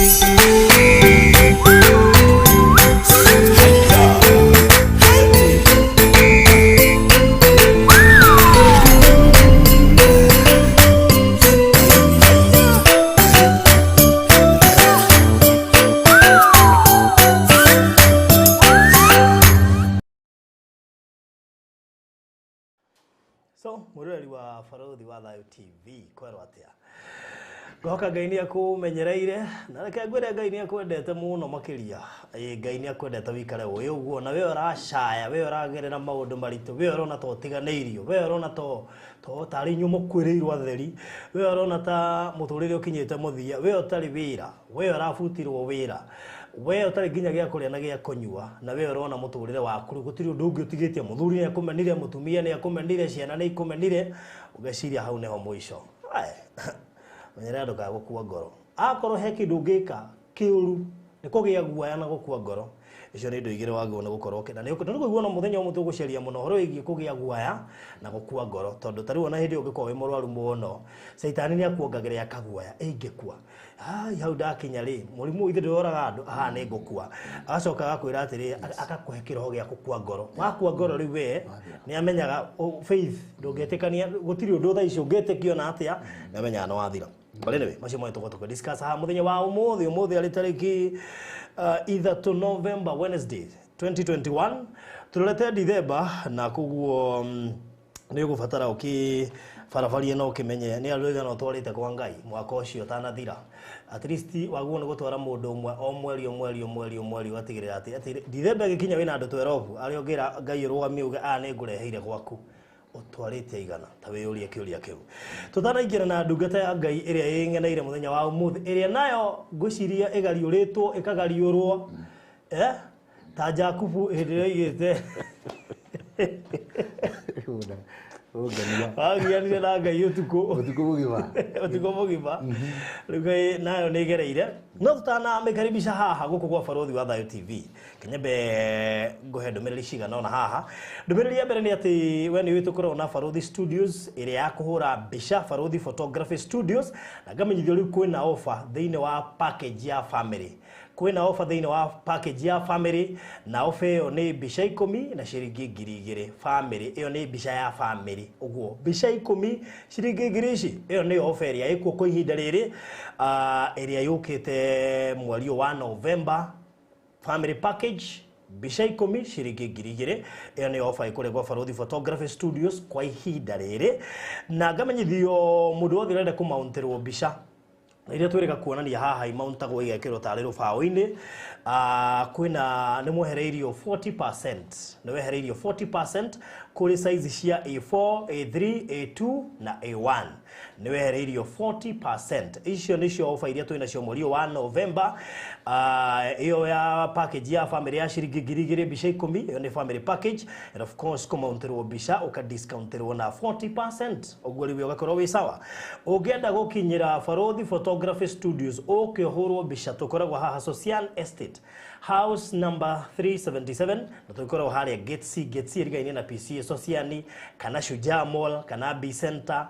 So mwiroreri wa Barothi wa Thayo TV, kwerwo atia? Ngohoka Ngai nĩ akũmenyereire, na reke ngwĩre Ngai nĩ akwendete mũno makĩria. Ĩĩ, Ngai nĩ akwendete wĩikare ũĩ ũguo, na we ũracaya, we ũragerera maũndũ maritũ, we ũrona ta ũtiganĩirio, we ũrona to to tarĩ inyuĩ mũkuĩrĩirwo atheri, we ũrona ta mũtũrĩre ũkinyĩte mũthia, we ũtarĩ wĩra, we ũrabutirwo wĩra, we ũtarĩ nginya gĩa kũrĩa na gĩa kũnyua, na we ũrona mũtũrĩre waku rĩu gũtirĩ ũndũ ũngĩ ũtigĩtie. Mũthuri nĩ akũmenire, mũtumia nĩ akũmenire, ciana nĩ ikũmenire, ũgeciria hau nĩho mũico. Ae, menyerera ndũkae gũkua ngoro. Akorwo he kĩndũ ũngĩka kĩũru nĩ kũgĩa guoya na gũkua ngoro. Icio nĩ indo igĩrĩ wagĩrĩirwo nĩ gũkorwo ũkĩenda. Nĩ ũkũigua no mũthenya ũmwe tũgũcaria mũno ũhoro wĩgiĩ kũgĩa guoya na gũkua ngoro, tondũ ta rĩu ona hĩndĩ ĩyo ũngĩkorwo wĩ mũrwaru mũno, caitani nĩ akuongagĩrĩra kaguoya, ingĩkua ai hau ndakinya rĩ, mũrimũ ithe ndũroraga andũ, aha nĩ ngũkua. Agacoka agakwĩra atĩrĩ, agakũhe kĩroho gĩa gũkua ngoro. Wakua ngoro rĩu we nĩ amenyaga faith ndũngĩtĩkania, gũtirĩ ũndũ thaa ici ũngĩtĩkio na atĩa, nĩ amenyaga nĩ wathira. But anyway, macio mothe tũgũkorwo tũkĩ discuss haha mũthenya wa ũmũthĩ. Ũmũthĩ arĩ tarĩki 3 November, Wednesday 2021, tũrorete Dithemba, na koguo nĩ ũgũbatara ũkĩbarabarie na ũkĩmenye nĩ andũ aigana ũtwarĩte kwa Ngai mwaka ũcio ũtanathira. At least wagĩrĩirwo nĩ gũtwara mũndũ ũmwe o mweri, o mweri, o mweri, o mweri, ũgatigĩrĩra atĩ Dithemba ĩgĩkinya wĩna andũ 12 arĩa ũngĩra Ngai ũrũgamie uge aya nĩ ngũreheire gwaku, ũtwarĩte igana. Ta wĩyũrie kĩũria kĩu. Tũtanaingĩra na ndungata ya Ngai ĩrĩa ĩng'eneire mũthenya wa ũmũthĩ, ĩrĩa nayo ngwĩciria ĩgariũrĩtwo ĩkagariũrwo, ta Jakubu hĩndĩ ĩrĩa oigĩte wagianire na Ngai ũtukũ ũtukũ mũgima, ũtukũ mũgima. Rĩu Ngai nayo nĩ ĩgereire. No tũtanamĩkaribisha haha gũkũ gwa Barothi wa Thayo TV, kenyambe ngũhe ndũmĩrĩri cigana ũna haha. Ndũmĩrĩri ya mbere nĩ atĩ we nĩ ũĩ tũkoragwo na Barothi Studios ĩrĩa ya kũhũra mbica, Barothi Photography Studios, na ngamenyithio rĩu kwĩna offer thĩinĩ wa package ya family. Kwĩna offer thĩinĩ wa package ya family, na offer ĩyo nĩ mbica 10 na ciringi 2000. Family ĩyo nĩ mbica ya family, ũguo mbica 10 ciringi ngiri ici, ĩyo nĩyo offer ĩrĩa ĩkuo kwa ihinda rĩrĩ, ĩrĩa yũkĩte mweri ũyũ wa November. Family package mbica 10 ciringi 2000, ĩyo nĩyo offer ĩkũrĩa gwa Barothi Photography Studios kwa ihinda rĩrĩ. Na ngamenyithio mũndũ wothe ũrenda kũmauntĩrwo mbica iria twĩrĩga kuonania haha imauntagwo igekĩrwo tarĩ rũbaũ-inĩ, kwĩna nĩ mwehereirio 40%, nĩ wehereirio 40% kũrĩ size cia A4, A3, A2 na A1, nĩ wehereirio 40%. Icio nĩcio offer iria twĩnacio mweri ũyũ wa November. Ĩyo ya package ya family ya ciringi 2000 mbica 10, ĩyo nĩ family package, and of course kũmauntĩrwo mbica ũkadiscountĩrwo na 40%, ũguo rĩu ũgakorwo wĩ sawa. Ũngĩenda gũkinyĩra Barothi Photography Studios ũke ũhũrwo mbica, tũkoragwo haha Socian Estate, house number 377, na tũkoragwo harĩa Gate C, Gate C ĩrigaine na PCA Sociani, kana Shujaa Mall, kana B Center,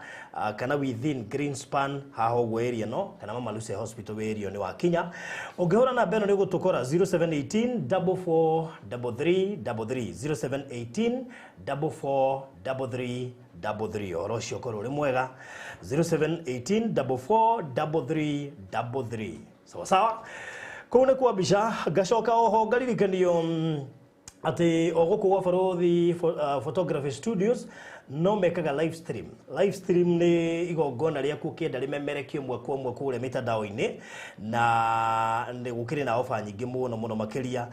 kana within Greenspan haha ũguo area no, kana Mama Lucy Hospital wĩ area nĩ wakinya. Ũngĩhũra namba ĩno nĩ ũgũtũkora 0718 44 33 33, 0718 44 33 33. Ũhoro ũcio ũkorwo ũrĩ mwega, 0718 44 33 33. Sawa sawa, kũu nĩ kwa mbica. Ngacoka oho ngaririkanio atĩ o gũkũ gwa Barothi Photography Studios no mekaga live stream. Live stream nĩ igongona rĩaku ũkĩenda rĩmemerekio ĩmwe kwa ĩmwe kũrĩa mĩtandao-inĩ, na nĩ gũkĩrĩ na ofa nyingĩ mũno mũno makĩria,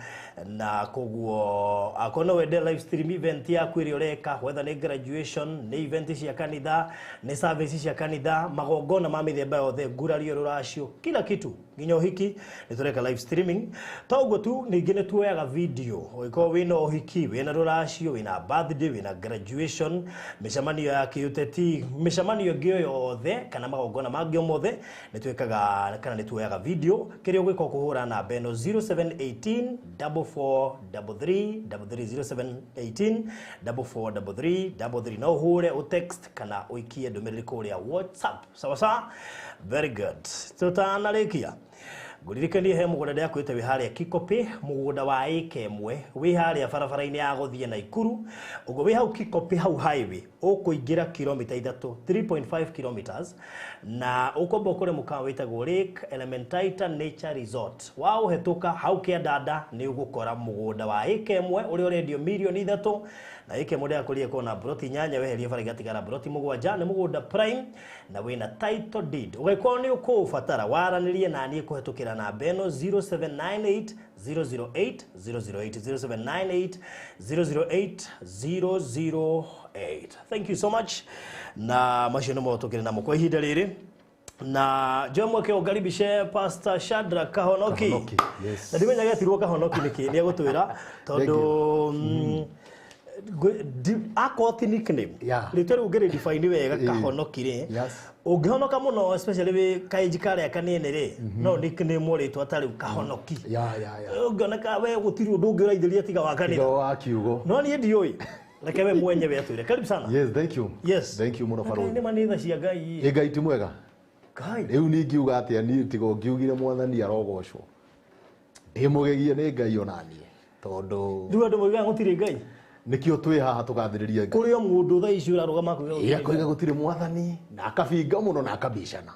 na koguo akorwo no wende live stream event yaku ĩrĩa ũreka, whether nĩ graduation, nĩ event cia kanitha, nĩ service cia kanitha, magongona ma mĩthemba yothe, ngurario, rũracio, kila kitu, nginya ũhiki, nĩ tũreka live streaming. To ũguo tu, ningĩ nĩ tuoyaga video. Ũngĩkorwo wĩna ũhiki, wĩna rũracio, wĩna birthday, wĩna graduation, mĩcemanio ya kĩũteti, mĩcemanio ĩngĩ o yothe, kana magongona mangĩ o mothe, nĩ twĩkaga kana nĩ tuoyaga video. Kĩrĩa ũgwĩka ũkũhũra namba ĩno 0718 44 33 33, 0718 44 33 33. No ũhũre, ũtext, kana ũikie ndũmĩrĩri kũrĩa WhatsApp. Sawa sawa, very good. Tũtanarĩkia Ngũririkanie he mũgũnda ndĩrakwĩte wĩ harĩa Kikopĩ, mũgũnda wa ĩka ĩmwe wĩ harĩa barabara-inĩ ya gũthiĩ Naikuru. Ũguo wĩ hau Kikopĩ hau highway ũkũingĩra kilomita 3, 3.5 kilometers, na ũkwamba ũkore mũkawa wĩtagwo Lake Elementaita Nature Resort. Waũhetũka hau kĩandanda nĩ ũgũkora mũgũnda wa ĩka ĩmwe ũrĩa ũrendio mirioni 3, na ĩka ĩmwe ndĩrakũria kona broti 8 weherie bara igatigara broti 7. Nĩ mũgũnda prime na wĩna title deed. Ũgĩkorwo nĩ ũkũũbatara waranĩrie na niĩ kũhetũkĩra namba ĩno 0798 008 008 0798 008 008. Thank you so much. Na macio nĩmo tũkĩrĩ namo kwa ihinda rĩrĩ. Na njoe mweke ũngaribishe Pastor Shadrack Kahonoki. Kahonoki, yes. Na ndimenyaga etirwo Kahonoki nĩkĩ, nĩ egũtwĩra tondũ akorwo ti nickname rĩtwa rĩu ũngĩrĩ define wega Kahonoki rĩ, ũngĩhonoka mũno especially wĩ kaĩnji karĩa kanini rĩ, no nickname rĩtwa ta rĩu Kahonoki. Ũngĩoneka we gũtirĩ ũndũ ũngĩ ũraithĩria tiga wa kanitha. Tiga wa kiugo. No niĩ ndiũĩ. Reke we mwenyewe atwĩre. Karibu sana. Yes, thank you. Yes. Thank you mũno Ngai Barũthi. nĩ manitha cia Ngai. Ĩ Ngai ti mwega. Ngai. Rĩu ningiuga atĩa niĩ tiga ũngiugire mwathani arogocwo. Ndĩmũgegie nĩ Ngai ona niĩ tondũ Rĩu andũ moigaga gũtirĩ Ngai. Nĩkĩo twĩ haha tũgathĩrĩria Ngai. Kũrĩ o mũndũ thaa ici ũrarũgama kuuga gũtirĩ Ĩ, akoiga gũtirĩ mwathani na akabinga mũno na akabicana.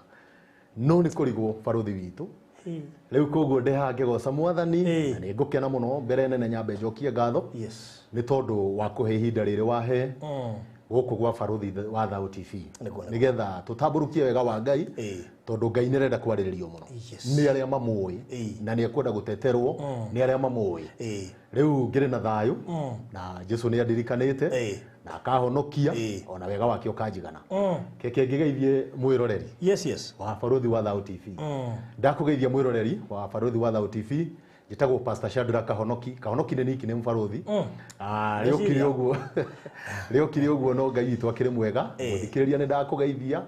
No nĩ kũrigwo barũthi witũ. Rĩu koguo ndĩ haha ngĩgoca mwathani na nĩ ngũkena mũno mbere nene nyambe njokie ngatho. Yes. Nĩ tondũ wa kũhe ihinda rĩrĩ wahe gũkũ gwa Barũthi wa Thayũ TV. Nĩgetha tũtambũrũkie wega wa Ngai tondũ Ngai nĩ arenda kwarĩrĩrio mũno. Nĩ arĩa mamũĩ na nĩ ekwenda gũteterwo nĩ arĩa mamũĩ. Rĩu ngĩrĩ na thayũ na Jesũ nĩ andirikanĩte na akahonokia ona wega wake ũkanjigana. Keke ngĩgeithie mwĩroreri. Yes, yes. Wa Barũthi wa Thayũ TV. Ndakũgeithia mwĩroreri wa Barũthi wa Thayũ TV. Njĩtagwo Pastor Shadrack Kahonoki. Kahonoki nĩ nickname Barũthi. Rĩokire ũguo. Rĩokire ũguo no Ngai witũ akĩrĩ mwega. Mũthikĩrĩria nĩ ndakũgeithia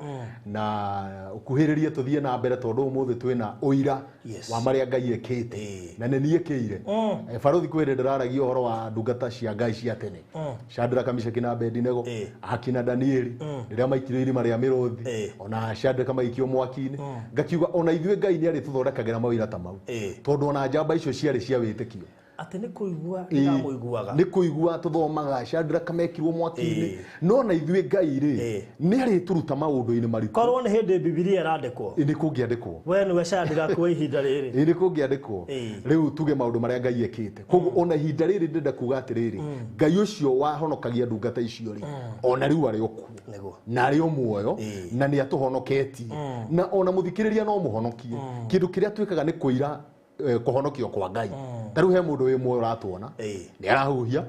na ũkuhĩrĩrie tũthiĩ na mbere tondũ ũmũthĩ twĩna ũira wa marĩa Ngai ekĩte. Na nĩ niĩ ĩkĩire. Barũthi kwĩ hĩndĩ ndĩraragia ũhoro wa ndungata cia Ngai cia tene. Shadrack, Meshaki na Abednego, akina Danieli, rĩrĩa maikirio irima rĩa mĩrũthi, ona Shadrack maikio mwaki-inĩ. Ngakiuga ona ithuĩ Ngai nĩ arĩtũthondekagĩra mawĩra ta mau. Tondũ ona njamba icio ciarĩ cia wĩtĩkio. Atĩ nĩ kũigua ndĩramũiguaga. Nĩ kũigua tũthomaga Shadrack mekirwo mwaki-inĩ. No na ithuĩ Ngai rĩ, nĩ arĩtũruta maũndũ-inĩ maritũ. Korwo nĩ hĩndĩ Bibilia ĩrandĩkwo. Nĩ kũngĩandĩkwo. We nĩwe Shadrack wa ihinda rĩrĩ. Nĩ kũngĩandĩkwo. Rĩu tuge maũndũ marĩa Ngai ekĩte. Koguo ona ihinda rĩrĩ ndĩrenda kuga atĩrĩrĩ, Ngai ũcio wahonokagia ndungata icio rĩ, ona rĩu arĩ o kuo. Na arĩ o muoyo, na nĩ atũhonoketie. Na ona mũthikĩrĩria no mũhonokie. Kĩndũ kĩrĩa twĩkaga nĩ kũira kũhonokio kwa Ngai. Ta rĩu he mũndũ wĩ muoyo ũratuona, nĩ arahuhia,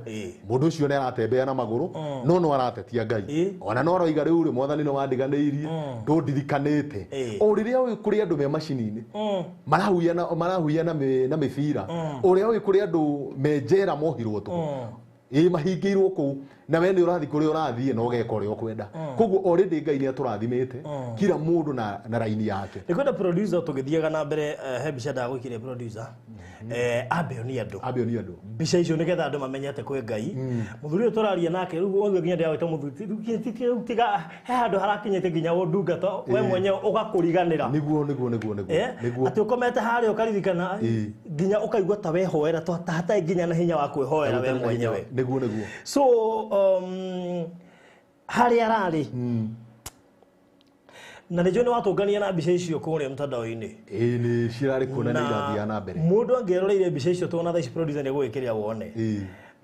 mũndũ ũcio nĩ aratembea na magũrũ, no no aratetia Ngai. Ona no aroiga rĩu rĩ, mwathani nĩ wandiganĩirie, ndũndirikanĩte. O rĩrĩa ũĩ kũrĩ andũ me macini-inĩ, marahuhia na mĩbira, ũrĩa ũĩ kũrĩ andũ me njera mohirwo tũhũ. Mahingĩirwo kũu, na we nĩ ũrathiĩ kũrĩa ũrathiĩ na ũgeka ũrĩa ũkwenda. Koguo already Ngai nĩ atũrathimĩte, kila mũndũ na raini yake. Nĩ kwenda producer tũgĩthiaga na mbere, he mbica ndagwĩkire producer. Ambe onie andũ. Ambe onie andũ. Mbica icio nĩgetha andũ mamenye atĩ kwĩ Ngai. Mũthuri ũyũ tũraria nake, rĩu ũguo nginya ndĩrawĩta mũthuri, rĩu tiga, he handũ harakinyĩte nginya ũndungata, we mwenyewe ũgakũriganĩra. Nĩguo, nĩguo, nĩguo, nĩguo. Nĩguo. Atĩ ũkomete harĩa ũkaririkana, nginya ũkaigua ta wehoera, ta hatarĩ nginya na hinya wa kwĩhoera we mwenyewe. Nĩguo, nĩguo. So, harĩa ararĩ, na nĩnjũĩ nĩ watũngania na mbica icio kũrĩa mtandao-inĩ. Nĩ cirarĩ kuo na nĩ irathiaga na mbere. Mũndũ angĩeroreire mbica icio tuona thaa ici producer nĩ egũgĩkĩrĩra wone.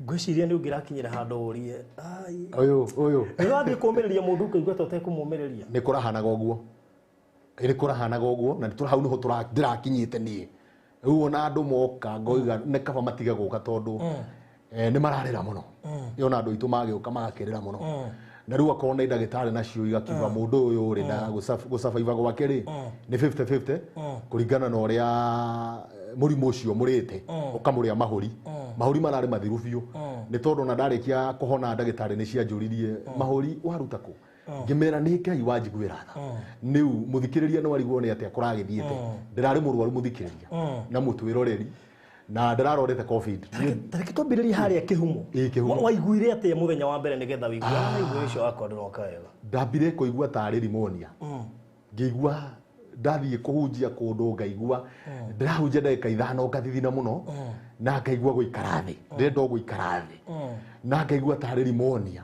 Ngwĩciria nĩ ũngĩrakinyĩra handũ ũrie, ai. Ũyũ, ũyũ. Nĩ ũrathiĩ kũũmĩrĩria mũndũ ũkaigua ta ũtekũmũũmĩrĩria. Nĩ kũrahanaga ũguo. Nĩ kũrahanaga ũguo, na hau nĩho ndĩrakinyĩte niĩ. Rĩu ona andũ moka ngoiga nĩ kaba matige gũka tondũ, nĩ mararĩra mũno. Ona andũ aitũ magĩũka magakĩrĩra mũno. Na rĩu akorwo nĩ ndagĩtarĩ nacio igakiuga mũndũ ũyũ rĩ, na gũcabaiba gwake rĩ, nĩ 50-50, kũringana na ũrĩa mũrimũ ũcio mũrĩte, ũkamũrĩa mahũri. Mahũri mararĩ mathiru biũ. Nĩ tondũ ona ndarĩkia kũhona ndagĩtarĩ nĩ cianjũririe, mahũri waruta kũ? Ngĩmera nĩ Ngai wanjiguĩra tha. Rĩu mũthikĩrĩria nĩ warigwo nĩ atĩa kũragĩthiĩte. Ndĩrarĩ mũrwaru mũthikĩrĩria na mũtwĩroreri. Na ndĩrarorete COVID. Ta reke twambĩrĩrie harĩa kĩhumo. Ĩĩ, kĩhumo. Waiguire atĩa mũthenya wa mbere nĩgetha ũigue? Waiguire ũcio wakwa ndũroka wega. Ndambire kũigua tarĩ pneumonia. Ngĩigua Ndathiĩ kũhunjia kũndũ ngaigua ndĩrahunjia ndagĩka 5 ngathithina mũno na ngaigua gũikara thĩ, ndĩrenda gũikara thĩ na ngaigua tarĩ pneumonia.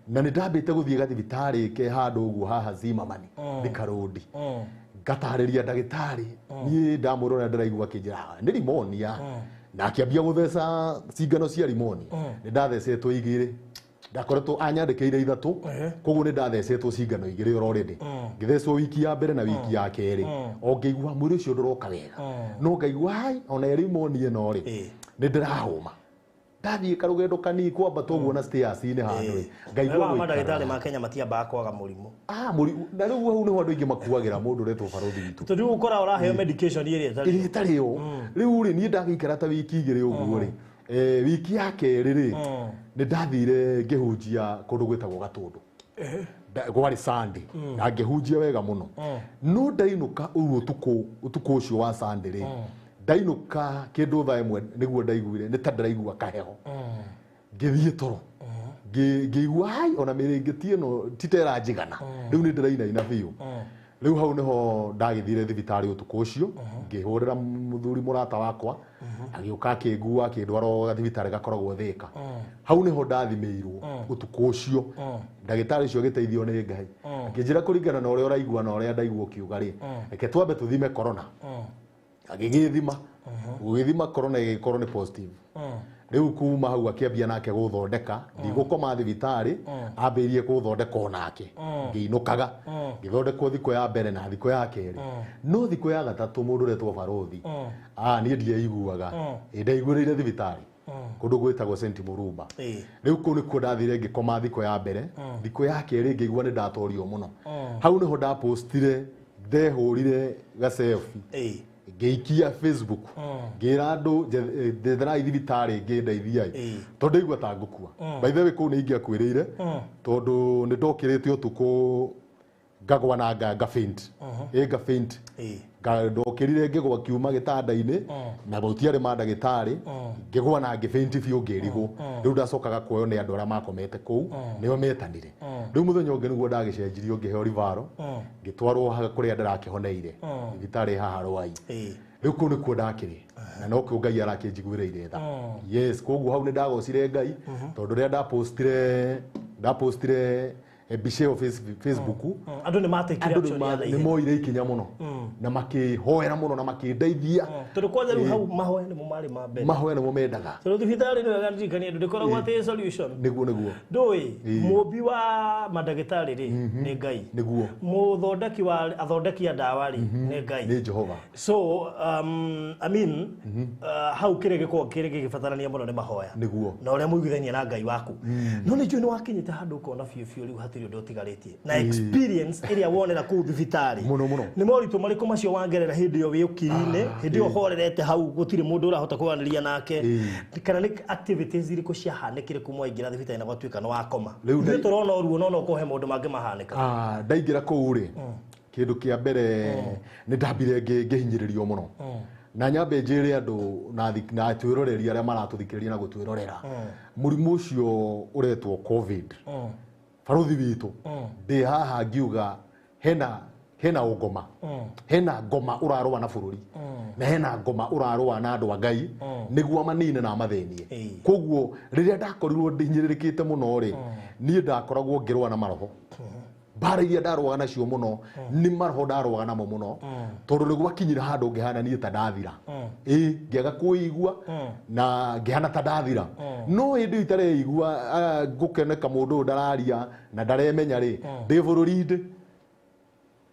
Na nĩ ndambĩte gũthiĩ gathibitarĩ ke handũ ũguo haha Zimmerman Thika Road, ngatarĩria ndagĩtarĩ niĩ ndamwĩra ũrĩa ndĩraigua, akĩnjĩra nĩ pneumonia, na akĩambia gũtheca cingano cia pneumonia. Nĩ ndathecetwo 2, ndakoretwo anyandĩkĩire 3, koguo nĩ ndathecetwo cingano 2 already. Ngĩthecwo wiki ya mbere na wiki ya kerĩ, o ngĩigua mwĩrĩ ũcio ndũroka wega, no ngaigua hai ona ĩrĩ pneumonia ĩno rĩ nĩ ndĩrahũma. Ndathiĩ karũgendo kanini kwambata ũguo na stairs-inĩ handũ rĩ, ngaigua gũikara. Mandagĩtarĩ ma Kenya matiambaga kwaga mũrimũ. Na rĩu hau nĩho andũ aingĩ makuagĩra mũndũ ũretwo barothi witũ, tondũ ũkora ũraheo medication ĩrĩa ĩtarĩ yo. Rĩu rĩ niĩ ndagĩikara ta wiki 2 ũguo rĩ, wiki ya kerĩ rĩ nĩ ndathire ngĩhunjia kũndũ gwĩtagwo Gatũndũ, gwarĩ Sunday, na ngĩhunjia wega mũno. No ndainũka ũguo ũtukũ ũcio wa Sunday rĩ, ndainũka kĩndũ thaa 1 nĩguo ndaiguire nĩ ta ndĩraigua kaheho. Ngĩthiĩ toro ngĩigua hai ona mĩrĩngĩti ĩno ti ta ĩranjigana, rĩu nĩ ndĩrainaina biũ. Rĩu hau nĩho ndagĩthire thibitarĩ ũtukũ ũcio, ngĩhũrĩra mũthuri mũrata wakwa, agĩũka akĩngua akĩndwara gathibitarĩ gakoragwo Thĩka. Hau nĩho ndathimĩirwo ũtukũ ũcio. Ndagĩtarĩ ũcio agĩteithio nĩ Ngai, akĩnjĩra kũringana na ũrĩa ũraigua na ũrĩa ndaigua ũkiuga rĩ, reke twambe tũthime corona. Agĩgĩthima, gũgĩthima corona ĩgĩkorwo nĩ positive. Rĩu kuma hau akĩambia nake gũthondeka, ndigũkoma thibitarĩ, ambĩrĩrie gũthondeka onake. Ngĩinũkaga ngĩthondekwo thikũ ya mbere na thikũ ya kerĩ, no thikũ ya gatatũ mũndũ ũretwo barothi niĩ ndiaiguaga, ndaiguĩrĩire thibitarĩ kũndũ gwĩtagwo St Murumba. Rĩu kũu nĩkuo ndathire ngĩkoma thikũ ya mbere. Thikũ ya kerĩ ngĩigua nĩ ndatorio mũno. Hau nĩho ndapostire, ndehũrire ga selfie ngĩikia Facebook, ngĩra andũ njetherai thibitarĩ ngĩndeithiai, tondũ ndaigua ta ngũkua. By the way kũu nĩ ingĩakuĩrĩire, tondũ nĩ ndokĩrĩte ũtukũ ngagwa na nga faint, nga faint. Ndokĩrire ngĩgwa kiuma gĩtanda-inĩ na gũtiarĩ mandagĩtarĩ, ngĩgwa na ngĩfaint biũ ngĩrigwo. Rĩu ndacokaga kuoywo nĩ andũ arĩa makomete kũu, nĩo metanire. Rĩu mũthenya ũngĩ nĩguo ndagĩcenjirio ngĩheo rivaro, ngĩtwarwo kũrĩa ndĩrakĩhoneire thibitarĩ haha Rwai. Rĩu kũu nĩkuo ndakĩrĩ na nokĩo Ngai arakĩnjiguĩrĩire tha. Yes, koguo hau nĩ ndagocire Ngai, tondũ rĩrĩa ndapostire mbica ĩyo Facebook, andũ nĩ matekire action ya nĩ moire ikinya mũno na makĩhoera mũno na makĩndeithia. Tondũ kwanja rĩu hau mahoya nĩmo marĩ ma mbere, mahoya nĩmo mendaga, tondũ thibitarĩ nĩ wega ndirikanie andũ ndĩkoragwo atĩ solution. Nĩguo ndũĩ mũmbi wa mandagĩtarĩ rĩ nĩ Ngai, nĩguo mũthondeki wa athondeki a ndawa rĩ nĩ Ngai, nĩ Jehova. So I mean hau kĩrĩa gĩkoragwo kĩrĩ gĩgĩbatarania mũno nĩ mahoya, nĩguo na ũrĩa mũiguithania na Ngai waku. No nĩ njũĩ nĩ wakinyĩte handũ ũkona biũ biũ rĩu hatirĩ ũndũ ũtigarĩtie, na experience ĩrĩa wonera kũu thibitarĩ mũno mũno. Nĩ moritũ marĩkũ macio wangerera hĩndĩ ĩyo wĩ ũkiri-inĩ, hĩndĩ ĩyo ũhorerete hau gũtirĩ mũndũ ũrahota kwaranĩria nake, kana nĩ activities irĩkũ ciahanĩkire kuma waingĩra thibitarĩ na gwatuĩka nĩ wakoma? Rĩu tũrona ũruo no no kũhe maũndũ mangĩ mahanĩka. Ndaingĩra kũu rĩ, kĩndũ kĩa mbere nĩ ndambire ngĩhinyĩrĩrio mũno, na nyambe njĩre andũ na twĩroreria arĩa maratũthikĩrĩria na gũtwĩrorera, mũrimũ ũcio ũretwo COVID, barothi witũ, ndĩ haha ngiuga hena ũngoma, hena ngoma ũrarũa na bũrũri, na hena ngoma ũrarũa na andũ a Ngai nĩguo manine na mathĩnie. Koguo rĩrĩa ndakorirwo ndĩhinyĩrĩrĩkĩte mũno rĩ, niĩ ndakoragwo ngĩrũa na maroho. Mbara iria ndarũaga nacio mũno nĩ maroho ndarũaga namo mũno, tondũ nĩ gwakinyire handũ ngĩhana niĩ ta ndathira, ngĩaga kwĩigua na ngĩhana ta ndathira. No hĩndĩ ĩyo itareigua ngũkeneka mũndũ ũyũ ndararia na ndaremenya rĩ, ndĩ bũrũri-inĩ,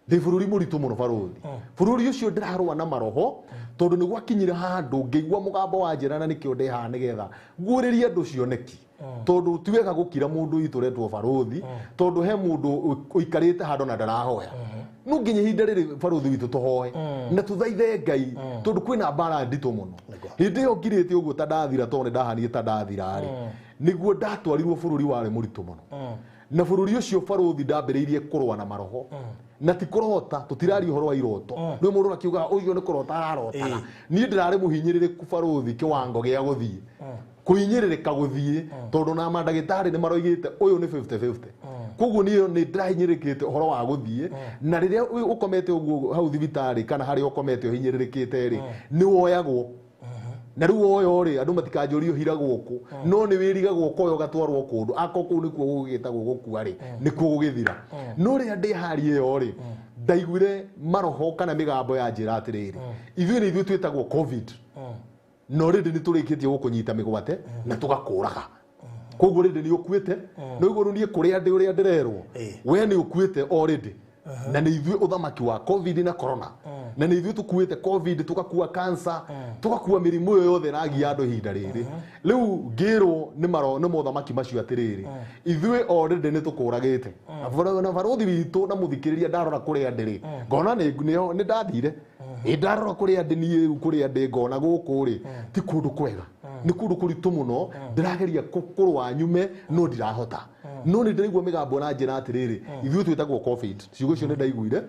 ndĩ bũrũri mũritũ mũno barothi. Bũrũri ũcio ndĩrarũa na maroho, tondũ nĩ gwakinyire handũ ngĩigua mũgambo wa njĩra, na nĩkĩo ndĩ haha nĩgetha nguũrĩrie andũ cioneki, tondũ ti wega gũkira mũndũ witũ ũretwo barothi, tondũ he mũndũ ũikarĩte handũ na ndarahoya. No nginya ihinda rĩrĩ barothi witũ tũhoe na tũthaithe Ngai, tondũ kwĩna mbara nditũ mũno. Hĩndĩ ĩyo ngirĩte ũguo ta ndathira, tondũ nĩ ndahanire ta ndathira rĩ, nĩguo ndatwarirwo bũrũri warĩ mũritũ mũno. Na bũrũri ũcio barothi ndambĩrĩirie kũrũa na maroho, na ti kũrota, tũtiraria ũhoro wa iroto. Rĩu mũndũ akiuga ũcio nĩ kũrota ararotaga, niĩ ndĩrarĩ mũhinyĩrĩrĩku barothi kĩwango gĩa gũthiĩ kũhinyĩrĩrĩka gũthiĩ, tondũ na mandagĩtarĩ nĩ maroigĩte ũyũ nĩ 50-50. Koguo niĩ nĩ ndĩrahinyĩrĩrĩkĩte ũhoro wa gũthiĩ, na rĩrĩa ũkomete ũguo hau thibitarĩ kana harĩa ũkomete ũhinyĩrĩrĩkĩte rĩ, nĩ woyagwo. Na rĩu woyo rĩ, andũ matikanjũrie ũhiragwo kũ, no nĩ wĩrigagwo ũkoya ũgatwarwo kũndũ, akorwo kũu nĩkuo gũgĩtagwo gũkua rĩ, nĩkuo gũgĩthira. No rĩrĩa ndĩ hari ĩyo rĩ, ndaiguire maroho kana mĩgambo ya njĩra atĩrĩrĩ, ithuĩ nĩ ithuĩ twĩtagwo COVID, no rĩndĩ nĩ tũrĩkĩtie gũkũnyita mĩgwate na tũgakũraga. Koguo rĩndĩ nĩ ũkuĩte, no igũrũ niĩ kũrĩa ndĩ ũrĩa ndĩrerwo, we nĩ ũkuĩte already. Na nĩ ithuĩ ũthamaki wa COVID na corona, na nĩ ithuĩ tũkuĩte COVID, tũgakua cancer, tũgakua mĩrimũ ĩyo yothe ĩragia andũ ihinda rĩrĩ. Rĩu ngĩrwo nĩ mothamaki macio atĩrĩrĩ, ithuĩ already nĩ tũkũragĩte. Na barothi witũ na mũthikĩrĩria ndarora kũrĩa ndĩrĩ, ngona nĩ ndathire. Ĩ ndarora kũrĩa ndĩ niĩ rĩu kũrĩa ndĩ ngona gũkũ rĩ, ti kũndũ kwega, nĩ kũndũ kũritũ mũno, ndĩrageria kũrũa nyume no ndirahota. No nĩ ndĩraigua mĩgambo na njĩra atĩrĩrĩ, ithuĩ twĩtagwo COVID, ciugo icio nĩ ndaiguire,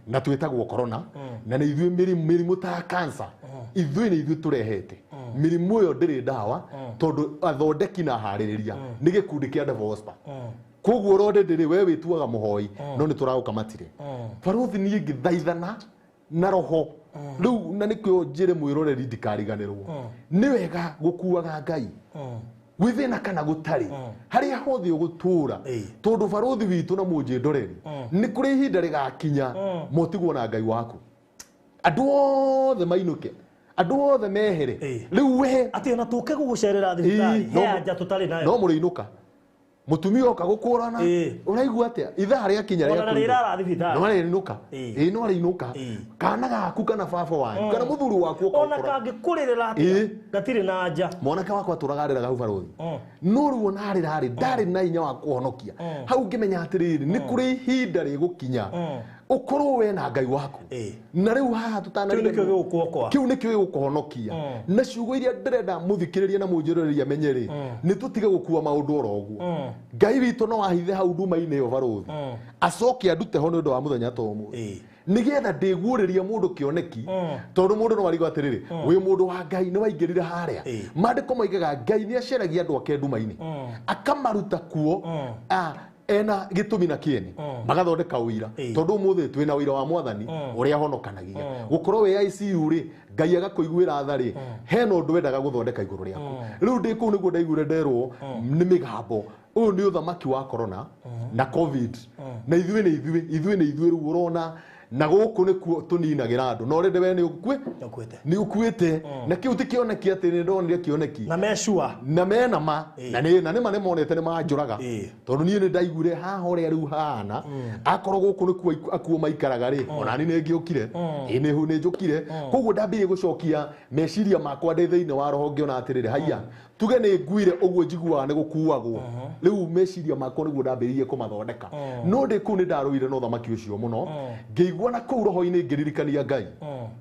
na twĩtagwo corona, na nĩ ithuĩ mĩrimũ ta cancer, ithuĩ nĩ ithuĩ tũrehete. Mĩrimũ ĩyo ndĩrĩ ndawa, tondũ athondeki na aharĩrĩria nĩ gĩkundi kĩa Devospa. Koguo rode ndĩrĩ we wĩtuaga mũhoi, no nĩ tũragũkamatire. Barothi niĩ ngĩthaithana na roho rĩu, na nĩkĩo njĩre mwĩroreri ndikariganĩrwo, nĩ wega gũkuaga Ngai gwĩ thĩna kana gũtarĩ, harĩa hothe ũgũtũra, tondũ barothi witũ na mũnjĩndoreri nĩ kũrĩ ihinda rĩgakinya motigwo na Ngai waku, andũ othe mainũke, andũ othe mehere. Rĩu we atĩ ona tũke gũgũcerera thibitarĩ, he anja tũtarĩ nayo, no mũrĩinũka. Mũtumia oka gũkũrana, ũraigua atĩa ithaa rĩakinya rĩa kũinũka, no arĩinũka. Ĩĩ no arĩinũka. Kana gaku kana baba wanyu kana mũthuri waku oka ona kangĩkũrĩrĩra atĩa, gatirĩ na nja. Mwanake wakwa atũraga arĩraga hau barothi, no rĩu ona arĩra rĩ, ndarĩ na hinya wa kũhonokia. Hau ngĩmenya atĩrĩrĩ, nĩ kũrĩ ihinda rĩgũkinya ũkorwo we na Ngai waku. Na rĩu haha tũtanariganĩrwo, kĩu nĩkĩo gĩgũkũhonokia. Na ciugo iria ndĩrenda mũthikĩrĩrie na mũnjĩrĩrĩrie amenye rĩ, nĩ tũtige gũkua maũndũ oro ũguo. Ngai witũ no ahithe hau nduma-inĩ ĩyo barothi, acoke andute ho nĩ ũndũ wa mũthenya ta ũmũthĩ, nĩgetha ndĩguũrĩrie mũndũ kĩoneki, tondũ mũndũ no arigwo atĩrĩrĩ, wĩ mũndũ wa Ngai nĩ waingĩrire harĩa. Maandĩko moigaga Ngai nĩ aceragia andũ ake nduma-inĩ, akamaruta kuo ena gĩtũmi na kĩene, magathondeka ũira, tondũ ũmũthĩ twĩna ũira wa mwathani ũrĩa ahonokanagia. Gũkorwo wĩ ICU rĩ, Ngai agakũiguĩra tha rĩ, hena ũndũ wendaga gũthondeka igũrũ rĩaku. Rĩu ndĩ kũu nĩguo ndaiguire nderwo nĩ mĩgambo, ũyũ nĩ ũthamaki wa corona na COVID, na ithuĩ nĩ ithuĩ, ithuĩ nĩ ithuĩ rĩu ũrona, na gũkũ nĩkuo tũninagĩra andũ. No rĩndĩ we nĩ nĩ ũkuĩte, na kĩu ti kĩoneki atĩ nĩ ndonire kĩoneki, na mecua na mena ma, na nĩ ma nĩ monete nĩ manjũraga, tondũ niĩ nĩ ndaiguire haha ũrĩa rĩu hahana, akorwo gũkũ nĩkuo akuo maikaraga rĩ, ona niĩ nĩ ngĩũkire, ĩ nĩ njũkire. Koguo ndambĩrĩria gũcokia meciria makwa ndĩ thĩinĩ wa roho, ngĩona atĩrĩrĩ, haiya, tuge nĩ nguire ũguo njiguaga nĩ gũkuagwo. Rĩu meciria makwa nĩguo ndambĩrĩirie kũmathondeka. No ndĩ kũu nĩ ndarũire na ũthamaki ũcio mũno, ngĩigua na kũu roho-inĩ ngĩririkania Ngai,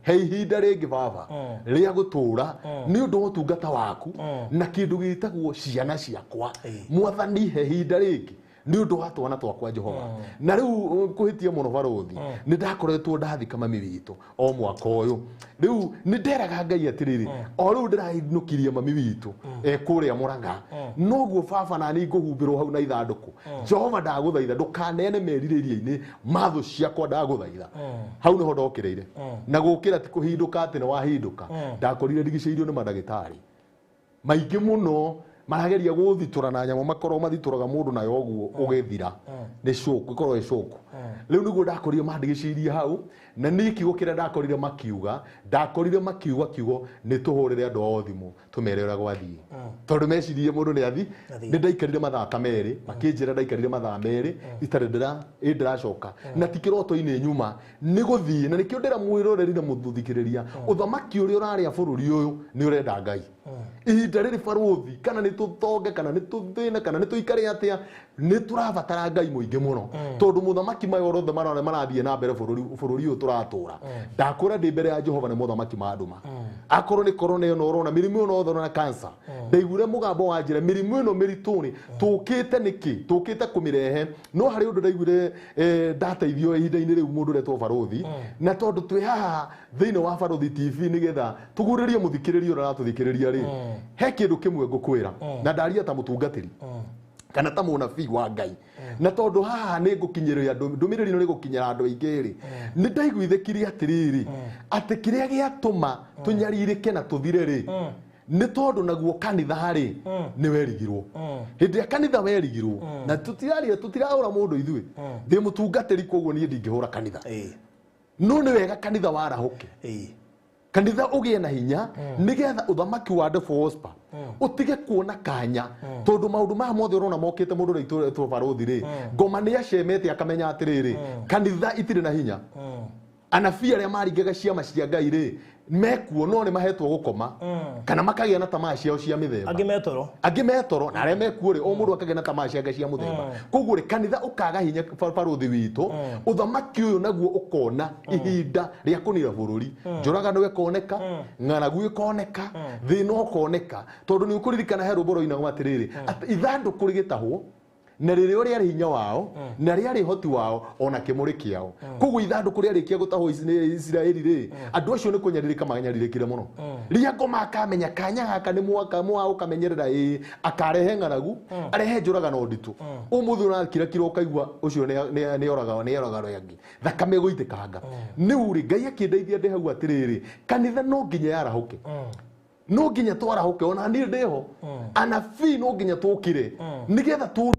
he ihinda rĩngĩ baba rĩa gũtũra nĩ ũndũ wa ũtungata waku na kĩndũ gĩtagwo ciana ciakwa. Mwathani, he ihinda rĩngĩ nĩ ũndũ wa twana twakwa Jehova. Na rĩu kũhĩtia mũno barothi, nĩ ndakoretwo ndathika mami witũ o mwaka ũyũ. Rĩu nĩ nderaga Ngai atĩrĩrĩ, o rĩu ndĩrainũkirie mami witũ kũrĩa Mũrang'a, noguo baba na niĩ ngũhumbĩrwo hau na ithandũkũ. Jehova, ndagũthaitha ndũkaneane merirĩria-inĩ ma thũ ciakwa, ndagũthaitha. Hau nĩho ndokĩrĩire, na gũkĩra ti kũhindũka atĩ nĩ wahindũka, ndakorire ndigicĩirio nĩ mandagĩtarĩ maingĩ mũno marageria gũthitura na nyamũ makorwo mathitũraga mũndũ nayo ũguo ũgĩthira, nĩ shock, ĩkorwo ĩ shock. Rĩu nĩguo ndakorire mandigicĩirie hau, na niĩ kiugo kĩrĩa ndakorire makiuga, ndakorire makiuga kiugo nĩ tũhũrĩre andũ ao thimũ tũmere ũrĩa gwathiĩ, tondũ mecirie mũndũ nĩ athi. Nĩ ndaikarire mathaa ta merĩ, makĩnjĩra ndaikarire mathaa merĩ itarĩ ndĩracoka, na ti kĩroto-inĩ nyuma nĩ gũthiĩ. Na nĩkĩo ndĩra mwĩroreri na mũthikĩrĩria, ũthamaki ũrĩa ũrarĩa bũrũri ũyũ nĩ ũrenda Ngai. Ihinda rĩrĩ barothi, kana nĩ tũthonge, kana nĩ tũthĩne, kana nĩ tũikare atĩa, nĩ tũrabatara Ngai mũingĩ mũno, tondũ mũthamaki maya orothe marona marathiĩ na mbere bũrũri ũyũ tũratũra. Ndakũra ndĩ mbere ya Jehova nĩ mũthamaki ma nduma. Akorwo nĩ corona ĩno ũrona, mĩrimũ ĩno yothe ũrona, cancer, ndaiguire mũgambo wa njĩra, mĩrimũ ĩno mĩritũ rĩ, tũkĩte nĩkĩ, tũkĩte kũmĩrehe. No harĩ ũndũ ndaiguire ndateithio ihinda-inĩ rĩu mũndũ ũretwo barothi, na tondũ twĩ haha thĩinĩ wa Barothi TV nĩgetha tũgurĩrie mũthikĩrĩria ũrĩa ũratũthikĩrĩria rĩ, he kĩndũ kĩmwe ngũkwĩra, na ndaria ta mũtungatĩri. Kana ta mũnabii wa Ngai. Na tondũ haha nĩ ngũkinyĩria ndũmĩrĩri ĩno nĩ gũkinyĩra andũ aingĩ rĩ, nĩ ndaiguithĩkirie atĩrĩrĩ, atĩ kĩrĩa gĩatũma tũnyarirĩke na tũthire rĩ, nĩ tondũ naguo kanitha rĩ nĩ werigirwo. Hĩndĩ ĩrĩa kanitha werigirwo, na tũtiraria tũtirahũra mũndũ ithuĩ, ndĩ mũtungatĩri koguo niĩ ndingĩhũra kanitha. No nĩ wega kanitha warahũke. Kanitha ũgĩe na hinya nĩgetha ũthamaki wa The Prosper ũtige kuona kanya, tondũ maũndũ maya mothe ũrona mokĩte mũndũ ũrĩa itũretwo barũthi rĩ, ngoma nĩ acemete akamenya atĩrĩrĩ, kanitha itirĩ na hinya. Anabii arĩa maringaga ciama cia Ngai rĩ mekuo no nĩ mahetwo gũkoma kana makagĩa na tamaa ciao cia mĩthemba. Angĩ metoro. Angĩ metoro na arĩa mekuo rĩ, o mũndũ akagĩa na tamaa ciake cia mũthemba. Koguo rĩ, kanitha ũkaga hinya barũthi witũ, ũthamaki ũyũ naguo ũkona ihinda rĩa kũnina bũrũri. Njũragano ĩkoneka, ng'aragu ĩkoneka, thĩna ũkoneka, tondũ nĩ ũkũririkana he rwĩmbo rũinagwo atĩrĩrĩ, atĩ ithandũkũ rĩgĩtahwo na rĩrĩa rĩarĩ hinya wao na rĩarĩ hoti wao ona kĩmũrĩ kĩao. Koguo ithandũkũ rĩarĩkia gũtahwo Isiraeli rĩ, andũ acio nĩ kũnyarirĩka manyarirĩkire mũno. Rĩrĩa ngoma akamenya kanya gaka nĩ mwaka mwa ũkamenyerera ĩ, akarehe ng'aragu, arehe njũragano nditũ. Ũmũthĩ ũrakirakira ũkaigua ũcio nĩ oraga nĩ oraga arĩa angĩ, thakame ĩgũitĩkanga. Rĩu rĩ, Ngai akĩndeithia ndĩ hau atĩrĩrĩ, kanitha no nginya yarahũke, no nginya twarahũke, ona niĩ ndĩho, anabii no nginya tũkĩre nĩgetha tũ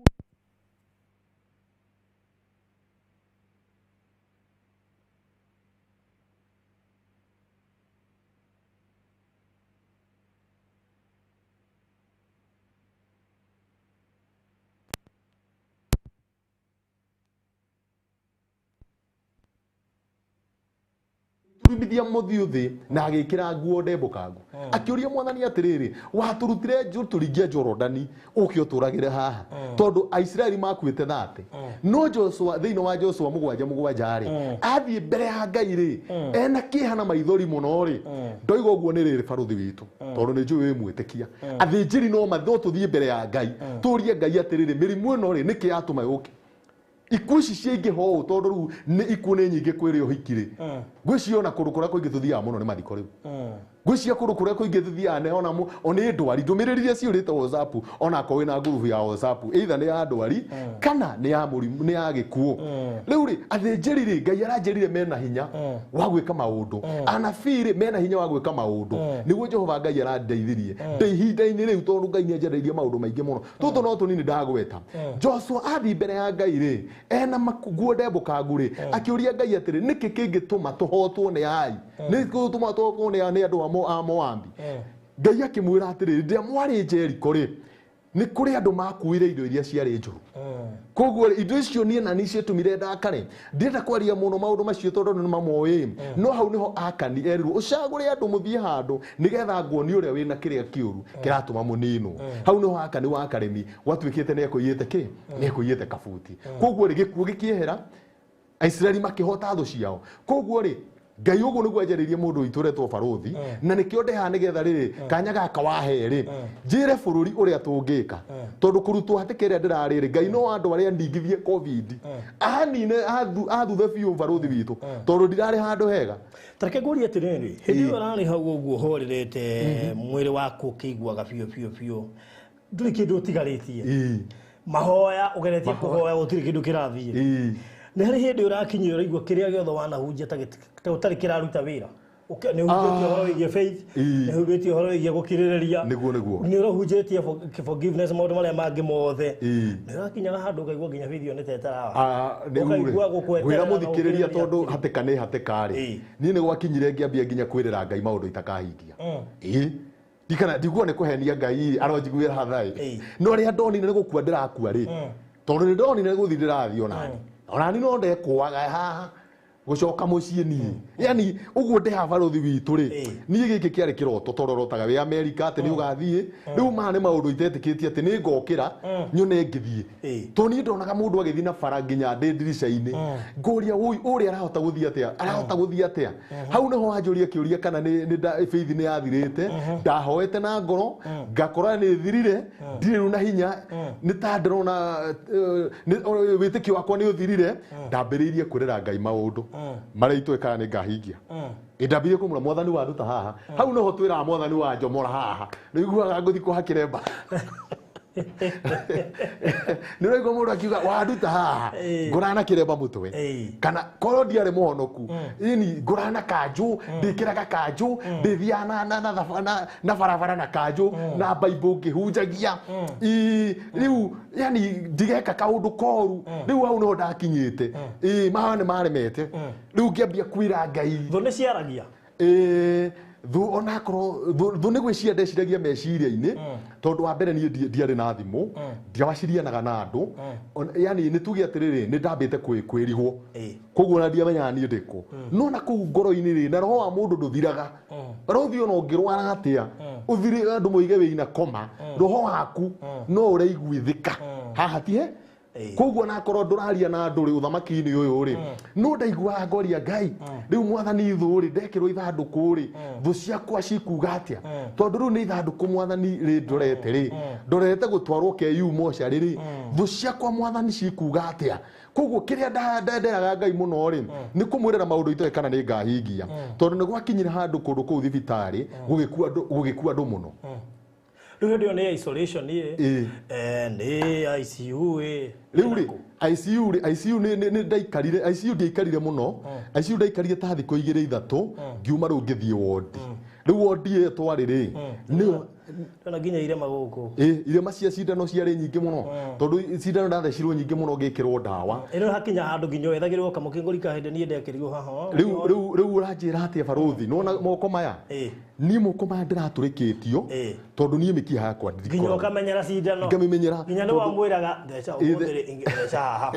turumithia mũthiũ thĩ na agĩkĩra nguo ndembũkangu. Akĩũria mwathani atĩrĩrĩ, watũrutire tũringie Jorodani ũke ũtũragĩre haha, tondũ Aisiraeli makuĩte thate. No Joshua thĩinĩ wa Joshua 7:7 rĩ, athiĩ mbere ya Ngai rĩ, ena kĩeha na maithori mũno rĩ, ndoiga ũguo nĩ rĩrĩ barũthi witũ, tondũ nĩ njũĩ wĩ mwĩtĩkia. Athĩnjĩri no tũthiĩ mbere ya Ngai tũrie Ngai atĩrĩrĩ, mĩrimũ ĩno rĩ, nĩkĩ yatũma yũke? Ikuũ ici ciaingĩha ũũ tondũ rĩu nĩ ikuũ nĩ nyingĩ kwĩrĩ ũhiki rĩ, ngwĩciria ona kũndũ kũrĩa kũingĩ tũthiaga mũno nĩ mathiko rĩu. Ngwĩciria kũndũ kũrĩa kũingĩ tũthiaga nĩ ona nĩ ndwari, ndũmĩrĩri iria ciũrĩte WhatsApp, ona akorwo wĩna ngurubu ya WhatsApp, either nĩ ya ndwari kana nĩ ya mũrimũ, nĩ ya gĩkuũ. Rĩu rĩ, athĩnjĩri rĩ, Ngai aranjĩrire mena hinya wa gwĩka maũndũ, anabii rĩ mena hinya wa gwĩka maũndũ, nĩguo Jehova Ngai arandeithirie ndĩ ihinda-inĩ rĩu, tondũ Ngai nĩ anjarĩirie maũndũ maingĩ mũno. Tũtũ no tũnini ndagweta. Joshua athiĩ mbere ya Ngai rĩ, ena nguo ndembũkangu rĩ, akĩũria Ngai atĩrĩ, nĩkĩ kĩngĩtũma tũhotwo nĩ Ai? Nĩkĩ kĩngĩtũma tũhotwo nĩ andũ a Moabi? Ngai akĩmwĩra atĩrĩ, rĩrĩa mwarĩ Jeriko rĩ, nĩ kũrĩ andũ makuire indo iria ciarĩ njũru. Koguo rĩ, indo icio niĩ na niĩ ciatũmire ndakare. Ndĩrenda kwaria mũno maũndũ macio tondũ nĩ mamoĩ. No hau nĩho Akani erirwo, ũcagũre andũ mũthiĩ handũ nĩgetha nguonie ũrĩa wĩna kĩrĩa kĩũru kĩratũma mũninwo. Hau nĩho Akani wa Karemi gwatuĩkĩte nĩ ekũiyĩte kĩ? Nĩ ekũiyĩte kabuti. Koguo rĩ, gĩkuũ gĩkĩehera, Aisiraeli makĩhota thũ ciao. Koguo rĩ, Ngai ũguo nĩguo anjarĩirie mũndũ witũ ũretwo barũthi, na nĩkĩo ndehaha nĩgetha rĩrĩ kanya gaka wahe rĩ, njĩre bũrũri ũrĩa tũngĩka, tondũ kũrutwo hatĩka ĩrĩa ndĩrarĩ rĩ, Ngai no andũ arĩa ndingithie COVID anine athuthe biũ barũthi witũ, tondũ ndirarĩ handũ hega. Tareke ngũrie atĩrĩrĩ, hĩndĩ ĩyo ũrarĩ hau ũguo ũhorerete, mwĩrĩ waku ũkĩiguaga biũ biũ biũ, ndũrĩ kĩndũ ũtigarĩtie, mahoya ũgeretie kũhoya gũtirĩ kĩndũ kĩrathiĩ, nĩ harĩ hĩndĩ ũrakinyia ũraigua kĩrĩa gĩothe wanahunjia ta ũtarĩ kĩraruta wĩra? Nĩ ũhunjĩtie ũhoro wĩgiĩ faith, nĩ ũhunjĩtie ũhoro wĩgiĩ gũkirĩrĩria, Nĩguo. nĩ ũrahunjĩtie forgiveness, maũndũ marĩa mangĩ mothe, nĩ ũrakinyaga handũ ũkaigua nginya faith ĩyo nĩ tetarawa. Ũkaigua gũkweterera Ngwĩra na mũthikĩrĩria gũkirĩrĩria. tondũ hatĩka nĩ hatĩka rĩ, niĩ nĩ gwakinyire ngĩambia nginya kwĩrĩra Ngai maũndũ itakahingia. Ndikana ndiguo nĩ kũhenia Ngai aronjiguĩra thaĩ, no rĩrĩa ndonire nĩ gũkua ndĩrakua rĩ, tondũ nĩ ndonire nĩ gũthiĩ ndĩrathiĩ onani, onani no ndekũaga haha gũcoka mũciĩ niĩ, yani ũguo ndĩ haha barũthi witũ rĩ, niĩ gĩkĩ kĩarĩ kĩroto tondũ ũrotaga wĩ Amerika atĩ nĩ ũgathiĩ. Rĩu maya nĩ maũndũ itetĩkĩtie atĩ nĩ ngokĩra nyone ngĩthiĩ, tondũ niĩ ndonaga mũndũ agĩthiĩ na bara nginya ndĩ ndirica-inĩ, ngũria ũi ũrĩa arahota gũthiĩ atĩa, arahota gũthiĩ atĩa. Hau nĩho wanjũria kĩũria kana nĩ faith nĩ yathirĩte. Ndahoete na ngoro ngakora nĩ thirire, ndirĩ rĩu na hinya, nĩ ta ndĩrona wĩtĩkio wakwa nĩ ũthirire. Ndambĩrĩirie kwĩrĩra Ngai maũndũ marĩa itũĩ kana nĩ ngahingia. Ndambĩrĩirie kũmwĩra mwathani wa nduta haha, hau noho twĩraga mwathani wa njomora haha, nĩ iguaga ngũthiĩ kũhakĩre mba. Nĩ ũraigua mũndũ akiuga wanduta haha ngũrana kĩremba mũtwe kana korwo ndiarĩ mũhonoku ini ngũrana kanjũ ndĩkĩraga kanjũ ndĩthiaga na barabara na kanjũ na Bible ngĩhunjagia rĩu yani ndigeka kaũndũ koru rĩu hau nĩho ndakinyĩte mahoya nĩ maremete rĩu ngĩambia kwĩra Ngai thũ nĩ ciaragia thũ onakorwo thũ nĩ gwĩciria ndeciragia meciria-inĩ tondũ wa mbere niĩ ndiarĩ na thimũ ndiawacirianaga na andũ yani nĩ tuge atĩrĩrĩ nĩ ndambĩte kwĩrigwo koguo ona ndiamenyaga niĩ ndĩkũ no na kũu ngoro-inĩ rĩ na roho wa mũndũ ndũthiraga roho ona ũngĩrwara atĩa ũthire andũ moige wĩina koma roho waku no ũraiguithĩka haha tihe koguo nakorwo ndũraria na andũ rĩ ũthamaki-inĩ ũyũ rĩ no ndaiguaga ngoria Ngai rĩu mwathani thũ rĩ ndekĩrwo ithandũkũ rĩ thũ ciakwa cikuga atĩa tondũ rĩu nĩ ithandũkũ mwathani rĩ ndorete rĩ ndorete gũtwarwo KU mocarĩ rĩ thũ ciakwa mwathani cikuga atĩa koguo kĩrĩa ndenderaga Ngai mũno rĩ nĩ kũmwĩrĩra maũndũ itoĩ kana nĩ ngahingia tondũ nĩ gwakinyire handũ kũndũ kũu thibitarĩ gũgĩkua andũ mũno rĩu hĩndĩ ĩyo nĩ isolation ĩ nĩ ICU ĩ rĩu rĩ ICU rĩ ICU nĩ ndaikarire ICU ndiaikarire mũno ICU ndaikarire ta thikũ igĩrĩ ithatũ ngiuma rĩu ngĩthiĩ wondi rĩu wondi ĩyo twarĩ rĩ nĩyo na nginya irema gũkũ irema cia cindano ciarĩ nyingĩ mũno tondũ cindano ndathecirwo nyingĩ mũno ngĩkĩrwo ndawa ĩno hakinya handũ nginya wethagĩrwo kamũkĩngũri ka hĩndĩ niĩ ndekĩrirwo haha rĩu rĩu ũranjĩra atĩa barũthi nĩwona moko maya niĩ moko maya ndĩratũrĩkĩtio tondũ niĩ mĩkiha yakwa nginya ũkamenyera cindano ngamĩmenyera nginya nĩ wamwĩraga theca ũmũthĩ rĩ theca haha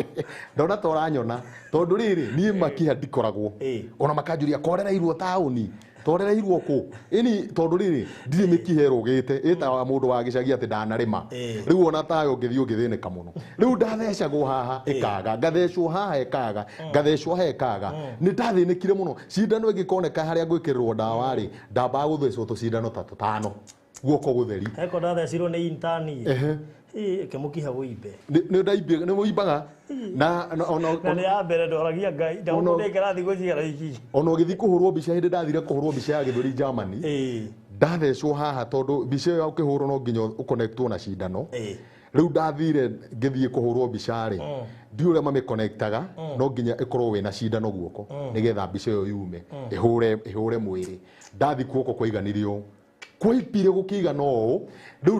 ndona ta ũranyona tondũ rĩrĩ niĩ makiha ndikoragwo ona makanjũria korereirwo taũni torereirwo kũ ini tondũ rĩrĩ ndirĩ mĩkiha ĩrũgĩte ĩtaga mũndũ wa gĩcagi atĩ ndanarĩma rĩu ona tayo ũngĩthiĩ ũngĩthĩnĩka mũno rĩu ndathecagwo haha ĩkaga ngathecwo haha ĩkaga ngathecwo haha ĩkaga nĩ ndathĩnĩkire mũno cindano ĩngĩkoneka harĩa ngwĩkĩrĩrwo ndawa rĩ ndambaga gũthecwo tũcindano ta tũtano guoko gũtheri heko ndathecirwo nĩ intani ĩkĩmũkiha wũimbe nĩ mũimbaga na na nĩ ya mbere ndoragia Ngai ndagũkũnengera thikũ cigana iki ona ũgĩthiĩ kũhũrwo mbica hĩndĩ ndathire kũhũrwo mbica ya gĩthũri Germany ndathecwo haha tondũ mbica ĩyo ũkĩhũrwo no nginya ũconnectwo na cindano rĩu ndathire ngĩthiĩ kũhũrwo mbica rĩ ndiũ ũrĩa mamĩconnectaga no nginya ĩkorwo wĩna cindano guoko nĩgetha mbica ĩyo yume ĩhũre mwĩrĩ ndathi guoko kwaiganirie ũũ kwaimbire gũkĩigana ũũ rĩu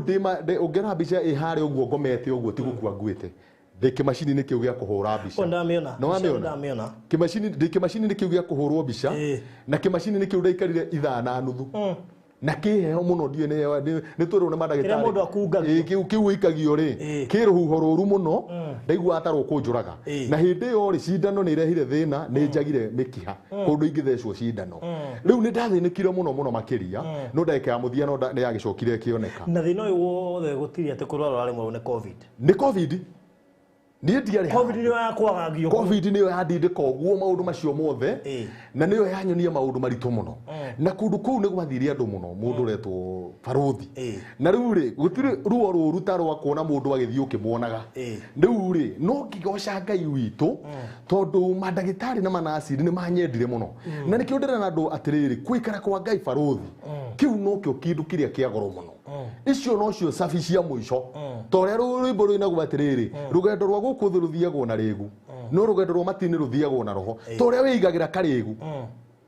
ũngĩona mbica ĩ harĩa ũguo ngomete ũguo ti gũkua nguĩte ndĩ kĩmacini-inĩ kĩu gĩa kũhũra mbica nĩ wamĩona ndĩ kĩmacini-inĩ kĩu gĩa kũhũrwo mbica na kĩmacini-inĩ kĩu ndaikarire ithaa na nuthu na kĩheho mũno ndiũĩ nĩ twĩrwo nĩ mandagĩtarĩ kĩu kĩu ũikagio rĩ kĩ rũhuho rũru mũno ndaiguaga ta rũkũnjũraga na hĩndĩ ĩyo rĩ cindano nĩ irehire thĩna nĩ njagire mĩkiha kũndũ ingĩthecwo cindano rĩu nĩ ndathĩnĩkire mũno mũno makĩria no ndagĩka ya mũthia no nĩ yagĩcokire ĩkĩoneka na thĩna ũyũ wothe gũtirĩ atĩ kũrwara ũrarĩ mũrũ nĩ COVID nĩ COVID niĩ ndiarĩ COVID nĩyo yakwagagio COVID nĩyo yandindĩka ũguo maũndũ macio mothe na nĩyo yanyonia maũndũ maritũ mũno na kũndũ kũu nĩ gwathire andũ mũno mũndũ ũretwo barũthi na rĩu rĩ gũtirĩ ruo rũru ta rwa kuona mũndũ agĩthiĩ ũkĩmuonaga rĩu rĩ no ngĩgoca Ngai witũ tondũ mandagĩtarĩ na manaciri nĩ manyendire mũno na nĩkĩo ndĩrera andũ atĩrĩrĩ gũikara kwa Ngai barũthi kĩu nokĩo kĩndũ kĩrĩa kĩa goro mũno icio nocio cabi cia mũico ta ũrĩa rwĩmbo rũinagwo atĩrĩrĩ rũgendo rwa gũkũ thĩ rũthiagwo na rĩgu no rũgendo rwa mati-inĩ rũthiagwo na roho ta ũrĩa wĩigagĩra karĩgu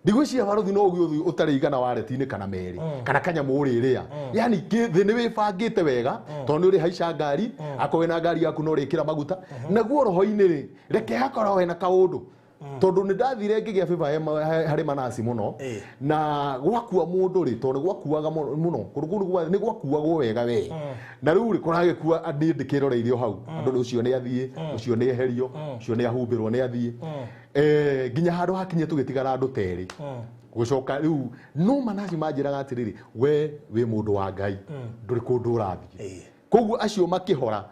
ndigwĩciria barũthi no ũgĩe ũtarĩ igana wareti-inĩ kana merĩ kana kanyamũ ũrĩrĩa yani thĩ nĩ wĩbangĩte wega tondũ nĩ ũrĩhaica ngari akorwo wĩna ngari yaku no ũrĩkĩra maguta naguo roho-inĩ rĩ reke hakorwo hena kaũndũ tondũ nĩ ndathire ngĩgĩa favor harĩ manasi mũno na gwakua mũndũ rĩ tondũ gwakuaga mũno kũndũ kũu nĩ gwakuagwo wega we na rĩu rĩ kũragĩkua niĩ ndĩkĩroreirio hau andũ ũcio nĩ athiĩ ũcio nĩ eherio ũcio nĩ ahumbĩrwo nĩ athiĩ nginya handũ hakinye tũgĩtigara andũ terĩ gũcoka rĩu no manasi manjĩraga atĩrĩrĩ we wĩ mũndũ wa Ngai ndũrĩ kũndũ ũrathiĩ koguo acio makĩhora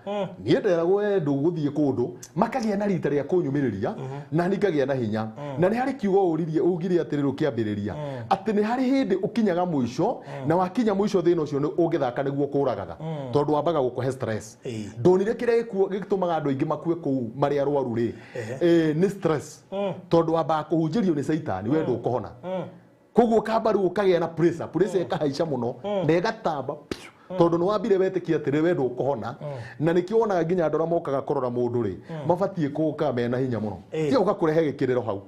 niĩ nderagwo we ndũgũthiĩ kũndũ makagĩa na rita rĩa kũnyũmĩrĩria na niĩ ngagĩa na hinya na nĩ harĩ kiugo ũririe ugire atĩrĩrĩ ũkĩambĩrĩria atĩ nĩ harĩ hĩndĩ ũkinyaga mũico na wakinya mũico thĩna ũcio ũngĩthaka nĩguo kũragaga tondũ wambaga gũkũhe stress ndonire kĩrĩa gĩtũmaga andũ aingĩ makue kũu marĩ arwaru rĩ nĩ stress tondũ wambaga kũhunjĩrio nĩ caitani we ndũkũhona koguo ũkamba rĩu ũkagĩa na pressure pressure ĩkahaica mũno na ĩgatamba Tondũ nĩ wambire wetĩkia atĩrĩ we ndũkũhona na nĩkĩo wonaga nginya andũ arĩa mokaga kũrora mũndũ rĩ mabatiĩ gũka mena hinya mũno ti gũka kũrehe gĩkĩrĩro hau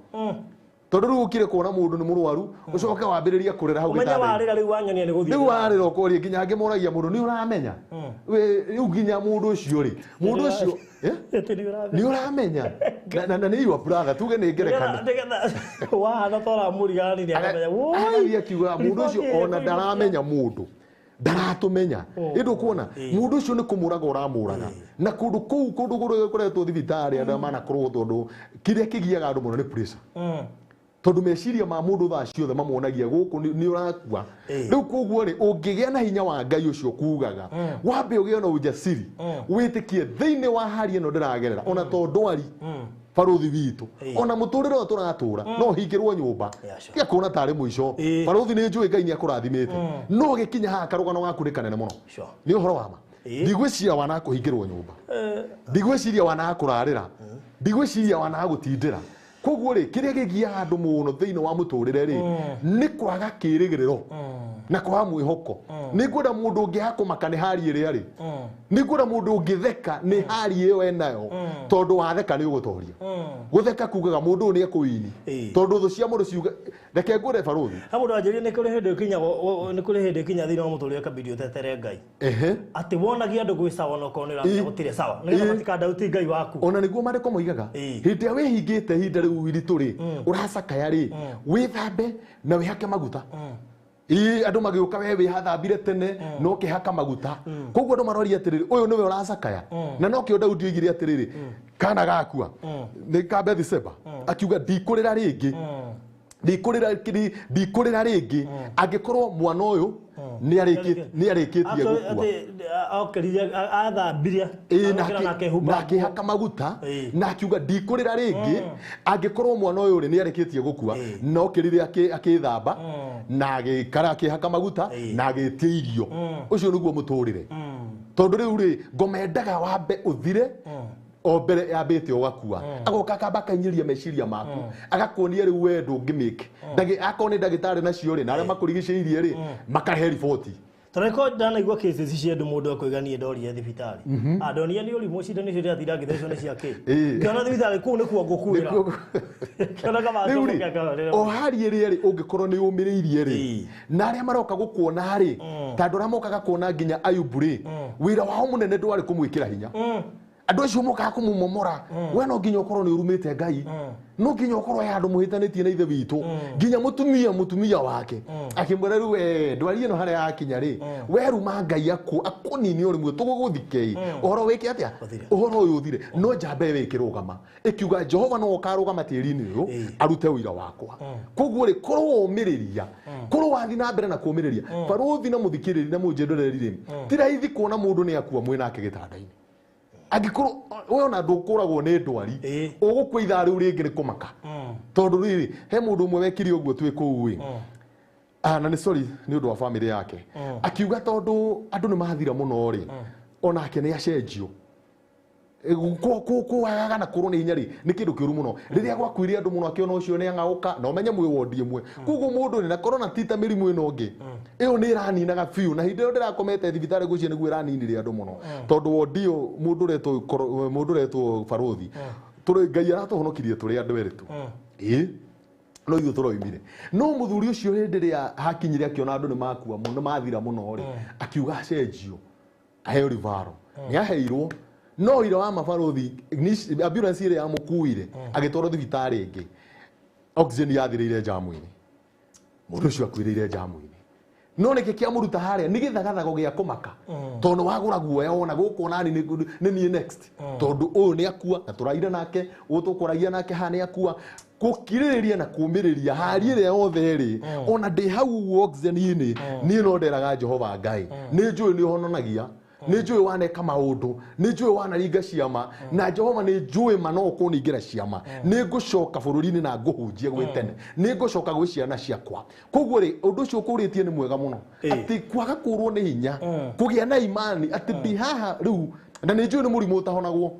tondũ rĩu ũkire kuona mũndũ nĩ mũrwaru ũcoke wambĩrĩrie kũrĩra hau Ũmenye warĩra rĩu wanyonia nĩ gũthiĩ rĩu warĩra ũkoria nginya angĩ moragia mũndũ nĩ ũramenya rĩu nginya mũndũ ũcio rĩ mũndũ ũcio nĩ ũramenya na nĩ your brother tuge nĩ ngerekano nĩgetha wahana ta ũramũriganĩria nĩ akamenya woi agathiĩ akiuga mũndũ ũcio ona ndaramenya mũndũ ndaratũmenya ĩndĩ ũkuona mũndũ ũcio nĩ kũmũraga ũramũraga na kũndũ kũu kũndũ kũrĩa kũretwo thibitarĩ andũ manakorwo tondũ kĩrĩa kĩgiaga andũ mũno nĩ pressure tondũ meciria ma mũndũ thaa ciothe mamuonagia gũkũ nĩ ũrakua rĩu koguo rĩ ũngĩgĩa na hinya wa Ngai ũcio kugaga wambe ũgĩe na ujasiri wĩtĩkie thĩinĩ wa hali ĩno ndĩragerera ona to ndwari baruthi witũ ona mũtũrĩre ũyũ tũratũra no hingĩrwo nyũmba tiga kuona tarĩ mũico baruthi nĩ njũĩ Ngai nĩ akũrathimĩte no gĩkinya haha karũgano gaku nĩ kanene mũno nĩ ũhoro wa ma ndigwĩciria wanakũhingĩrwo nyũmba ndigwĩciria wanakũrarĩra ndigwĩciria wanagũtindĩra koguo rĩ kĩrĩa gĩgiaga andũ mũno thĩinĩ wa mũtũrĩre rĩ nĩ kwaga kĩĩrĩgĩrĩro na kwaga mwĩhoko nĩ ngwenda mũndũ ũngĩ akũmaka nĩ hari ĩrĩa rĩ nĩ ngwenda mũndũ ũngĩtheka nĩ hari ĩyo enayo tondũ watheka nĩ ũgũtoria gũtheka kugaga mũndũ ũyũ nĩ ekũini tondũ thũ cia mũndũ ciuga reke ngwĩre baruthi ha mũndũ anjĩrire nĩ kũrĩ hĩndĩ ĩkinya nĩ kũrĩ hĩndĩ ĩkinya thĩinĩ wa mũtũrĩre kabidi ũtetere Ngai atĩ wonagia andũ gwĩ sawa na okorwo nĩ ũramenya gũtirĩ sawa nĩgetha matikandauti Ngai waku ona nĩguo maandĩko moigaga hĩndĩ ĩrĩa wĩhingĩte ihinda rĩu iritũ rĩ ũracakaya rĩ wĩthambe na wĩhake maguta ii andũ magĩũka we wĩhathambire tene no kĩhaka maguta koguo andũ maroria atĩrĩrĩ ũyũ nĩwe ũracakaya na nokĩo Daudi oigire atĩrĩrĩ kana gakua nĩ ka Bethseba akiuga ndikũrĩra rĩngĩ ndikũrĩra rĩngĩ angĩkorwo mwana ũyũ nĩ arĩkĩtie gũkua okĩrire athambirie na akĩhaka maguta na akiuga ndikũrĩra rĩngĩ angĩkorwo mwana ũyũ rĩ nĩ arĩkĩtie gũkua na okĩrire akĩthamba na agĩikara akĩhaka maguta na agĩtia irio ũcio nĩguo mũtũrĩre tondũ rĩu rĩ ngoma endaga wambe ũthire o mbere yambĩte ũgakua agoka akamba akainyĩria meciria maku agakuonia rĩu we ndũngĩmĩke akorwo nĩ ndagĩtarĩ nacio rĩ na arĩa makũrigicĩirie rĩ makarehe riboti Toreko ndanaigua cases cia andũ mũndũ akoiga niĩ ndorire thibitarĩ andonia nĩ ũrimũ cindano icio ndĩratinda ngĩthecwo nĩ cia kĩ ngĩona thibitarĩ kũu nĩkuo ngũkuĩra o hari ĩrĩa rĩ ũngĩkorwo nĩ ũmĩrĩirie rĩ na arĩa maroka gũkuona rĩ ta andũ arĩa mokaga kuona nginya Ayubu rĩ wĩra wao mũnene ndwarĩ kũmwĩkĩra hinya andũ acio mokaga kũmũmomora we no nginya ũkorwo nĩ ũrumĩte Ngai no nginya ũkorwo he handũ mũhĩtanĩtie na ithe witũ nginya mũtumia wake akĩmwĩra rĩu we ndwari ĩno harĩa yakinya rĩ we ruma Ngai akũnine o rĩmwe tũgũgũthikei ũhoro wĩke atĩa ũhoro ũyũ ũthire no njamba ĩyo ĩkĩrũgama ĩkiuga Jehova no ũkarũgama tĩri-inĩ ũyũ arute ũira wakwa koguo rĩ korwo womĩrĩria korwo wathiĩ na mbere na kũũmĩrĩria baruthi na mũthikĩrĩri na mũnjendoreri rĩ ti raithi kuona mũndũ nĩ akua mwĩ nake gĩtanda-inĩ angĩkorwo we ona ndũkũragwo nĩ ndwari ũgũkua ithaa rĩu rĩngĩ nĩ kũmaka tondũ rĩrĩ he mũndũ ũmwe wekire ũguo twĩ kũu ĩ na nĩ sorry nĩ ũndũ wa bamĩrĩ yake akiuga tondũ andũ nĩ mathira mũno rĩ onake nĩ acenjio kwagaga na kũrwo nĩ hinya rĩ nĩ kĩndũ kĩũru mũno rĩrĩa gwakuire andũ mũno akĩona ũcio nĩ ang'aũka na ũmenye mwĩ wondi ĩmwe koguo mũndũ nĩ na korona ti ta mĩrimũ ĩno ĩngĩ ĩyo nĩ ĩraninaga biũ na hĩndĩ ĩyo ndĩrakomete thibitarĩ ngwĩciria nĩguo ĩraninire andũ mũno tondũ wondi ĩyo mũndũ ũretwo baruthi tũrĩ Ngai aratũhonokirie tũrĩ andũ erĩ tu ĩĩ no ithuĩ tũroimire no mũthuri ũcio hĩndĩ ĩrĩa hakinyire akĩona andũ nĩ makua mũno nĩ mathira mũno rĩ akiuga acenjio aheo rivaro nĩ aheirwo no ira wa mabaruthi ambulance ĩrĩa yamũkuire agĩtwarwo thibitarĩ ĩngĩ oxygen yathirĩire jamu-inĩ mũndũ ũcio akuĩrĩire jamu-inĩ no nĩkĩ kĩamũruta harĩa nĩ gĩthagathago gĩa kũmaka tondũ wagũra guoya wona gũkũ nani nĩ niĩ next tondũ ũyũ nĩ akua na tũraire nake ũyũ tũkũragia nake haha nĩ akua gũkirĩrĩria na kũũmĩrĩria hari ĩrĩa yothe rĩ ona ndĩ hau ũguo oxygen-inĩ niĩ no nderaga Jehova Ngai nĩ njũĩ nĩ ũhononagia nĩ njũĩ waneka maũndũ nĩ njũĩ wanaringa ciama na Jehova nĩ njũĩ ma no ũkũningĩra ciama nĩ ngũcoka bũrũri-inĩ na ngũhunjie gwĩ tene nĩ ngũcoka gwĩ ciana ciakwa koguo rĩ ũndũ ũcio ũkũrĩtie nĩ mwega mũno atĩ kwaga kũrwo nĩ hinya kũgĩa na imani atĩ ndĩ haha rĩu na nĩ njũĩ nĩ mũrimũ ũtahonagwo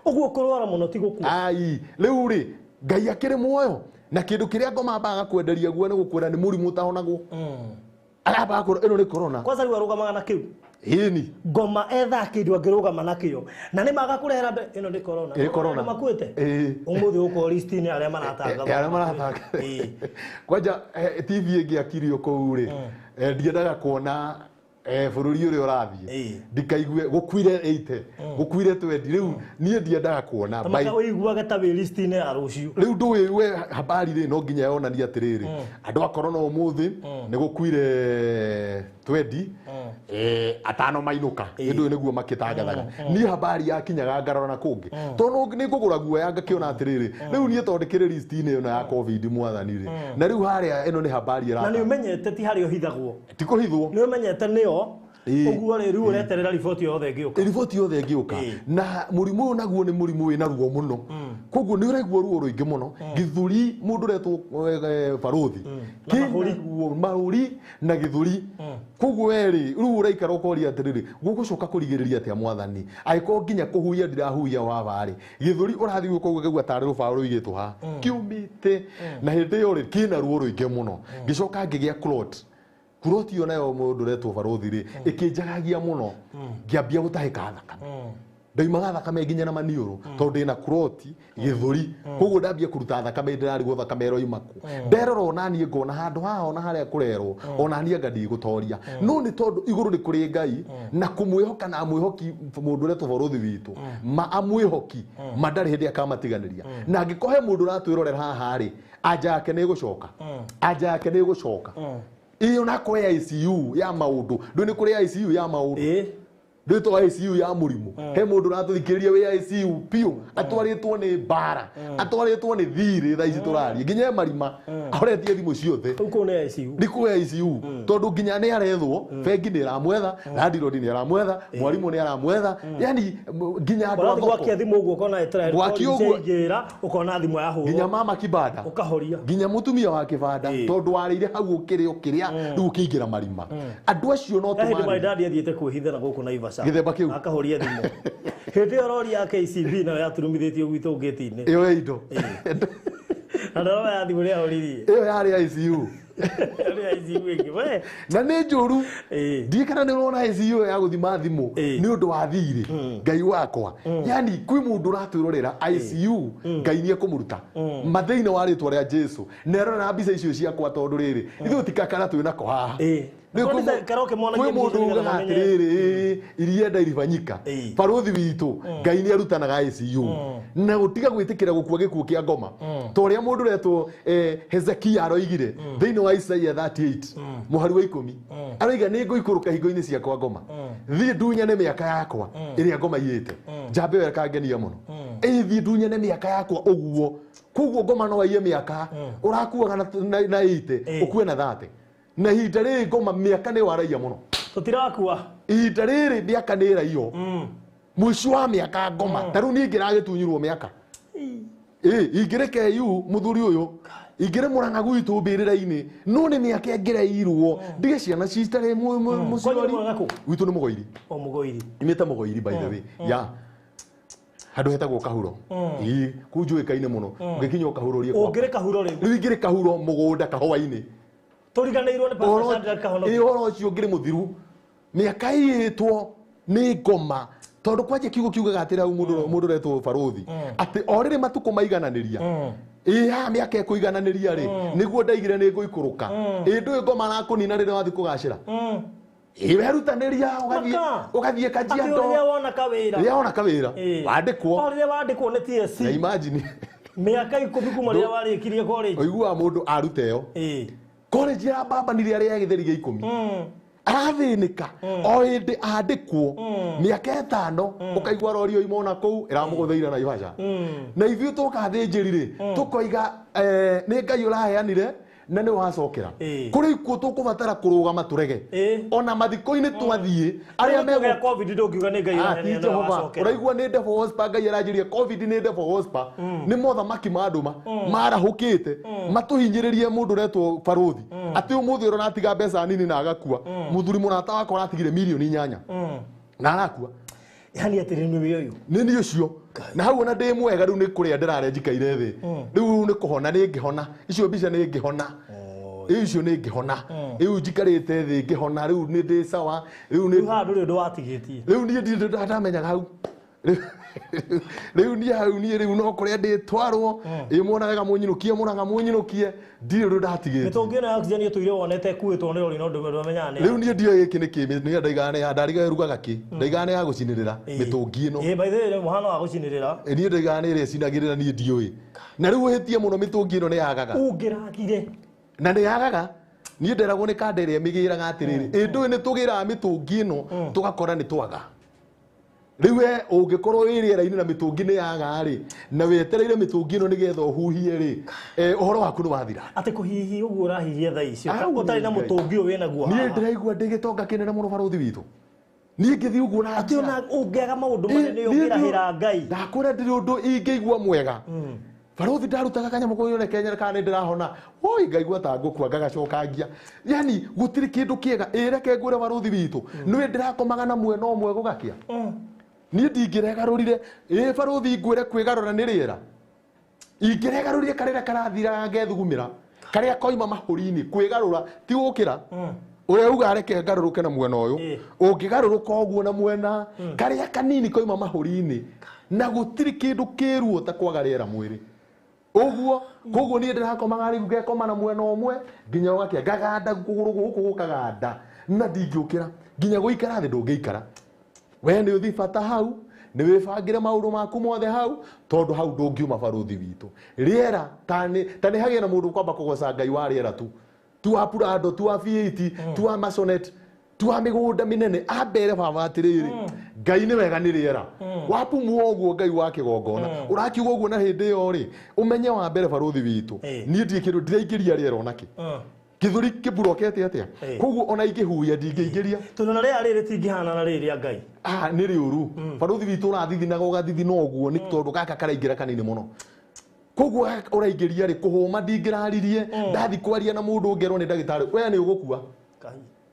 ũguo kũrwara mũno ti gũkua ai rĩu rĩ Ngai akĩrĩ muoyo na kĩndũ kĩrĩa ngoma ambaga kwenderia guo nĩ gũkwĩra nĩ mũrimũ ũtahonagwo Aramba ĩno nĩ corona. Kwanza rĩu arũgamaga na kĩu. Ĩni. Ngoma etha kĩndũ angĩrũgama nakĩo. Na nĩ maga kũrehera mbere ĩno nĩ corona. Ĩ corona. Makuĩte. Ĩ. Ũmũthĩ ũkorwo list-inĩ arĩa maratangatha. Arĩa maratangatha. Kwanja TV ĩngĩakirio kũu rĩ, ndiendaga kuona bũrũri ũrĩa ũrathiĩ. Ndikaigue gũkuire 80, gũkuire 20. Rĩu niĩ ndiendaga kuona. Ũiguage ta wĩ list-inĩ ya rũciũ. Rĩu ndũĩ we habari rĩ no nginya yonanie atĩrĩrĩ. Andũ a corona ũmũthĩ nĩ gũkuire 20, atano mainũka. Ndũĩ nĩguo makĩtangathaga. Niĩ habari yakinyaga ngarora na kũngĩ. Tondũ nĩ ngũgũra guoya ngakĩona atĩrĩrĩ. Rĩu niĩ tondũ ndĩkĩrĩ list-inĩ ĩno ya COVID mwathani rĩ. Na rĩu harĩa ĩno nĩ habari ĩrata. Na nĩ ũmenyete ti harĩa ũhithagwo. Ti kũhithwo. Nĩ ũmenyete nĩo. Ũguo rĩ rĩu ũreterera riboti yothe ĩngĩũka. Riboti yothe ĩngĩũka. Na mũrimũ ũyũ naguo nĩ mũrimũ wĩna ruo mũno. Koguo nĩ ũraigua ruo rũingĩ mũno. Gĩthũri mũndũ ũretwo barũthi. Kĩna mahũri na gĩthũri. Koguo we rĩ rĩu ũraikara ũkoria atĩrĩrĩ gũgũcoka kũrigĩrĩria atĩa mwathani. Angĩkorwo nginya kũhuhia ndirahuhia waba rĩ. Gĩthũri ũrathiĩ gũka ũkaigua tarĩ rũbaũ rũigĩtwo haha. Kĩũmĩte. Na hĩndĩ ĩyo rĩ kĩna ruo rũingĩ mũno. Ngĩcoka ngĩgĩa clot. Clot ĩyo nayo mũndũ ũretwo barũthi rĩ ĩkĩnjagagia mũno. Ngĩambia gũtahĩka thakame. Ndaimaga thakame nginya na maniũrũ tondũ ndĩna clot gĩthũri. Koguo ndambia kũruta thakame ndĩrarigwo thakame ĩroima kũ. Nderora ona niĩ ngona handũ haha ona harĩa kũrerwo ona niĩ anga ndigũtoria. No nĩ tondũ igũrũ nĩ kũrĩ Ngai na kũmwĩhoka na amwĩhoki mũndũ ũretwo barũthi witũ. Ma amwĩhoki ma ndarĩ hĩndĩ akamatiganĩria. Na angĩkorwo he mũndũ ũratwĩrorera haha rĩ anja yake nĩ ĩgũcoka. Anja yake nĩ ĩgũcoka. Iyo nako ya ICU ya maũndũ. Ndũĩ nĩ kũrĩ ICU ya maũndũ. Ndũĩ to ICU ya mũrimũ. He mũndũ ũratũthikĩrĩria wĩ ICU piũ. Atwarĩtwo nĩ mbara. Atwarĩtwo nĩ thirĩ thaa ici tũraria. Nginya e marima. Ahoretie thimũ ciothe. Rĩu kũu nĩ ICU. Nĩ kũu ICU. Tondũ nginya nĩ arethwo. Bengi nĩ ĩramwetha. Landlord nĩ aramwetha. Mwarimũ nĩ aramwetha. Yani nginya andũ a thoko. Gwakia thimũ ũguo ũkona ĩtara. Gwakia ũguo. Ingĩra ũkona thimũ yahũrwo. Nginya mama kibanda. Ũkahoria. Nginya mũtumia wa kibanda. Tondũ warĩire hau ũkĩrĩa ũkĩrĩa. Rĩu ũkĩingĩra marima. Andũ acio no tũmarĩ. Hĩndĩ my dad athiĩte kwĩhithĩra gũkũ Naivasha. Gĩthemba kĩu. Akahoria thimũ. Hĩndĩ ĩyo rori ya KCB nayo yaturumithĩtio gwitũ ngĩti-inĩ. Ĩyo ya indo. Na ndorora ya thimũ nĩyahoririe. Ĩyo yarĩ ICU. Yarĩ ICU ĩngĩ we. Na nĩ njũru. Ndiĩ kana nĩ ũrona ICU ya gũthima thimũ nĩ ũndũ wa thirĩ. Ngai wakwa. Yani kwĩ mũndũ ũratwĩrorera ICU Ngai nĩ ekũmũruta. Ma thĩinĩ wa rĩtwa rĩa Jesu. Na erorera mbica icio ciakwa tondũ rĩrĩ ithuĩ ti kakara twĩ nako haha. Kwĩ mũndũ ugaga atĩrĩrĩ irienda iribanyika. Barũthi witũ Ngai nĩ arutanaga ICU. Na gũtiga gwĩtĩkĩra gũkua gĩkuũ kĩa ngoma. Ta ũrĩa mũndũ ũretwo Hezekia aroigire thĩinĩ wa Isaia 38 mũhari wa 10. Aroiga nĩ ngũikũrũka hingo-inĩ ciakwa ngoma. Thiĩ ndunyane mĩaka yakwa ĩrĩa ngoma iyĩte. Njambe ĩyo ĩkangenia mũno. Ĩ thiĩ ndunyane mĩaka yakwa ũguo. Koguo ngoma no aiye mĩaka ũrakuaga na 80 ũkue na 30. Na ihinda rĩrĩ ngoma mĩaka nĩ waraia mũno. Tũtirakua. Ihinda rĩrĩ mĩaka nĩ ĩraiyo. Mũico wa mĩaka ngoma. Ta rĩu niĩ ingĩragĩtunyirwo mĩaka. Ingĩrĩ KU mũthuri ũyũ. Ingĩrĩ Mũrang'a gwitũ mbĩrĩra-inĩ. No nĩ mĩaka ĩngĩrairwo. Ndige ciana citarĩ mũciari. Gwitũ nĩ Mũgoiri. O Mũgoiri. Imĩte Mũgoiri by the way. Ya. Handũ hetagwo Kahuro. Ĩĩ, kũu njũĩkaine mũno. Ũngĩkinya Kahuro rĩ. Ũngĩrĩ Kahuro rĩ. Rĩu ingĩrĩ Kahuro mũgũnda kahũa-inĩ. Tũriganĩirwo nĩ Pastor Shadrack Kahonoki. Ĩ ũhoro ũcio ũngĩrĩ mũthiru. Mĩaka iyĩtwo nĩ ngoma. Tondũ kwanja kiugo kiugaga atĩrĩ hau mũndũ ũretwo barũthi. Atĩ o rĩrĩ matukũ maigananĩria. Ĩ haha mĩaka ĩkũigananĩria rĩ nĩguo ndaigire nĩ ngũikũrũka. Ĩ ndũĩ ngoma arakũnina rĩrĩa wathiĩ kũgacĩra. Ĩ werutanĩria ũgathiĩ Kajiado. Atĩ rĩrĩa wona kawĩra. Rĩrĩa wona kawĩra. Wandĩkwo. O rĩrĩa wandĩkwo nĩ TSC. Na imagine. Mĩaka 10 kuma rĩrĩa warĩkirie college. Ũiguaga mũndũ aruta ĩyo. College ya bambanire arĩa gĩtheri gĩa 10. Arathĩnĩka o hĩndĩ andĩkwo mĩaka 5 ũkaigua rori ĩyo imona kũu ĩramũgũthĩire Naivasha. Na ithuĩ tũka athĩnjĩri rĩ tũkoiga nĩ Ngai ũraheanire na nĩ wacokera. Kũrĩ ikuũ tũkũbatara kũrũgama tũrege. Ona mathiko-inĩ twathiĩ arĩa megũ COVID ndũngiuga nĩ Ngai ũraheanire na wacokera. Ũraigua nĩ devil worshiper Ngai aranjĩria COVID nĩ devil worshiper. Nĩ mothamaki ma ndũma marahũkĩte matũhinyĩrĩrie mũndũ ũretwo barũthi. Atĩ ũmũthĩ ũratiga mbeca nini na agakua. Mũthuri mũrata wakwa aratigire mirioni 8. Na arakua. Yani atĩrĩ nĩ ũyũ. Nĩ niĩ ũcio. Na hau ona ndĩ mwega rĩu nĩ kũrĩa ndĩrarĩa njikaire thĩ. Rĩu nĩ kũhona nĩ ngĩhona. Icio mbica nĩ ngĩhona. Icio nĩ ngĩhona. Rĩu njikarĩte thĩ ngĩhona, rĩu nĩ ndĩ sawa, rĩu nĩ Rĩu haha ndũrĩ ũndũ watigĩtie. Rĩu niĩ ndirĩ ndamenyaga hau. Rĩu niĩ hau niĩ rĩu no kũrĩa ndĩtwarwo, ĩ muona wega mũnyinũkie, mũraga mũnyinũkie, ndirĩ ũndũ ndatigĩtie. Mĩtũngi ĩno ya oxygen ĩtũire wonete ĩkuĩtwo nĩ rori no ndũmenyaga nĩ. Rĩu niĩ ndiũĩ gĩkĩ nĩ kĩ, nĩ ndaigaga nĩ ya ndariga ĩrugaga kĩ, ndaigaga nĩ ya gũcinĩrĩra mĩtũngi ĩno. Ĩ by the way mũhano wa gũcinĩrĩra. Niĩ ndaigaga nĩ ĩrĩa ĩcinagĩrĩra niĩ ndiũĩ. Na rĩu ũhĩtie mũno mĩtũngi ĩno nĩ yagaga. Ũngĩragire. Na nĩ yagaga. Niĩ nderagwo nĩ kanda ĩrĩa ĩmĩgĩraga atĩrĩrĩ, ĩ ndũĩ nĩ tũgĩraga mĩtũngi ĩno tũgakora nĩ twaga. Rĩu we ũngĩkorwo wĩ rĩera-inĩ na mĩtũngi nĩ yaga rĩ, na wetereire mĩtũngi ĩno nĩgetha ũhuhie rĩ, ũhoro waku nĩ wathira. Atĩ kũhihia ũguo ũrahihia thaa ici, ũtarĩ na mũtũngi ũyũ wĩnaguo haha. Niĩ ndĩraigua ndĩ gĩtonga kĩnene mũno barũthi witũ. Niĩ ngĩthiĩ ũguo na atĩ ona ũngĩaga maũndũ manene ũngĩrahĩra Ngai. Ndakwĩra ndĩrĩ ũndũ ingĩigua mwega. Barũthi ndarutaga kanyamũ kau yone Kenya kana nĩ ndĩrahona. Oi ngaigua ta ngũkua ngagacokangia. Yani gũtirĩ kĩndũ kĩega. Ĩ reke ngwĩre barũthi witũ. Nĩwe ndĩrakomaga na mwena ũmwe gũgakĩa. Niĩ ndingĩregarũrire. Ĩ barũthi ngwĩre kwĩgarũra nĩ rĩera. Ingĩregarũrire karĩra karathira ngethugumĩra. Karĩa koima mahũri-inĩ kwĩgarũra ti gũkĩra. Ũrĩa uga reke ngarũrũke na mwena ũyũ. Ũngĩgarũrũka ũguo na mwena karĩa kanini koima mahũri-inĩ na gũtirĩ kĩndũ kĩruo ta kwaga rĩera mwĩrĩ. Ũguo koguo niĩ ndĩrakomaga rĩu ngekoma na mwena ũmwe nginya ũgakĩa ngaganda kũgũrũ gũkũ gũkaganda na ndingĩũkĩra nginya gũikara thĩ ndũngĩikara. We nĩ ũthiĩ bata hau, nĩ wĩbangĩre maũndũ maku mothe hau, tondũ hau ndũngiuma barũthi witũ. Rĩera ta nĩ hagĩe na mũndũ kwamba kũgoca Ngai wa rĩera tu. Tu wa Prado, tu wa V8, tu wa Masonet, tu wa mĩgũnda mĩnene, ambere baba atĩrĩrĩ, Ngai nĩ wega nĩ rĩera. Wapumwo ũguo Ngai wa kĩgongona, ũrakiuga ũguo na hĩndĩ ĩyo rĩ, ũmenye wa mbere barũthi witũ. Niĩ ndirĩ kĩndũ ndĩraingĩria rĩera onakĩ. Gĩthũri kĩmburokete atĩa? Koguo ona ingĩhuhia ndingĩingĩria. Tondũ na rĩera rĩrĩ rĩtingĩhana na rĩrĩ rĩa Ngai. Nĩ rĩũru. Barũthi witũ ũrathithinaga ũgathithina ũguo nĩ tondũ gaka karaingĩra kanini mũno. Koguo ũraingĩria rĩ kũhũma ndingĩraririe, ndathi kwaria na mũndũ ngerwo nĩ ndagĩtarĩ, we nĩ ũgũkua.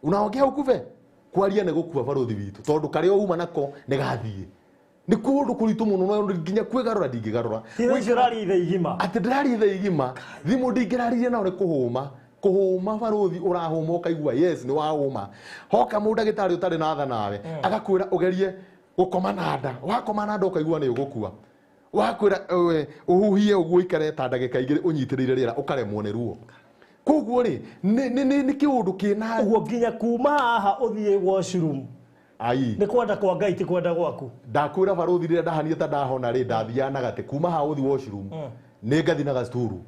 Unaongea ukuve? Kwaria nĩ gũkua barũthi witũ tondũ karĩa uma nako nĩ gathiĩ. Nĩ kũndũ kũritũ mũno no nginya kwĩgarũra ndingĩgarũra. Icio ũraria ithaa igima. Atĩ ndĩraria ithaa igima, thimũ ndingĩraririe nao nĩ kũhũma. Kũhũma barũthi ũrahũma ũkaigua yes nĩ wahũma. Hoka mũndagĩtarĩ ũtarĩ na tha nawe agakwĩra ũgerie gũkoma na nda. Wakoma na nda ũkaigua nĩ ũgũkua. Wakwĩra ũhuhie ũguo ũikare ta ndagĩka igĩrĩ ũnyitĩrĩire rĩera ũkaremwo nĩ ruo. Koguo rĩ nĩ kĩũndũ kĩna ũguo nginya kuma haha ũthiĩ washroom. Ai. Nĩ kwenda kwa Ngai ti kwenda gwaku. Ndakwĩra barũthi rĩrĩa ndahania ta ndahona rĩ ndathiaga na gatĩ kuma haha ũthiĩ washroom. Nĩ ngathi na gacuturu.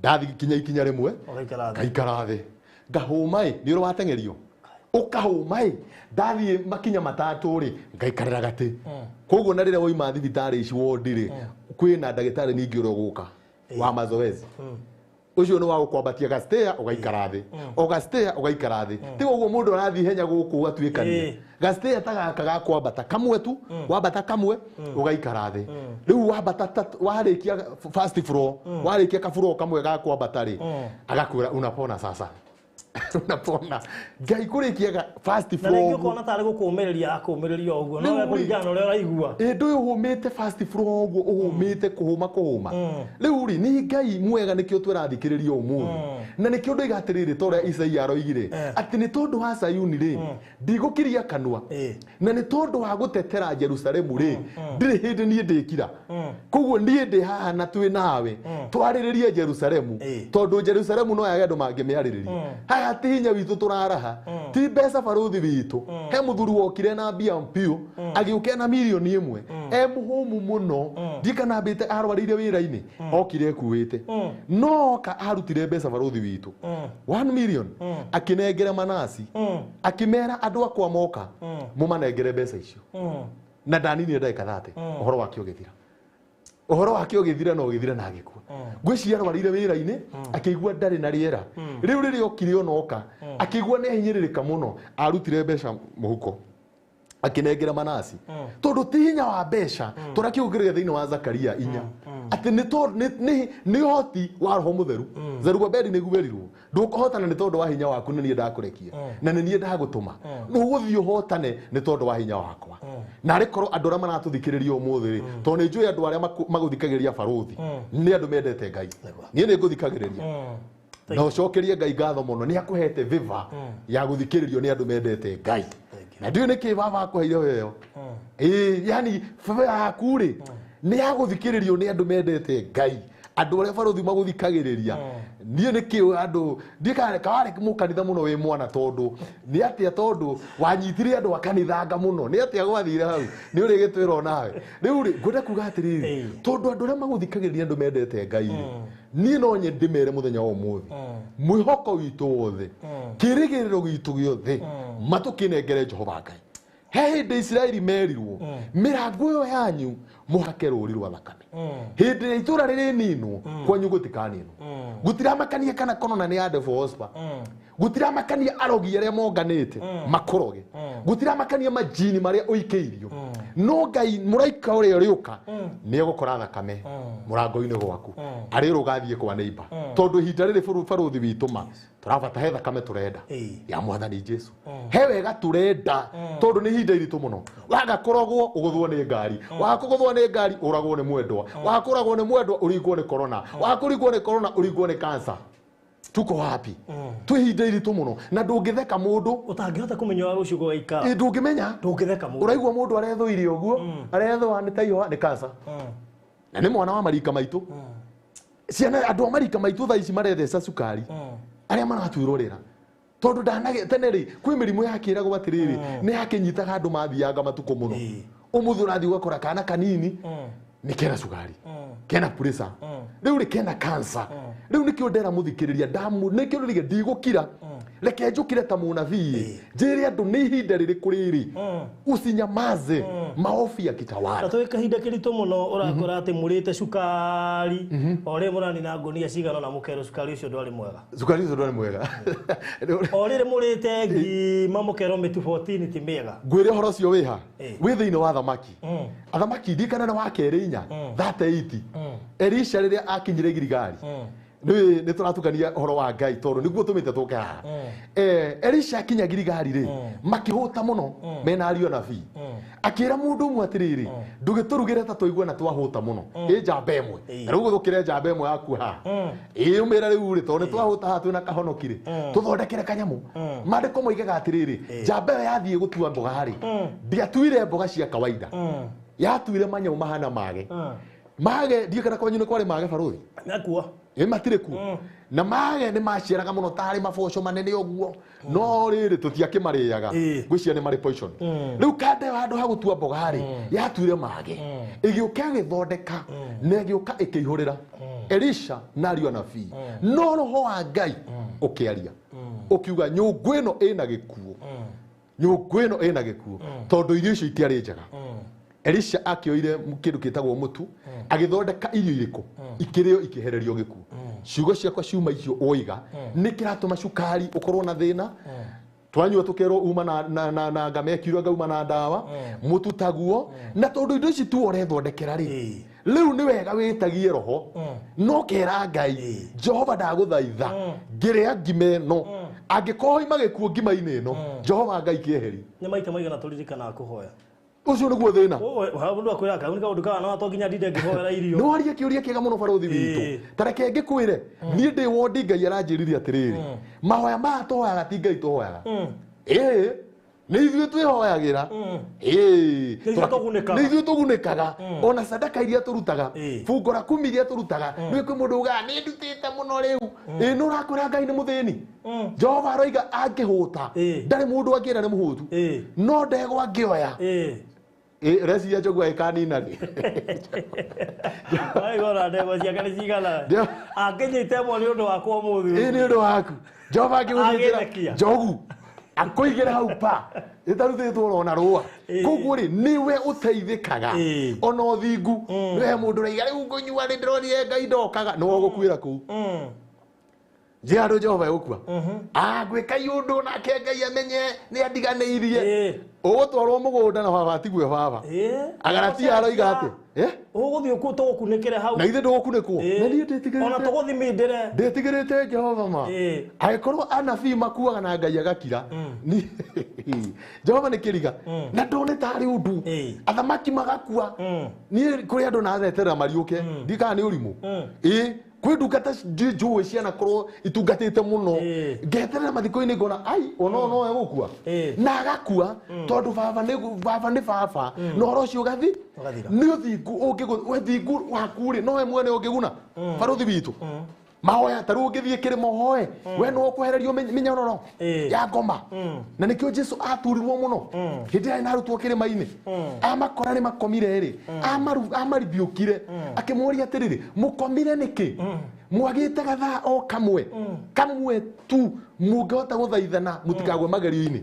Ndathi kinya ikinya rĩmwe ngaikara thĩ ngahũma ĩ nĩ ũrĩ wateng'erio ũkahũma ĩ ndathiĩ makinya matatũ rĩ ngaikarĩra gatĩ. Koguo na rĩrĩa woima thibitarĩ ici wondi rĩ kwĩna ndagĩtarĩ ningĩ ũrĩa ũgũka wa mazoezi. Ũcio nĩ wa gũkwambatia gastea ũgaikara thĩ, o gastea ũgaikara thĩ. Ti ũguo mũndũ arathiĩ ihenya gũkũ ũgatuĩkania. Gastea ta gaka ga kwambata kamwe tu, wambata kamwe ũgaikara thĩ. Rĩu wambata warĩkia first floor, warĩkia kaburo kamwe ga kwambata rĩ, agakwĩra unapona sasa. Unapona. Ngai kũrĩkia first floor. Na rĩngĩ ũkona tarĩ gũkũmĩrĩria akũmĩrĩria ũguo, no kũringana na ũrĩa ũraigua. Ĩ ndũĩ ũhũmĩte first floor ũguo ũhũmĩte kũhũma kũhũma. Rĩu rĩ nĩ Ngai mwega nĩkĩo twĩrathikĩrĩria ũmũthĩ. Na nĩkĩo ndoiga atĩrĩrĩ ta ũrĩa Isaia aroigire atĩ nĩ tondũ wa Sayuni rĩ ndigũkiria kanua, na nĩ tondũ wa gũtetera Jerusalemu rĩ ndirĩ hĩndĩ niĩ ndĩkira. Koguo niĩ ndĩ haha na twĩ nawe twarĩrĩrie Jerusalemu tondũ Jerusalemu no yage andũ mangĩmĩarĩrĩria. Haha ti hinya witũ tũraraha, ti mbeca barũthi witũ. He mũthuri wokire na mbia mpiũ agĩũka na mirioni ĩmwe e mũhũmu mũno ndikana mbĩte arwarĩire wĩra-inĩ okire ekuĩte no oka arutire mbeca barũthi witũ 1 million akĩnengera manasi akĩmera andũ akwa moka mũmanengere mbeca icio na ndaninire ndagĩka 30 ũhoro wake ũgĩthira. Ũhoro wake ũgĩthira na ũgĩthira na agĩkua. Ngwĩciria arwarĩire wĩra-inĩ akĩigua ndarĩ na rĩera. Rĩu rĩrĩa okire onoka akĩigua nĩ ahinyĩrĩrĩka mũno arutire mbeca mũhuko akĩnengera manasi tondũ ti hinya wa mbeca tũrĩa kiugo thĩinĩ wa Zakaria 4 atĩ nĩ ũhoti wa Roho Mũtheru. Zerubabeli nĩguo erirwo ndũkũhotana nĩ tondũ wa hinya waku na niĩ ndakũrekia na nĩ niĩ ndagũtũma nũgũthiĩ ũhotane nĩ tondũ wa hinya wakwa. Na arĩ korwo andũ arĩa maratũthikĩrĩria ũmũthĩ rĩ tondũ nĩ njũĩ andũ arĩa magũthikagĩrĩria barũthi nĩ andũ mendete Ngai. Niĩ nĩ ngũthikagĩrĩria. Na ũcokerie Ngai ngatho mũno nĩ akũhete favor ya gũthikĩrĩrio nĩ andũ mendete Ngai. Na ndiũĩ nĩkĩ baba akũheire weo. Yani favor yaku rĩ nĩ ya gũthikĩrĩrio nĩ andũ mendete Ngai. Andũ arĩa barothi magũthikagĩrĩria. Niĩ nĩkĩ andũ ndiĩ kawarĩ mũkanitha mũno wĩ mwana tondũ nĩ atĩa tondũ wanyitire andũ a kanithanga mũno nĩ atĩa gwathire hau nĩ ũrĩgĩtwĩra onawe. Rĩu rĩ ngwenda kuga atĩrĩrĩ tondũ andũ arĩa magũthikagĩrĩria andũ mendete Ngai rĩ niĩ no nyende ndĩmere mũthenya wa ũmũthĩ mwĩhoko witũ wothe kĩrĩgĩrĩro gitũ gĩothe matũkĩnengere Jehova Ngai. He hĩndĩ Isiraeli merirwo mĩrango ĩyo yanyu mũhake rũũri rwa thakame. Hĩndĩ ĩrĩa itũũra rĩrĩninwo kwanyu gũtikaninwo. Gũtiramakania kana korona nĩ ya devil worshiper. Gũtiramakania arogi arĩa monganĩte makũroge. Gũtiramakania majini marĩa ũikĩirio. No Ngai mũraika ũrĩa ũrĩũka nĩ egũkora thakame mũrango-inĩ gwaku. Arĩ rũgathiĩ kwa neighbor. Tondũ ihinda rĩrĩ barũthi witũ ma tũrabata he thakame tũrenda ya Mwathani Jesu. He wega tũrenda tondũ nĩ ihinda iritũ mũno. Waga kũrogwo ũgũthwo nĩ ngari, waga kũgũthwo nĩ ngari ũragwo nĩ mwendwa, waga kũragwo nĩ mwendwa ũringwo nĩ korona, waga kũringwo nĩ korona ũringwo nĩ cancer. Tuko wapi? Twĩ ihinda iritũ mũno na ndũngĩtheka mũndũ ũtangĩhota kũmenya wa rũciũ gũgaikara. Ndũngĩmenya. Ndũngĩtheka mũndũ. Ũraigua mũndũ arethũire ũguo, arethũa nĩ ta ihũa nĩ cancer. Na nĩ mwana wa marika maitũ. Ciana andũ a marika maitũ thaa ici maretheca cukari. Arĩa maratwĩrorera tondũ ndanage tene rĩ kwĩ mĩrimũ yakĩragwo atĩrĩrĩ nĩ yakĩnyitaga andũ mathianga matukũ mũno. Ũmũthĩ ũrathiĩ ũgakora kana kanini nĩ kena cukari, kena pressure, rĩu rĩ kena cancer. Rĩu nĩkĩo ndera mũthikĩrĩria nĩkĩo ndĩrige ndigũkira. Reke njũkire ta mũnabii njĩre andũ nĩ ihinda rĩrĩkũ rĩrĩ usinyamaze maobi ya kitawala. Na twĩ kahinda kĩritũ mũno ũrakora atĩ mũrĩte cukari o rĩrĩ mũranina ngũnia cigana na mũkerwo cukari ũcio ndwarĩ mwega. Cukari ũcio ndwarĩ mwega. O rĩrĩ mũrĩte ngima mũkerwo mĩtu 14 ti mĩega. Ngwĩre ũhoro ũcio wĩha wĩ thĩinĩ wa thamaki. Athamaki ndikana na wa kerĩ inya 38 Elisha rĩrĩa akinyire Giligali nĩ tũratukania ũhoro wa Ngai tondũ nĩguo tũmĩte tũke haha. Elisha akinya Giligali rĩ makĩhũta mũno mena ariũ anabii. Akĩra mũndũ ũmwe atĩrĩrĩ ndũgĩtũrugĩre ta twaigua na twahũta mũno ĩ njamba ĩmwe na rĩu gũthũkĩre njamba ĩmwe yaku haha ĩ ũmĩre rĩu rĩ tondũ nĩ twahũta haha twĩna kahonoki rĩ tũthondekere kanyamũ. Maandĩko moigaga atĩrĩrĩ njamba ĩyo yathiĩ gũtua mboga rĩ ndiatuire mboga cia kawaida yatuire manyamũ mahana mage. Mage ndiĩ kana kwanyu nĩ kwarĩ mage barũthi? Nakuo. Ĩ matirĩ kuo. Na mage nĩ maciaraga mũno tarĩ maboco manene ũguo no rĩrĩ tũtiakĩmarĩaga ngwĩciria nĩ marĩ poison. Rĩu kanda ĩyo handũ ha gũtua mboga rĩ yatuire mage ĩgĩũka ĩgĩthondeka na ĩgĩũka ĩkĩihũrĩra Elisha na ariũ anabii. No roho wa Ngai ũkĩaria ũkiuga nyũngũ ĩno ĩna gĩkuũ, nyũngũ ĩno ĩna gĩkuũ tondũ irio icio itiarĩ njega. Elisha akĩoire kĩndũ kĩtagwo mũtu agĩthondeka irio irĩkũ ikĩrĩo ikĩhererio gĩkuũ. Ciugo ciakwa ciuma icio woiga nĩ kĩratũma cukari ũkorwo na thĩna. Twanyua tũkerwo uma na ngamekirwo ngauma na ndawa mũtu taguo na tondũ indo ici tu ũrethondekera rĩ rĩu nĩ wega wĩtagie roho no kera Ngai Jehova ndagũthaitha ngĩrĩa ngima ĩno angĩkorwo hoima gĩkuũ ngima-inĩ ĩno Jehova Ngai kĩeheri. Nĩ maita maigana tũririkanaga kũhoya? Ũcio nĩguo thĩna. Mũndũ akwĩra kau nĩ kaũndũ kana to nginya ndinde ngĩhoera irio. Nĩ waria kĩũria kĩega mũno barũthi witũ. Ta reke ngĩkwĩre niĩ ndĩ wondi Ngai aranjĩrire atĩrĩrĩ mahoya maya tũhoyaga ti Ngai tũhoyaga. Ĩĩ nĩ ithuĩ twĩhoyagĩra. Ĩĩ nĩ ithuĩ tũgunĩkaga. Ona sadaka iria tũrutaga bungo la kumi iria tũrutaga nĩ kwĩ mũndũ ugaga nĩ ndutĩte mũno rĩu. Ĩĩ nĩ ũrakwĩra Ngai nĩ mũthĩni. Jehova aroiga angĩhũta ndarĩ mũndũ angĩra nĩ mũhũtu no ndegwa angĩoya. Ĩ reciria njogu ĩkanina rĩ. Aigora ndegwa ciake nĩ cigana. Angĩnyita ĩmwe nĩ ũndũ wakwa ũmũthĩ. Ĩ nĩ ũndũ waku. Jehova angĩgũthĩnjĩra njogu akũigĩra hau pa ĩtarutĩtwo ona rũa. Koguo rĩ nĩwe ũteithĩkaga ona ũthingu. Nĩwe mũndũ ũraiga rĩu ngũnyua rĩ ndĩronire Ngai ndokaga nĩwe ũgũkuĩra kũu. Njĩra andũ Jehova egũkua. Ngwĩka ũndũ nake Ngai amenye nĩ andiganĩirie. Ũgũtwarwo mũgũnda na baba atigue baba. Agaratia aroiga atĩa? Ũgũthiĩ kũ tũgũkunĩkĩre hau. Na ithe ndũgũkunĩkwo. Na niĩ ndĩtigĩrĩte. Ona tũgũthimindĩre. Ndĩtigĩrĩte Jehova ma. Angĩkorwo anabii makuaga na Ngai agakira. Jehova nĩ kĩriga. Na ndone tarĩ ũndũ. Athamaki magakua. Niĩ kũrĩ andũ natheterera mariũke. Ndikaga nĩ ũrimũ. Ĩĩ Kwĩ ndungata njũĩ cianakorwo itungatĩte mũno ngeterera mathiko-inĩ ngona ai ona ũyũ nowe gũkua na agakua tondũ baba nĩ baba na ũhoro ũcio ũgathi nĩ ũthingu ũthingu waku rĩ nowe mwene ũngĩguna barũthi witũ mahoya ta rĩu ũngĩthiĩ kĩrĩma ũhoe we nĩwe ũkwehererio mĩnyororo ya ngoma na nĩkĩo Jesu aturirwo mũno hĩndĩ ĩrĩa na arutwo kĩrĩma-inĩ amakora nĩ makomire rĩ amaribiũkire akĩmoria atĩrĩrĩ mũkomire nĩkĩ mwagĩte gathaa o kamwe kamwe tu mũngĩhota gũthaithana mũtikagwe magerio-inĩ.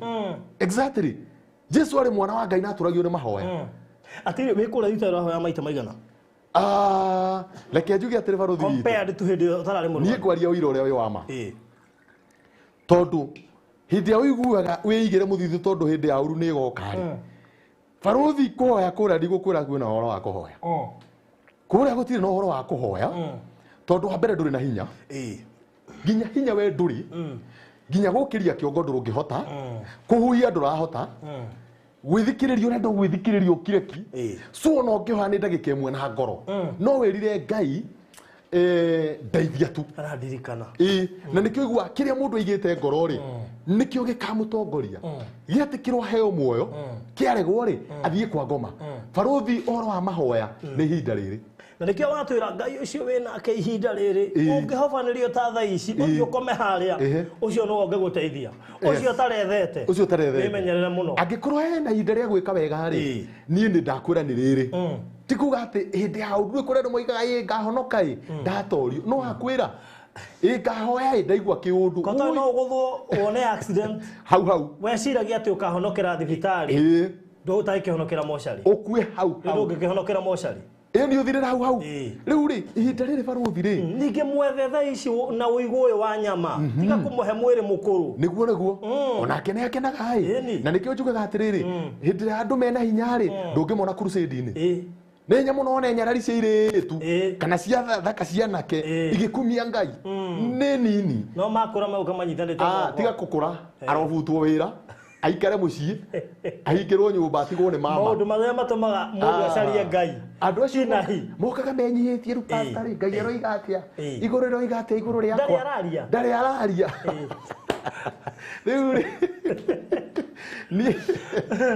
Exactly. Jesu arĩ mwana wa Ngai na atũragio nĩ mahoya. Atĩrĩ wĩ kũrĩa itũ ũrahoya maita maigana? Reke njuge atĩrĩ barũthi witũ. Compared to hĩndĩ ĩyo ũtararĩ mũrwaru. Niĩ ngwaria ũira ũrĩa wĩ wa ma. Tondũ hĩndĩ ĩrĩa ũiguaga wĩigĩre mũthithũ tondũ hĩndĩ ya ũru nĩ ĩgoka rĩ. Barũthi kũhoya kũrĩa ndigũkwĩra kwĩna ũhoro wa kũhoya. Kũrĩa gũtirĩ na ũhoro wa kũhoya tondũ wa mbere ndũrĩ na hinya. Nginya hinya we ndũrĩ. Nginya gũkĩria kĩongo ndũngĩhota. Kũhuhia ndũrahota. Gwĩthikĩrĩria ũrenda gwĩthikĩrĩria ũkire ki. So ona ũngĩhoya nĩ ndagĩka ĩmwe na ngoro. No wĩrire Ngai ndeithia tu. Arandirikana. Na nĩkĩo ũiguaga kĩrĩa mũndũ aigĩte ngoro rĩ nĩkĩo gĩkamũtongoria. Gĩetĩkĩrwo aheo muoyo kĩaregwo rĩ athiĩ kwa ngoma. Barũthi ũhoro wa mahoya nĩ ihinda rĩrĩ. Na nĩkĩo watwĩra Ngai ũcio wĩnake ihinda rĩrĩ ũngĩhobanĩrio ta thaa ici ũthiĩ ũkome harĩa ũcio nĩwe ũngĩgũteithia. Ũcio ũtarethete. Ũcio ũtarethete. Wĩmenyerere mũno. Angĩkorwo hena ihinda rĩa gwĩka wega rĩ niĩ nĩ ndakwĩra nĩ rĩrĩ. Ti kuga atĩ hĩndĩ ya ũndũ kũrĩa andũ moigaga ĩ ngahonoka ĩ ndatorio no akwĩra ĩ ngahoya ĩ ndaigua kĩũndũ. Koto no ũgũthwo wone accident. Hau hau. Weciragia atĩ ũkahonokera thibitarĩ. Ndũtangĩkĩhonokera mocarĩ. Ũkue hau hau. Ndũngĩkĩhonokera mocarĩ. Ĩyo nĩ ũthirĩra hau hau. Rĩu rĩ ihinda rĩrĩ barũthi rĩ. Ningĩ mwethe thaa ici na ũigũ ũyũ wa nyama. Tiga kũmũhe mwĩrĩ mũkũrũ. Nĩguo nĩguo. Onake nĩ akenaga ĩ. Na nĩkĩo njugaga atĩrĩrĩ hĩndĩ ĩrĩa andũ mena hinya rĩ ndũngĩmona crusade-inĩ. Nĩ hinya mũno one nyarari cia airĩtu kana cia thaka cianake igĩkumia Ngai. Nĩ nini. No makũra magũka manyitanĩte. Tiga gũkũra arobutwo wĩra. Aikare mũciĩ ahingĩrwo nyũmba atigwo nĩ mama. Maũndũ marĩa matũmaga mũndũ acarie Ngai. Andũ acio mokaga menyihĩtie rĩu pastor rĩ Ngai aroiga atĩa igũrũ rĩroiga atĩa igũrũ rĩakwa. Ndarĩ araria. Ndarĩ araria. Rĩu rĩ niĩ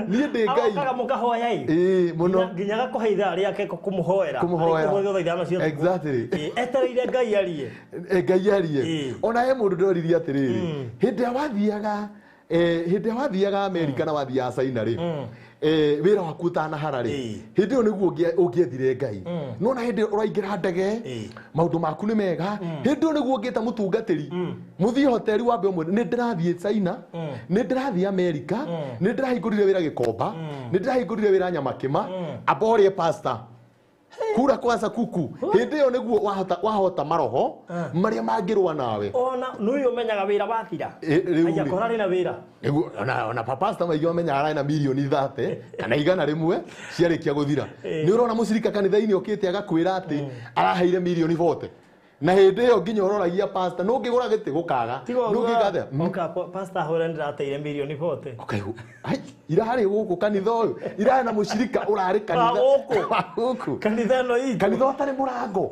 ndĩ Ngai. Arokaga mũkahoya ĩ. Mũno. Nginya gakũhe ithaa rĩake kũmũhoera. Kũmũhoera. Exactly. Etereire Ngai arie. Ngai arie. Ona he mũndũ ndoririe atĩrĩrĩ hĩndĩ ĩrĩa wathiaga hĩndĩ ĩrĩa wathiaga Amerika na wathiaga China rĩ wĩra waku ũtanahara rĩ hĩndĩ ĩyo nĩguo ũngĩethire Ngai. No na hĩndĩ ũraingĩra ndege maũndũ maku nĩ mega hĩndĩ ĩyo nĩguo ũngĩta mũtungatĩri mũthiĩ hoteli wambe ũmwĩre nĩ ndĩrathiĩ China nĩ ndĩrathiĩ Amerika nĩ ndĩrahingũrire wĩra Gĩkomba nĩ ndĩrahingũrire wĩra Nyamakĩma amba ũrĩe pastor kura kwaca kuku hĩndĩ ĩyo nĩguo wahota maroho marĩa mangĩrũa nawe. Ona nĩũĩ ũmenyaga wĩra wathira. Aia kora arĩ na wĩra. Ona papasta maingĩ mamenyaga arĩ na mirioni 30 kana 100 ciarĩkia gũthira. Nĩ ũrona mũcirika kanitha-inĩ okĩte agakwĩra atĩ araheire mirioni 40. Na hĩndĩ ĩyo nginya ũroragia pastor no ũngĩgũra gĩtĩ gũkaga. Ndũngĩka atĩa? Oka pastor hũra ndĩrateire mirioni 40. Ũkaigua ai irarĩ gũkũ kanitha ũyũ irarĩ na mũcirika ũrarĩ kanitha gũkũ kanitha ĩno itũ kanitha ũtarĩ mũrango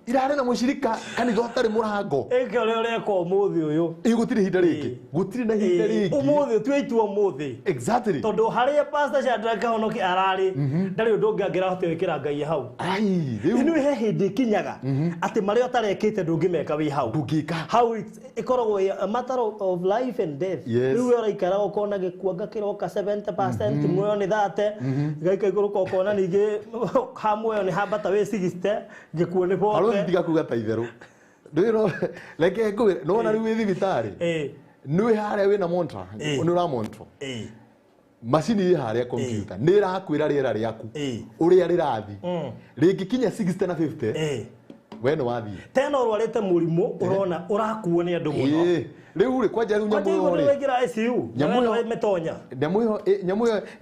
irarĩ na mũcirika kanitha ũtarĩ mũrango. Ĩka ũrĩa ũreka ũmũthĩ ũyũ. Ĩ gũtirĩ ihinda rĩngĩ. Gũtirĩ na ihinda rĩngĩ. Ũmũthĩ tue itua ũmũthĩ. Exactly. Tondũ harĩa pastor Shadrack Kahonoki ararĩ ndarĩ ũndũ ũngĩ angĩrahotire gwĩkĩra Ngai hau. Ai rĩu nĩ he hĩndĩ ĩkinyaga atĩ marĩa ũtarekĩte ndũngĩmeka wĩ hau. Ndũngĩka. Hau ĩkoragwo a matter of life and death. Rĩu we ũraikara ũkona gĩkuanga kĩroka 70% muoyo nĩ 30 gĩgaika igũrũ ũkona ningĩ ha muoyo nĩ hambata wĩ 60 gĩkuo nĩ 40. Barũthi tiga kuga ta itherũ. Ndwĩrwo reke ngwĩre nĩwona rĩu wĩ thibitarĩ nĩwĩ harĩa wĩna monitor nĩ ũra monitor macini ĩ harĩa computer nĩ ĩrakwĩra rĩera rĩaku ũrĩa rĩrathiĩ rĩngĩkinya 60 na 50 we nĩ wathiĩ. Tena ũrwarĩte mũrimũ ũrona ũrakuo nĩ andũ mũno. Rĩu rĩ kwanja rĩu nyamũ ĩyo rĩ ũraingĩra ICU Nyamũ ĩyo- metonya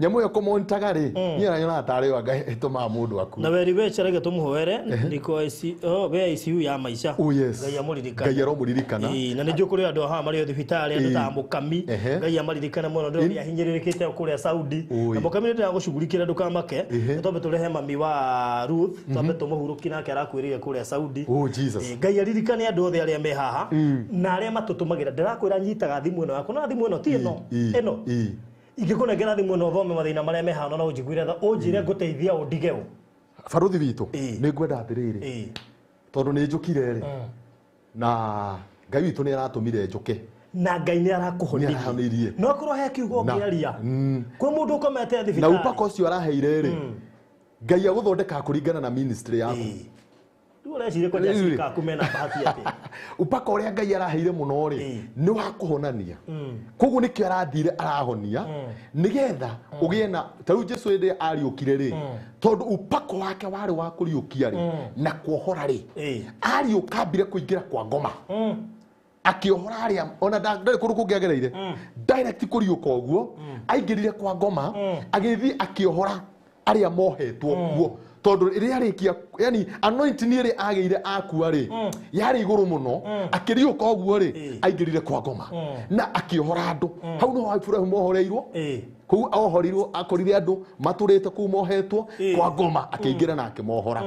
nyamũ ĩyo kũmonitaga rĩ niĩ nyonaga tarĩ yo anga ĩtũmaga mũndũ akue na weri wecha reke tũmũhoere niko ICU we ICU ya maica. Oh yes. Ngai amũririkane. Ngai aromũririkana. Ĩĩ, na nĩ njũĩ kũrĩ andũ haha marĩ o thibitarĩ andũ ta Mũkami. Ngai amaririkane mũno ndĩrona ahinyĩrĩrĩkĩte kũrĩa Saudi. Na Mũkami nĩ ndĩragũcugurikĩra ndũkamake. Twambe tũrehe mami wa Ruth twambe tũmũhurũkie nake arakuĩrĩire kũrĩa Saudi. Oh Jesus. Ngai aririkane andũ othe arĩa me haha na arĩa matũtũmagĩra. Ndĩrakwĩra nyitaga thimũ ĩno yakwa na thimũ ĩno ti ĩno ĩno ingĩkũnengera thimũ ĩno ũthome mathĩna marĩa me haha na ũnjiguire tha ũnjĩre ngũteithia ũndige ũ. Baruthi witũ nĩ ngwenda atĩrĩrĩ tondũ nĩ njũkire rĩ na Ngai witũ nĩ aratũmire njũke na Ngai nĩ arakũhonirie no korwo he kiugo ũngĩaria kwĩ mũndũ ũkomete thibitarĩ na upako ũcio araheire rĩ Ngai agũthondeka kũringana na ministry yaku. Rĩu ũreciria kwanja cika aku mena bahati atĩa? Upako ũrĩa Ngai araheire mũno rĩ nĩ wa kũhonania. Koguo nĩkĩo arathire arahonia nĩgetha ũgĩe na ta rĩu Jesu hĩndĩ ariũkire rĩ tondũ upako wake warĩ wa kũriũkia rĩ na kuohora rĩ ariũka ambire kũingĩra kwa ngoma akĩohora arĩa ona ndarĩ kũndũ kũngĩ agereire direct kũriũka ũguo aingĩrire kwa ngoma agĩthiĩ akĩohora arĩa mohetwo kuo tondũ rĩrĩa arĩkia yani anointing ĩrĩa agĩire akua rĩ yarĩ igũrũ mũno akĩriũka ũguo rĩ aingĩrire kwa ngoma na akĩohora andũ hau no Ibrahimu mohoreirwo kũu ohorirwo akorire andũ matũrĩte kũu mohetwo kwa ngoma akĩingĩra na akĩmohora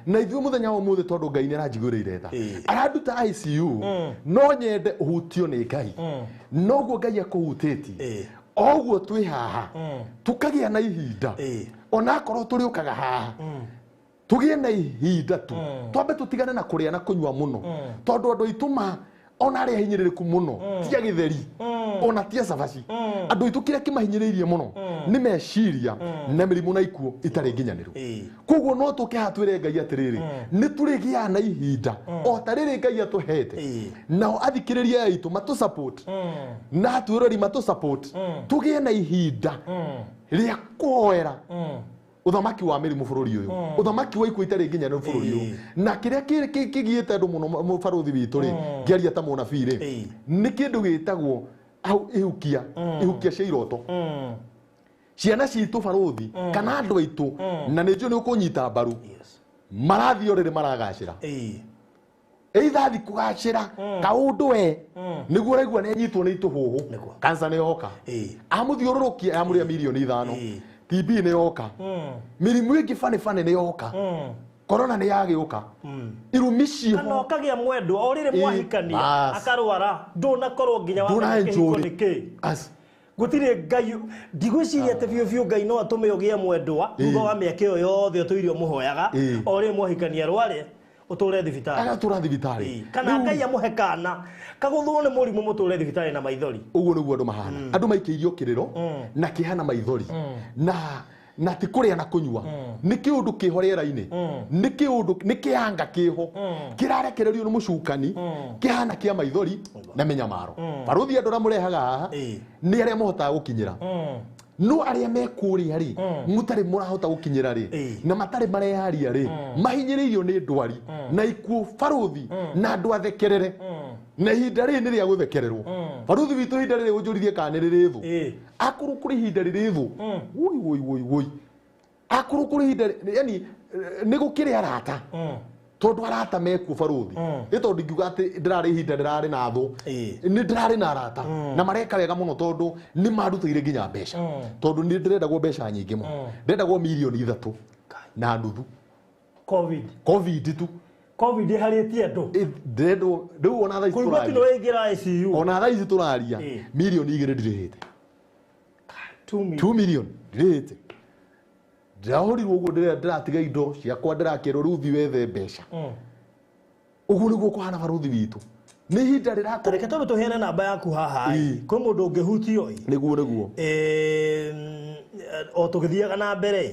na ithuĩ mũthenya wa ũmũthĩ tondũ Ngai nĩ aranjiguĩrĩire tha aranduta ICU no nyende ũhutio nĩ Ngai noguo Ngai akũhutĩtie oguo twĩ haha tũkagĩa na ihinda onakorwo tũrĩũkaga haha tũgĩe na ihinda tu twambe tũtigane na kũrĩa na kũnyua mũno tondũ andũ aitũ ma ona arĩa hinyĩrĩrĩku mũno ti a gĩtheri ona ti a cabaci andũ aitũ kĩrĩa kĩmahinyĩrĩirie mũno nĩ meciria na mĩrimũ na ikuũ itarĩ nginyanĩru koguo no tũke haha twĩre Ngai atĩrĩrĩ nĩ tũrĩgĩaga na ihinda o ta rĩrĩ Ngai atũhete nao athikĩrĩria aitũ matũ support na atwĩrori matũ support tũgĩe na ihinda rĩa kũhoera uthamaki wa mĩrimũ bũrũri ũyũ uthamaki wa ikuũ itarĩ nginyanĩru bũrũri ũyũ na kĩrĩa kĩgiĩte andũ mũno mũbarũthi witũ rĩ ngĩaria ta mũnabii rĩ nĩ kĩndũ gĩtagwo ihukia ihukia cia iroto ciana citũ barũthi kana andũ aitũ na nĩ njũĩ nĩ ũkũnyita mbaru marathiĩ o rĩrĩ maragacĩra either thi kũgacĩra kaũndũ we nĩguo ũraigua nĩ anyitwo nĩ itũhũhũ kansa nĩ yoka amũthiũrũrũkia amũrĩa mirioni 5 TB nĩ yoka mĩrimũ ĩngĩ bane bane nĩ yoka corona nĩ yagĩũka irumi ciho kana ũkagĩa mwendwa o rĩrĩ mwahikania akarwara ndũnakorwo nginya wamenya kĩhiko nĩ kĩ gũtirĩ Ngai ndigwĩciria atĩ biũ biũ Ngai no atũme ũgĩe mwendwa thutha wa mĩaka ĩyo yothe ũtũire ũmũhoyaga o rĩrĩ mwahikania rware ũtũre thibitarĩ agatũra thibitarĩ kana Ngai amũhe kana kagũthwo nĩ mũrimũ mũtũre thibitarĩ na maithori ũguo nĩguo andũ mahana andũ maikĩirio kĩrĩro na kĩeha na maithori na ti kũrĩa na kũnyua nĩ kĩũndũ kĩho rĩera-inĩ nĩ kĩũndũ nĩ kĩanga kĩho kĩrarekererio nĩ mũcukani kĩhana kĩa maithori na mĩnyamaro barũthi andũ arĩa mũrehaga haha nĩ arĩa mũhotaga gũkinyĩra no arĩa me kũrĩa rĩ mũtarĩ mũrahota gũkinyĩra rĩ na matarĩ mareharia rĩ mahinyĩrĩirio nĩ ndwari na ikuũ barũthi na andũ athekerere na ihinda rĩrĩ nĩ rĩa gũthekererwo barũthi witũ ihinda rĩrĩ ũnjũririe kana nĩ rĩrĩ thũ akorwo kũrĩ ihinda rĩrĩ thũ woi woi woi woi akorwo kũrĩ ihinda yani nĩ gũkĩrĩ arata tondũ arata mekuo barũthi nĩ tondũ ingiuga atĩ ndĩrarĩ ihinda ndĩrarĩ na thũ nĩ ndĩrarĩ na arata na mareka wega mũno tondũ nĩ mandutĩire nginya mbeca tondũ nĩ ndĩrendagwo mbeca nyingĩ mũno ndĩrendagwo mirioni 3.5 covid tu covid ĩharĩtie andũ ndĩrendwo rĩu ona thaa ici tũraria kũigua ICU ona thaa ici tũraria mirioni 2 ndirĩhĩte 2 million ndirĩhĩte ndĩrahorirwo ũguo ndĩratiga indo ciakwa ndĩrakĩrwo rĩu thiĩ wethe mbeca ũguo nĩguo kũhana barũthi witũ nĩ ihinda rĩrakorwo reke twambe tũheane namba yaku haha kwĩ mũndũ ũngĩhutio nĩguo nĩguo o tũgĩthiaga na mbere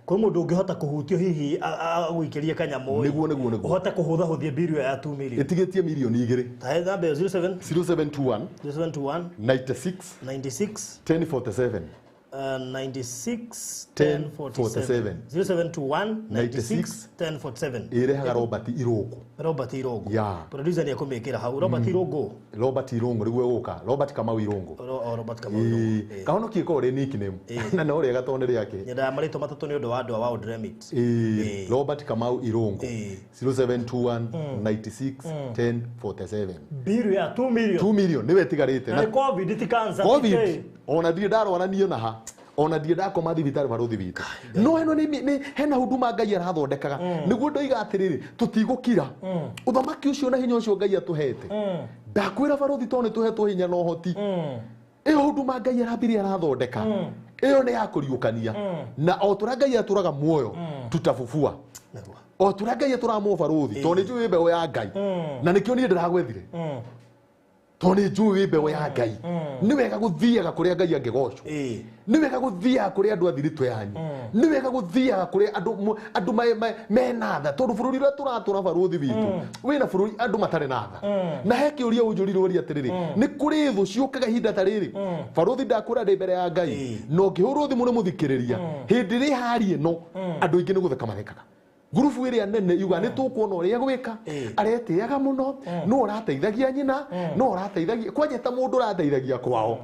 kwĩ mũndũ ũngĩhota kũhutio hihi agũikĩrie kanyamũ nĩguo nĩguo nĩguo ũhote kũhũthahũthia mbiru ĩyo ya 2 million ĩtigĩtie mirioni 2 tahe namba ĩyo 07 0721 0721 96 96 1047 96 10 47 0721 96 10 47 irehaga Robert Irungu. Robert Irungu. Yeah. Producer ni akumikira hau Robert Irungu. Robert Irungu niguo guka Robert Kamau Irungu. Robert Kamau Irungu. Kahonokie ko ri nickname na no riega to ni riake. Nyendaga marĩtwa matatũ nĩ ũndũ wa andũ a World Remit. Robert Kamau Irungu 0721 96 10 47. Biru ya 2 million. 2 million niwe tigarite. Na COVID ti cancer. COVID ona ndirĩ ndarwara niĩ ona ha. Ona ndirĩ ndakoma thibitarĩ barũthi witũ. No ĩno nĩ hena huduma Ngai arathondekaga. Nĩguo ndoiga atĩrĩrĩ, tũtigũkira. Ũthamaki ũcio na hinya ũcio Ngai atũhete. Ndakwĩra barũthi tondũ nĩ tũhetwo hinya na ũhoti. Ĩyo huduma Ngai arambirie arathondeka. Ĩyo nĩ ya kũriũkania. Na o tũrĩa Ngai atũraga muoyo, tutabubua. O tũrĩa Ngai atũraga muoyo barũthi, tondũ nĩ njũĩ mbeũ ya Ngai. Na nĩkĩo niĩ ndĩragwethire. Tondũ nĩ njũĩ mbeũ ya Ngai. Nĩ wega gũthiaga kũrĩa Ngai angĩgocwo. Nĩ wega gũthiaga kũrĩa andũ a thiritũ yanyu. Nĩ wega gũthiaga kũrĩa andũ mena tha. Tondũ bũrũri ũrĩa tũratũra barũthi witũ wĩna bũrũri andũ matarĩ na tha. Na he kĩũria ũnjũrirwo ũria atĩrĩrĩ, nĩ kũrĩ thũ ciũkaga ihinda ta rĩrĩ. Barũthi ndakwĩra ndĩ mbere ya Ngai, na ũngĩhũrwo thimũ nĩ mũthikĩrĩria, hĩndĩ ĩrĩa hari ĩno andũ aingĩ nĩ gũtheka mathekaga. Ngurubu ĩrĩa nene yuga nĩ tũkuona ũrĩa gwĩka, aretĩaga mũno, no ũrateithagia nyina, no ũrateithagia kwanja ta mũndũ ũrateithagia kwao.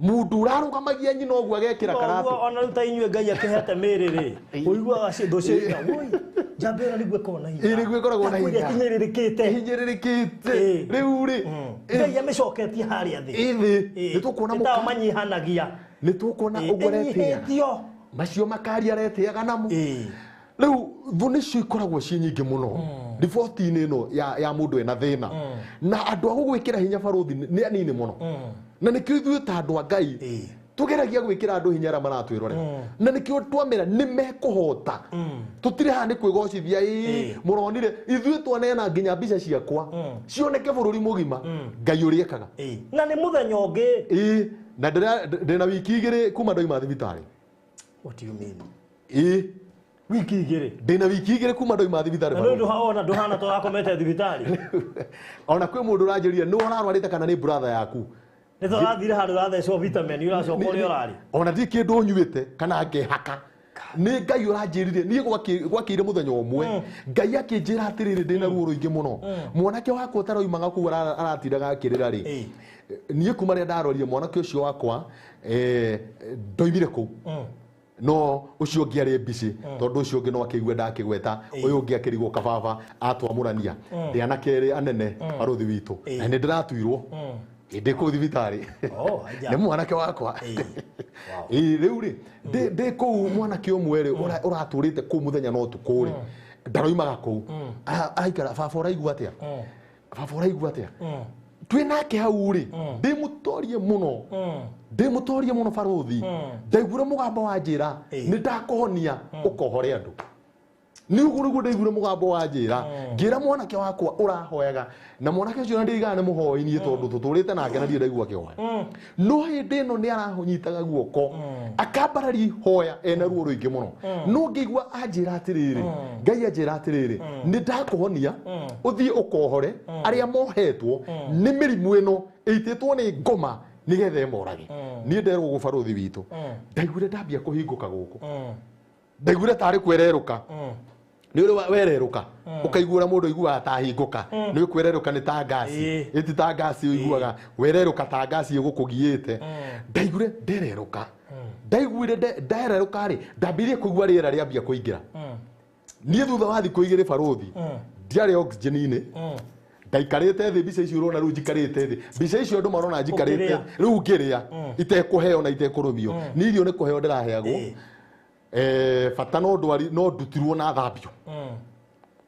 Mũndũ ũrarũgamagia nyina ũguo agekĩra karatũ. Ona rĩu ta inyuĩ Ngai akĩhete mĩĩrĩ rĩ, ũiguaga thũ ciĩna, woi, njamba ĩno nĩguo ĩkoragwo na hinya. Ĩ nĩguo ĩkoragwo na hinya. Hinyĩrĩrĩkĩte. Hinyĩrĩrĩkĩte. Rĩu rĩ, Ngai amĩcoketie harĩa thĩ. Ĩ thĩ, nĩ tũkuona mũka. Nĩ manyihanagia. Nĩ tũkuona ũguo aretĩaga. Macio makari aretĩaga namo. Rĩu thũ nĩcio ikoragwo ciĩ nyingĩ mũno riboti-inĩ ĩno ya mũndũ ena thĩna. Na andũ a gũgwĩkĩra hinya barũthi nĩ anini mũno. Na nĩkĩo ithuĩ ta andũ a Ngai tũgeragia gwĩkĩra andũ hinya arĩa maratwĩrorera. Na nĩkĩo twamera nĩ mekũhota. Tũtirĩ haha nĩ kwĩgocithia, ĩ mũronire ithuĩ twaneana nginya mbica ciakwa cioneke bũrũri mũgima Ngai ũrĩa ekaga. Na nĩ mũthenya ũngĩ. Ĩ na ndĩna wiki igĩrĩ kuma ndoima thibitarĩ. What do you mean? Ĩ wiki igĩrĩ. Ndĩna wiki igĩrĩ kuma ndoima thibitarĩ. Na ndũhana ndũhana to wakomete thibitarĩ. Ona kwĩ mũndũ ũranjĩrire nĩ ũrarwarĩte kana nĩ brother yaku. Nĩ tũrathire handũ ũrathecwo vitamin ũracoka ũrĩa ũrarĩ. Ona ndirĩ kĩndũ nyuĩte kana ngehaka. Nĩ Ngai ũranjĩrire niĩ gwakĩire mũthenya ũmwe Ngai akĩnjĩra atĩrĩrĩ ndĩna ruo rũingĩ mũno. Mwanake wakwa ũtaroimaga kũu aratindaga akĩrĩra rĩ. Niĩ kuma rĩrĩa ndarorire mwanake ũcio wakwa ndoimire kũu. No ucio ũngĩ arĩ mbici tondũ ũcio ũngĩ no akĩigue ndakĩgweta ũyũ ũngĩ akĩrigwo kababa atwamũrania ndĩ anake erĩ anene barũthi witũ na nĩ ndĩratuirwo ndĩ kũu thibitarĩ nĩ mwanake wakwa. Rĩu rĩ ndĩ kũu mwanake ũmwe rĩ ũratũrĩte kũu mũthenya na ũtukũ rĩ ndaroimaga kũu araikara baba ũraigua atĩa baba ũraigua atĩa twĩ nake hau rĩ ndĩmũtorie mũno ndĩmũtorie mũno barũthi ndaiguire mũgambo wa njĩra nĩ ndakũhonia ũkohore andũ. Nĩ ũguo nĩguo ndaiguire mũgambo wa njĩra ngĩra mwanake wakwa ũrahoyaga na mwanake ũcio ndirigana nĩ mũhoi niĩ tondũ tũtũrĩte nake na ndirĩ ndaigua akĩhoya. No hĩndĩ ĩno nĩ aranyitaga guoko akambararia ihoya ena ruo rũingĩ mũno. No ngĩigua anjĩra atĩrĩrĩ Ngai anjĩra atĩrĩrĩ nĩ ndakũhonia ũthiĩ ũkohore arĩa mohetwo nĩ mĩrimũ ĩno ĩitĩtwo nĩ ngoma nĩgetha ĩmorage. Niĩ nderwo ũguo barũthi witũ ndaiguire ndambia kũhingũka gũkũ ndaiguire tarĩ kwererũka. Nĩ ũrĩ wererũka ũkaigua ũrĩa mũndũ aiguaga ta ahingũka nĩ kwererũka nĩ ta ngasi ĩti ta ngasi ũiguaga wererũka ta ngasi ĩgũkũgiĩte. Ndaiguire ndererũka ndaiguire ndererũka rĩ ndambirie kũigua rĩera rĩambia kũingĩra. Niĩ thutha wa thikũ igĩrĩ barũthi ndiarĩ oxygen-inĩ ndaikarĩte thĩ mbica icio ũrona rĩu njikarĩte thĩ mbica icio andũ marona njikarĩte rĩu ngĩrĩa itekũheo na itekũrũmio nĩ irio nĩ kũheo ndĩraheagwo. Bata no ndwari no ndutirwo na thambio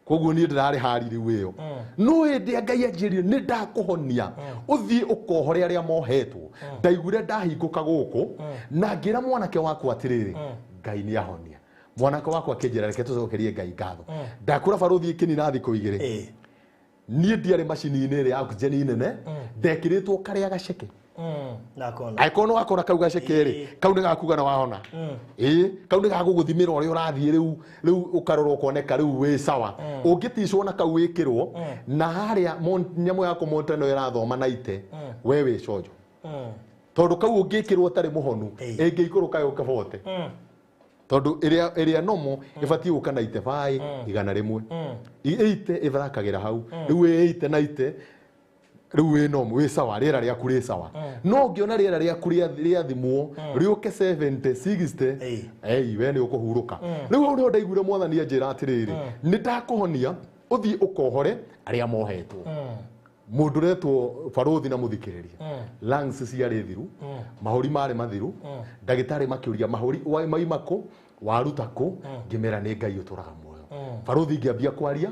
koguo niĩ ndĩrarĩ hari rĩu ĩyo. No hĩndĩ ya Ngai anjĩrire nĩ ndakũhonia ũthiĩ ũkohore arĩa mohetwo ndaiguire ndahingũka gũkũ na ngĩra mwanake wakwa atĩrĩrĩ Ngai nĩ ahonia. Mwanake wakwa akĩnjĩra reke tũcokerie Ngai ngatho. Ndakũra barũthi ĩkĩnina thikũ igĩrĩ niĩ ndiarĩ macini-inĩ ĩrĩa ya oxygen nene ndekĩrĩtwo karĩa gaceke. Angĩkorwo nĩ wakora kau gaceke rĩ kau nĩ gakuga na wahona. Ĩ kau nĩ gagũgũthimĩra ũrĩa ũrathiĩ rĩu rĩu ũkarora ũkoneka rĩu wĩ sawa. Ũngĩticwo na kau wĩkĩrwo na harĩa nyamũ ya kũmonta ĩno ĩrathoma na ite we wĩ conjo. Tondu kau ũngĩkĩrwo ũtarĩ mũhonu ĩngĩikũrũka yũke 40. Tondu ĩrĩa nomo ĩbatiĩ gũka 95 100. 80 ĩtharakagĩra hau. Rĩu 80 90 rĩu wĩ nomo wĩ sawa rĩera rĩaku rĩ sawa. No ũngĩona rĩera rĩaku rĩathimwo rĩũke 70 60 ei we nĩ ũkũhurũka. Rĩu hau nĩho ndaiguire mwathani anjĩra atĩrĩrĩ nĩ ndakũhonia ũthiĩ ũkohore arĩa mohetwo. Mũndũ ũretwo barũthi na mũthikĩrĩria lungs ciarĩ thiru mahũri marĩ mathiru ndagĩtarĩ makĩũria mahũri maima kũ waruta kũ ngĩmera nĩ Ngai ũtũraga muoyo. Barũthi ngĩambia kwaria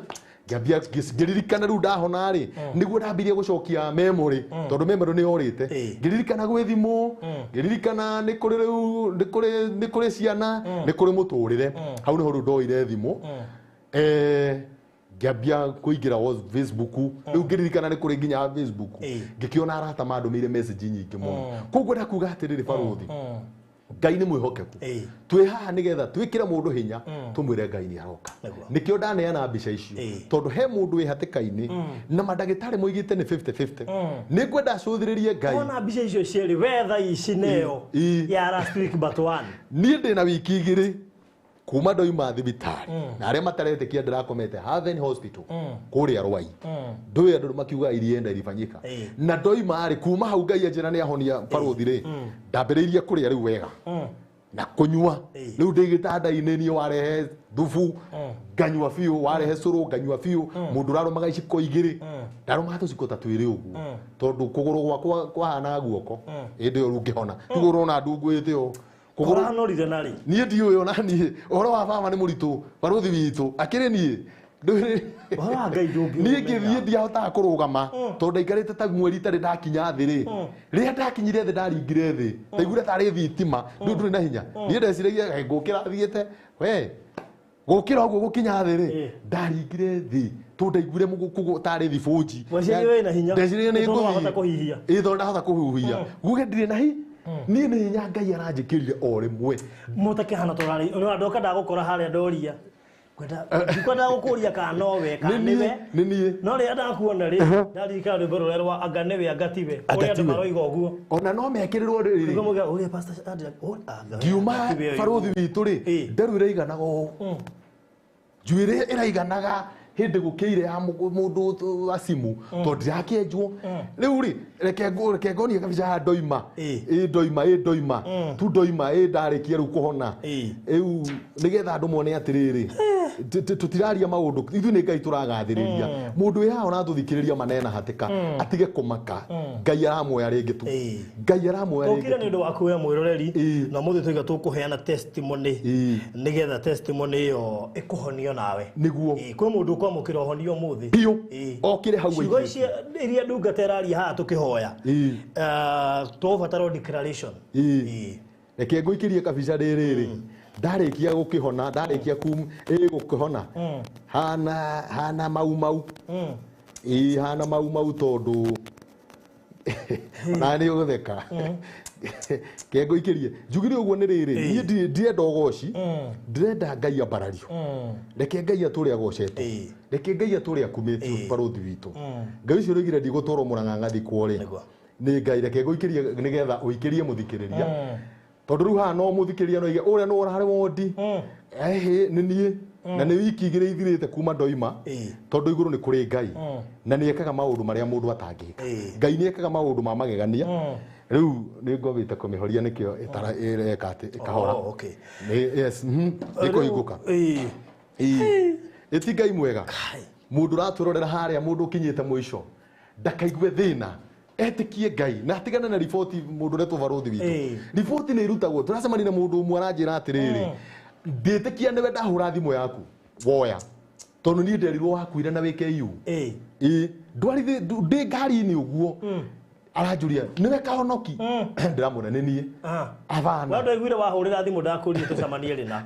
ngĩambia ngĩririkana rĩu ndahona rĩ nĩguo ndambirie gũcokia memory tondũ memory nĩ yorĩte. Ngĩririkana gwĩthimwo ngĩririkana nĩ kũrĩ rĩu nĩ kũrĩ ciana nĩ kũrĩ mũtũrĩre. Hau nĩho rĩu ndoire thimũ ngĩambia kũingĩra Facebook rĩu ngĩririkana nĩ kũrĩ nginya Facebook ngĩkĩona arata mandũmĩire message nyingĩ mũno. Koguo ndakuga atĩrĩrĩ barũthi Ngai nĩ mwĩhokeku. Twĩ haha nĩgetha twĩkĩre mũndũ hinya tũmwĩre Ngai nĩ aroka. Nĩkĩo ndaneana mbica icio tondũ he mũndũ wĩ hatĩka-inĩ na mandagĩtarĩ moigĩte nĩ 50-50. Nĩngwenda acũthĩrĩrie Ngai. Ona mbica icio cierĩ wetha ici neyo ya last week but one. Niĩ ndĩna wiki igĩrĩ kuma ndoima thibitarĩ na arĩa mataretĩkia ndĩrakomete Haven Hospital kũrĩa Rwai. Ndũĩ andũ makiuga irienda irifanyika. Na ndoima rĩ kuma hau Ngai anjĩra nĩ ahonia barũthi rĩ ndambĩrĩirie kũrĩa rĩu wega na kũnyua. Rĩu ndĩ gĩtanda-inĩ niĩ warehe thubu nganyua biũ warehe cũrũ nganyua biũ. Mũndũ ũrarũmaga iciko igĩrĩ ndarũmaga tũciko ta twĩrĩ ũguo tondũ kũgũrũ gwakwa kwahanaga guoko hĩndĩ ĩyo rĩu ngĩhona. Ti ũrona ndunguĩte ũũ. Kũranorire narĩ niĩ ndiũĩ ona niĩ ũhoro wa baba nĩ mũritũ barũthi witũ akĩrĩ niĩ ũhoro wa Ngai ndũngĩũmenya. Niĩ ngĩthiĩ ndiahotaga kũrũgama tondũ ndaikarĩte ta mweri itarĩ ndakinya thĩ rĩ. Rĩrĩa ndakinyire thĩ ndaringire thĩ ndaiguire tarĩ thitima rĩu ndũrĩ na hinya. Niĩ ndeciragia ngũkĩra thiĩte we gũkĩra ũguo gũkinya thĩ rĩ ndaringire thĩ tondũ ndaiguire mũgũkũ tarĩ thibũnji. Weciragia wĩna hinya ndeciragia nĩ tondũ wahota kũhihia. Ĩĩ tondũ ndahota kũhuhia guge ndirĩ na hinya. Niĩ nĩ hinya Ngai aranjĩkĩrire o rĩmwe. Mũtakĩhana tũrarĩ nĩ ndoka ndagũkora harĩa ndoria ndikwenda gũkũria kana nowe kana nĩwe nĩ niĩ no rĩrĩa ndakuona rĩ ndaririkana rwĩmbo rũrĩa rwa anga nĩwe anga tiwe ũrĩa andũ maroiga ũguo ona no mekĩrĩrwo rĩrĩ ũrĩa pastor ngiuma barũthi witũ rĩ nderu ĩraiganaga ũũ njuĩrĩ ĩraiganaga hĩndĩ gũkĩire ya mũndũ wa simu tondũ ndirakĩenjwo. Rĩu rĩ reke ngonie kabica haha ndoima ĩ ndoima ĩ ndoima tu ndoima ĩ ndarĩkia rĩu kũhona rĩu nĩgetha andũ mone atĩrĩrĩ tũtiraria maũndũ ithuĩ nĩ Ngai tũragathĩrĩria. Mũndũ wĩ haha ũratũthikĩrĩria manena hatĩka atige kũmaka Ngai aramuoya rĩngĩ tu. Ngai aramuoya rĩngĩ. Tũkire nĩ ũndũ waku we mwĩroreri na ũmũthĩ tũiga tũkũheana testimony nĩgetha testimony ĩyo ĩkũhonio nawe. Nĩguo kwĩ mũndũ ũkwamũkĩra ũhonio ũmũthĩ biũ okire hau ciugo ici iria ndungata ĩraria haha tũkĩhoya tũgũbatara declaration. Reke ngũikĩrie kabica rĩrĩ ndarĩkia gũkĩhona ndarĩkia gũkĩhona hana mau mau ĩ hana mau mau tondũ ona nĩ ũgũtheka. Ke ngũikĩrie njugire ũguo nĩ rĩrĩ niĩ ndirenda ũgoci ndĩrenda Ngai ambarario. Reke Ngai atũre agocetwo reke Ngai atũre akumĩtio barũthi witũ. Ngai ũcio ũroigire ndigũtwarwo Mũrang'a thikwo rĩ nĩ Ngai. Reke ngũikĩrie nĩgetha ũikĩrie mũthikĩrĩria tondũ rĩu haha no mũthikĩrĩria no aige ũrĩa nĩ ũrarĩ wondi ĩhĩ nĩ niĩ na nĩ wiki igĩrĩ ithirĩte kuma ndoima tondũ igũrũ nĩ kũrĩ Ngai na nĩ ekaga maũndũ marĩa mũndũ atangĩka. Ngai nĩ ekaga maũndũ ma magegania. Rĩu nĩ ngwambĩte kũmĩhoria nĩkĩo ĩreka atĩ ĩkahora. Yes nĩ kũhingũka. Ĩti Ngai mwega. Mũndũ ũratũrorera harĩa mũndũ ũkinyĩte mũico ndakaigue thĩna etikie Ngai na atigane na riboti mũndũ ũretwo barũthi witũ. Riboti nĩ irutagwo. Tũracemania na mũndũ ũmwe aranjĩra atĩrĩrĩ ndĩtĩkia nĩwe ndahũra thimũ yaku woya tondũ niĩ nderirwo wakuire na wĩ KU. Ĩ ndwarithi ndĩ ngari-inĩ ũguo aranjũria nĩwe kahonoki ndĩramwĩra nĩ niĩ. Abana we ndaiguire wahũrĩra thimũ ndakũria tũcemanie rĩ na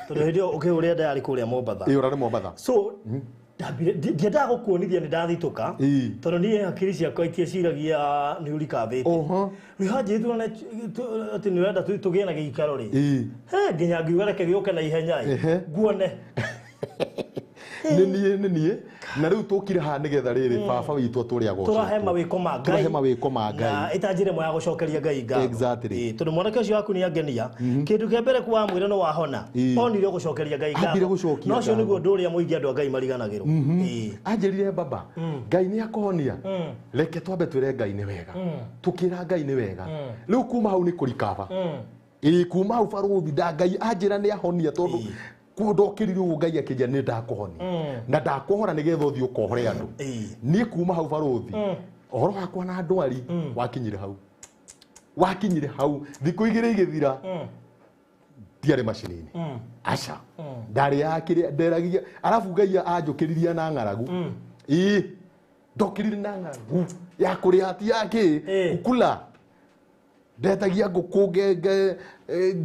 tondũ hĩndĩ ĩyo ũkĩhũrĩra ndayarĩ kũrĩa Mombatha. Ĩ ũrarĩ Mombatha. So ndiendaga gũkuonithia nĩ ndathitũka tondũ niĩ hakiri ciakwa itieciragia nĩ ũrikambĩte. Rĩu hanjĩrĩte tuone atĩ nĩ ũrenda tũgĩe na gĩikaro rĩ nginya ngiuga reke gĩũke na ihenya ĩ nguone. Nĩ niĩ na rĩu tũkire haha nĩgetha rĩrĩ baba witũ atũrĩa gocetwo. Tũrahe mawĩko ma Ngai. Tũrahe mawĩko ma Ngai. Na ĩta njĩra ĩmwe ya gũcokeria Ngai ngatho. Exactly. Tondũ mwanake ũcio waku nĩ angenia. Kĩndũ kĩa mbere kwa mwĩra no wahona. Onire gũcokeria Ngai ngatho. Ambire gũcokia. No ũcio nĩguo ũndũ ũrĩa mũingĩ andũ a Ngai mariganagĩrwo. Anjĩrire baba Ngai nĩ akũhonia. Reke twambe twĩre Ngai nĩ wega. Tũkĩra Ngai nĩ wega. Rĩu kuma hau nĩ kũrikaba. Kuma hau barũthi nda Ngai anjĩra nĩ ahonia tondũ ndokĩrire ũguo Ngai akĩnjĩra nĩ ndakũhonia. Na ndakũhora nĩgetha ũthiĩ ũkohore andũ. Niĩ kuma hau barũthi ũhoro wakwa na ndwari wakinyire hau. Wakinyire hau thikũ igĩrĩ igĩthira ndiarĩ macini-inĩ. Aca. Ndarĩaga kĩrĩa nderagia arabu Ngai anjũkĩririe na ng'aragu. Ndokĩrire na ng'aragu ya kũrĩa ti ya kĩ kukula. Ndetagia ngũkũ ngenge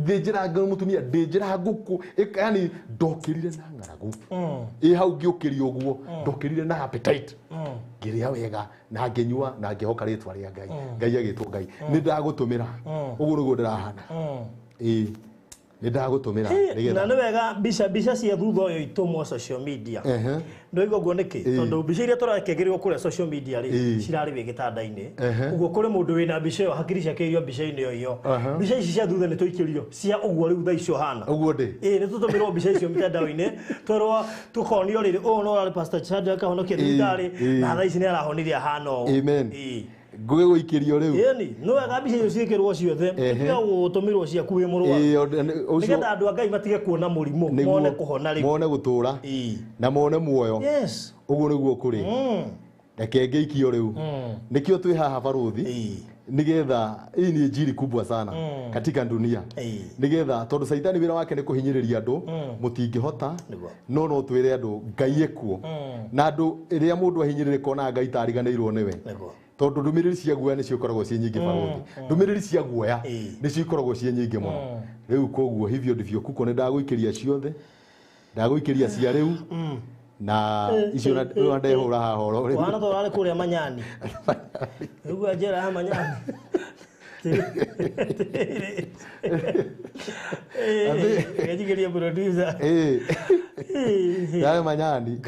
thĩnjĩra mũtumia ndĩnjĩra ngũkũ yani ndokĩrire na ng'aragu. Hau ngĩũkĩria ũguo ndokĩrire na appetite. Ngĩrĩa wega na ngĩnyua na ngĩhoka rĩtwa rĩa Ngai. Ngai agĩtwo Ngai. Nĩ ndagũtũmĩra. Ũguo nĩguo ndĩrahana. Nĩ ndagũtũmĩra nĩgetha. Na nĩ wega mbica cia thutha ũyũ itũmwo social media. Ndoiga ũguo nĩkĩ? Tondũ mbica iria tũrakĩagĩrĩrwo kũrĩa social media rĩ cirarĩ wĩ gĩtanda-inĩ. Ũguo kũrĩ mũndũ wĩna mbica ĩyo hakiri ciake irio mbica-inĩ ĩyo. Mbica ici cia thutha nĩ tũikĩrio cia ũguo rĩu thaa icio hana. Ũguo ndĩ. Nĩ tũtũmĩrwo mbica icio mitandao-inĩ twerwo tũkonio rĩrĩ ũyũ no ararĩ Pastor Shadrack ahonokia thibitarĩ na thaa ici nĩ arahonirie ahana ũũ. Amen. Ngũgĩ gũikĩrio rĩu. Ĩni, no wega mbica icio ciĩkĩrwo ciothe. Tiga gũtũmĩrwo ciaku wĩ mũrwaru. Nĩgetha andũ a Ngai matige kuona mũrimũ, mone kũhona rĩu. Mone gũtũra. Na mone muoyo. Yes. Ũguo nĩguo kũrĩ. Reke ngĩikio rĩu. Nĩkĩo twĩ haha barũthi. Nĩgetha hii ni injili kubwa sana katika dunia. Nĩgetha tondũ Saitani wĩra wake nĩ kũhinyĩrĩria andũ mũtingĩhota no no twĩre andũ Ngai ekuo. Na andũ rĩrĩa mũndũ ahinyĩrĩrĩka ona Ngai tariganĩirwo nĩwe. Tondũ ndũmĩrĩri cia guoya nĩcio ikoragwo ciĩ nyingĩ barũthi. Ndũmĩrĩri cia guoya nĩcio ikoragwo ciĩ nyingĩ mũno. Rĩu koguo hivyo ndivyo kuko nĩ ndagũikĩria ciothe. Ndagũikĩria cia rĩu. Na icio na ndehũra haha oro rĩu. Wana tũrarĩ kũrĩa Manyani. Rĩu njĩra ya Manyani. Ngejigeria producer. Yarĩ Manyani.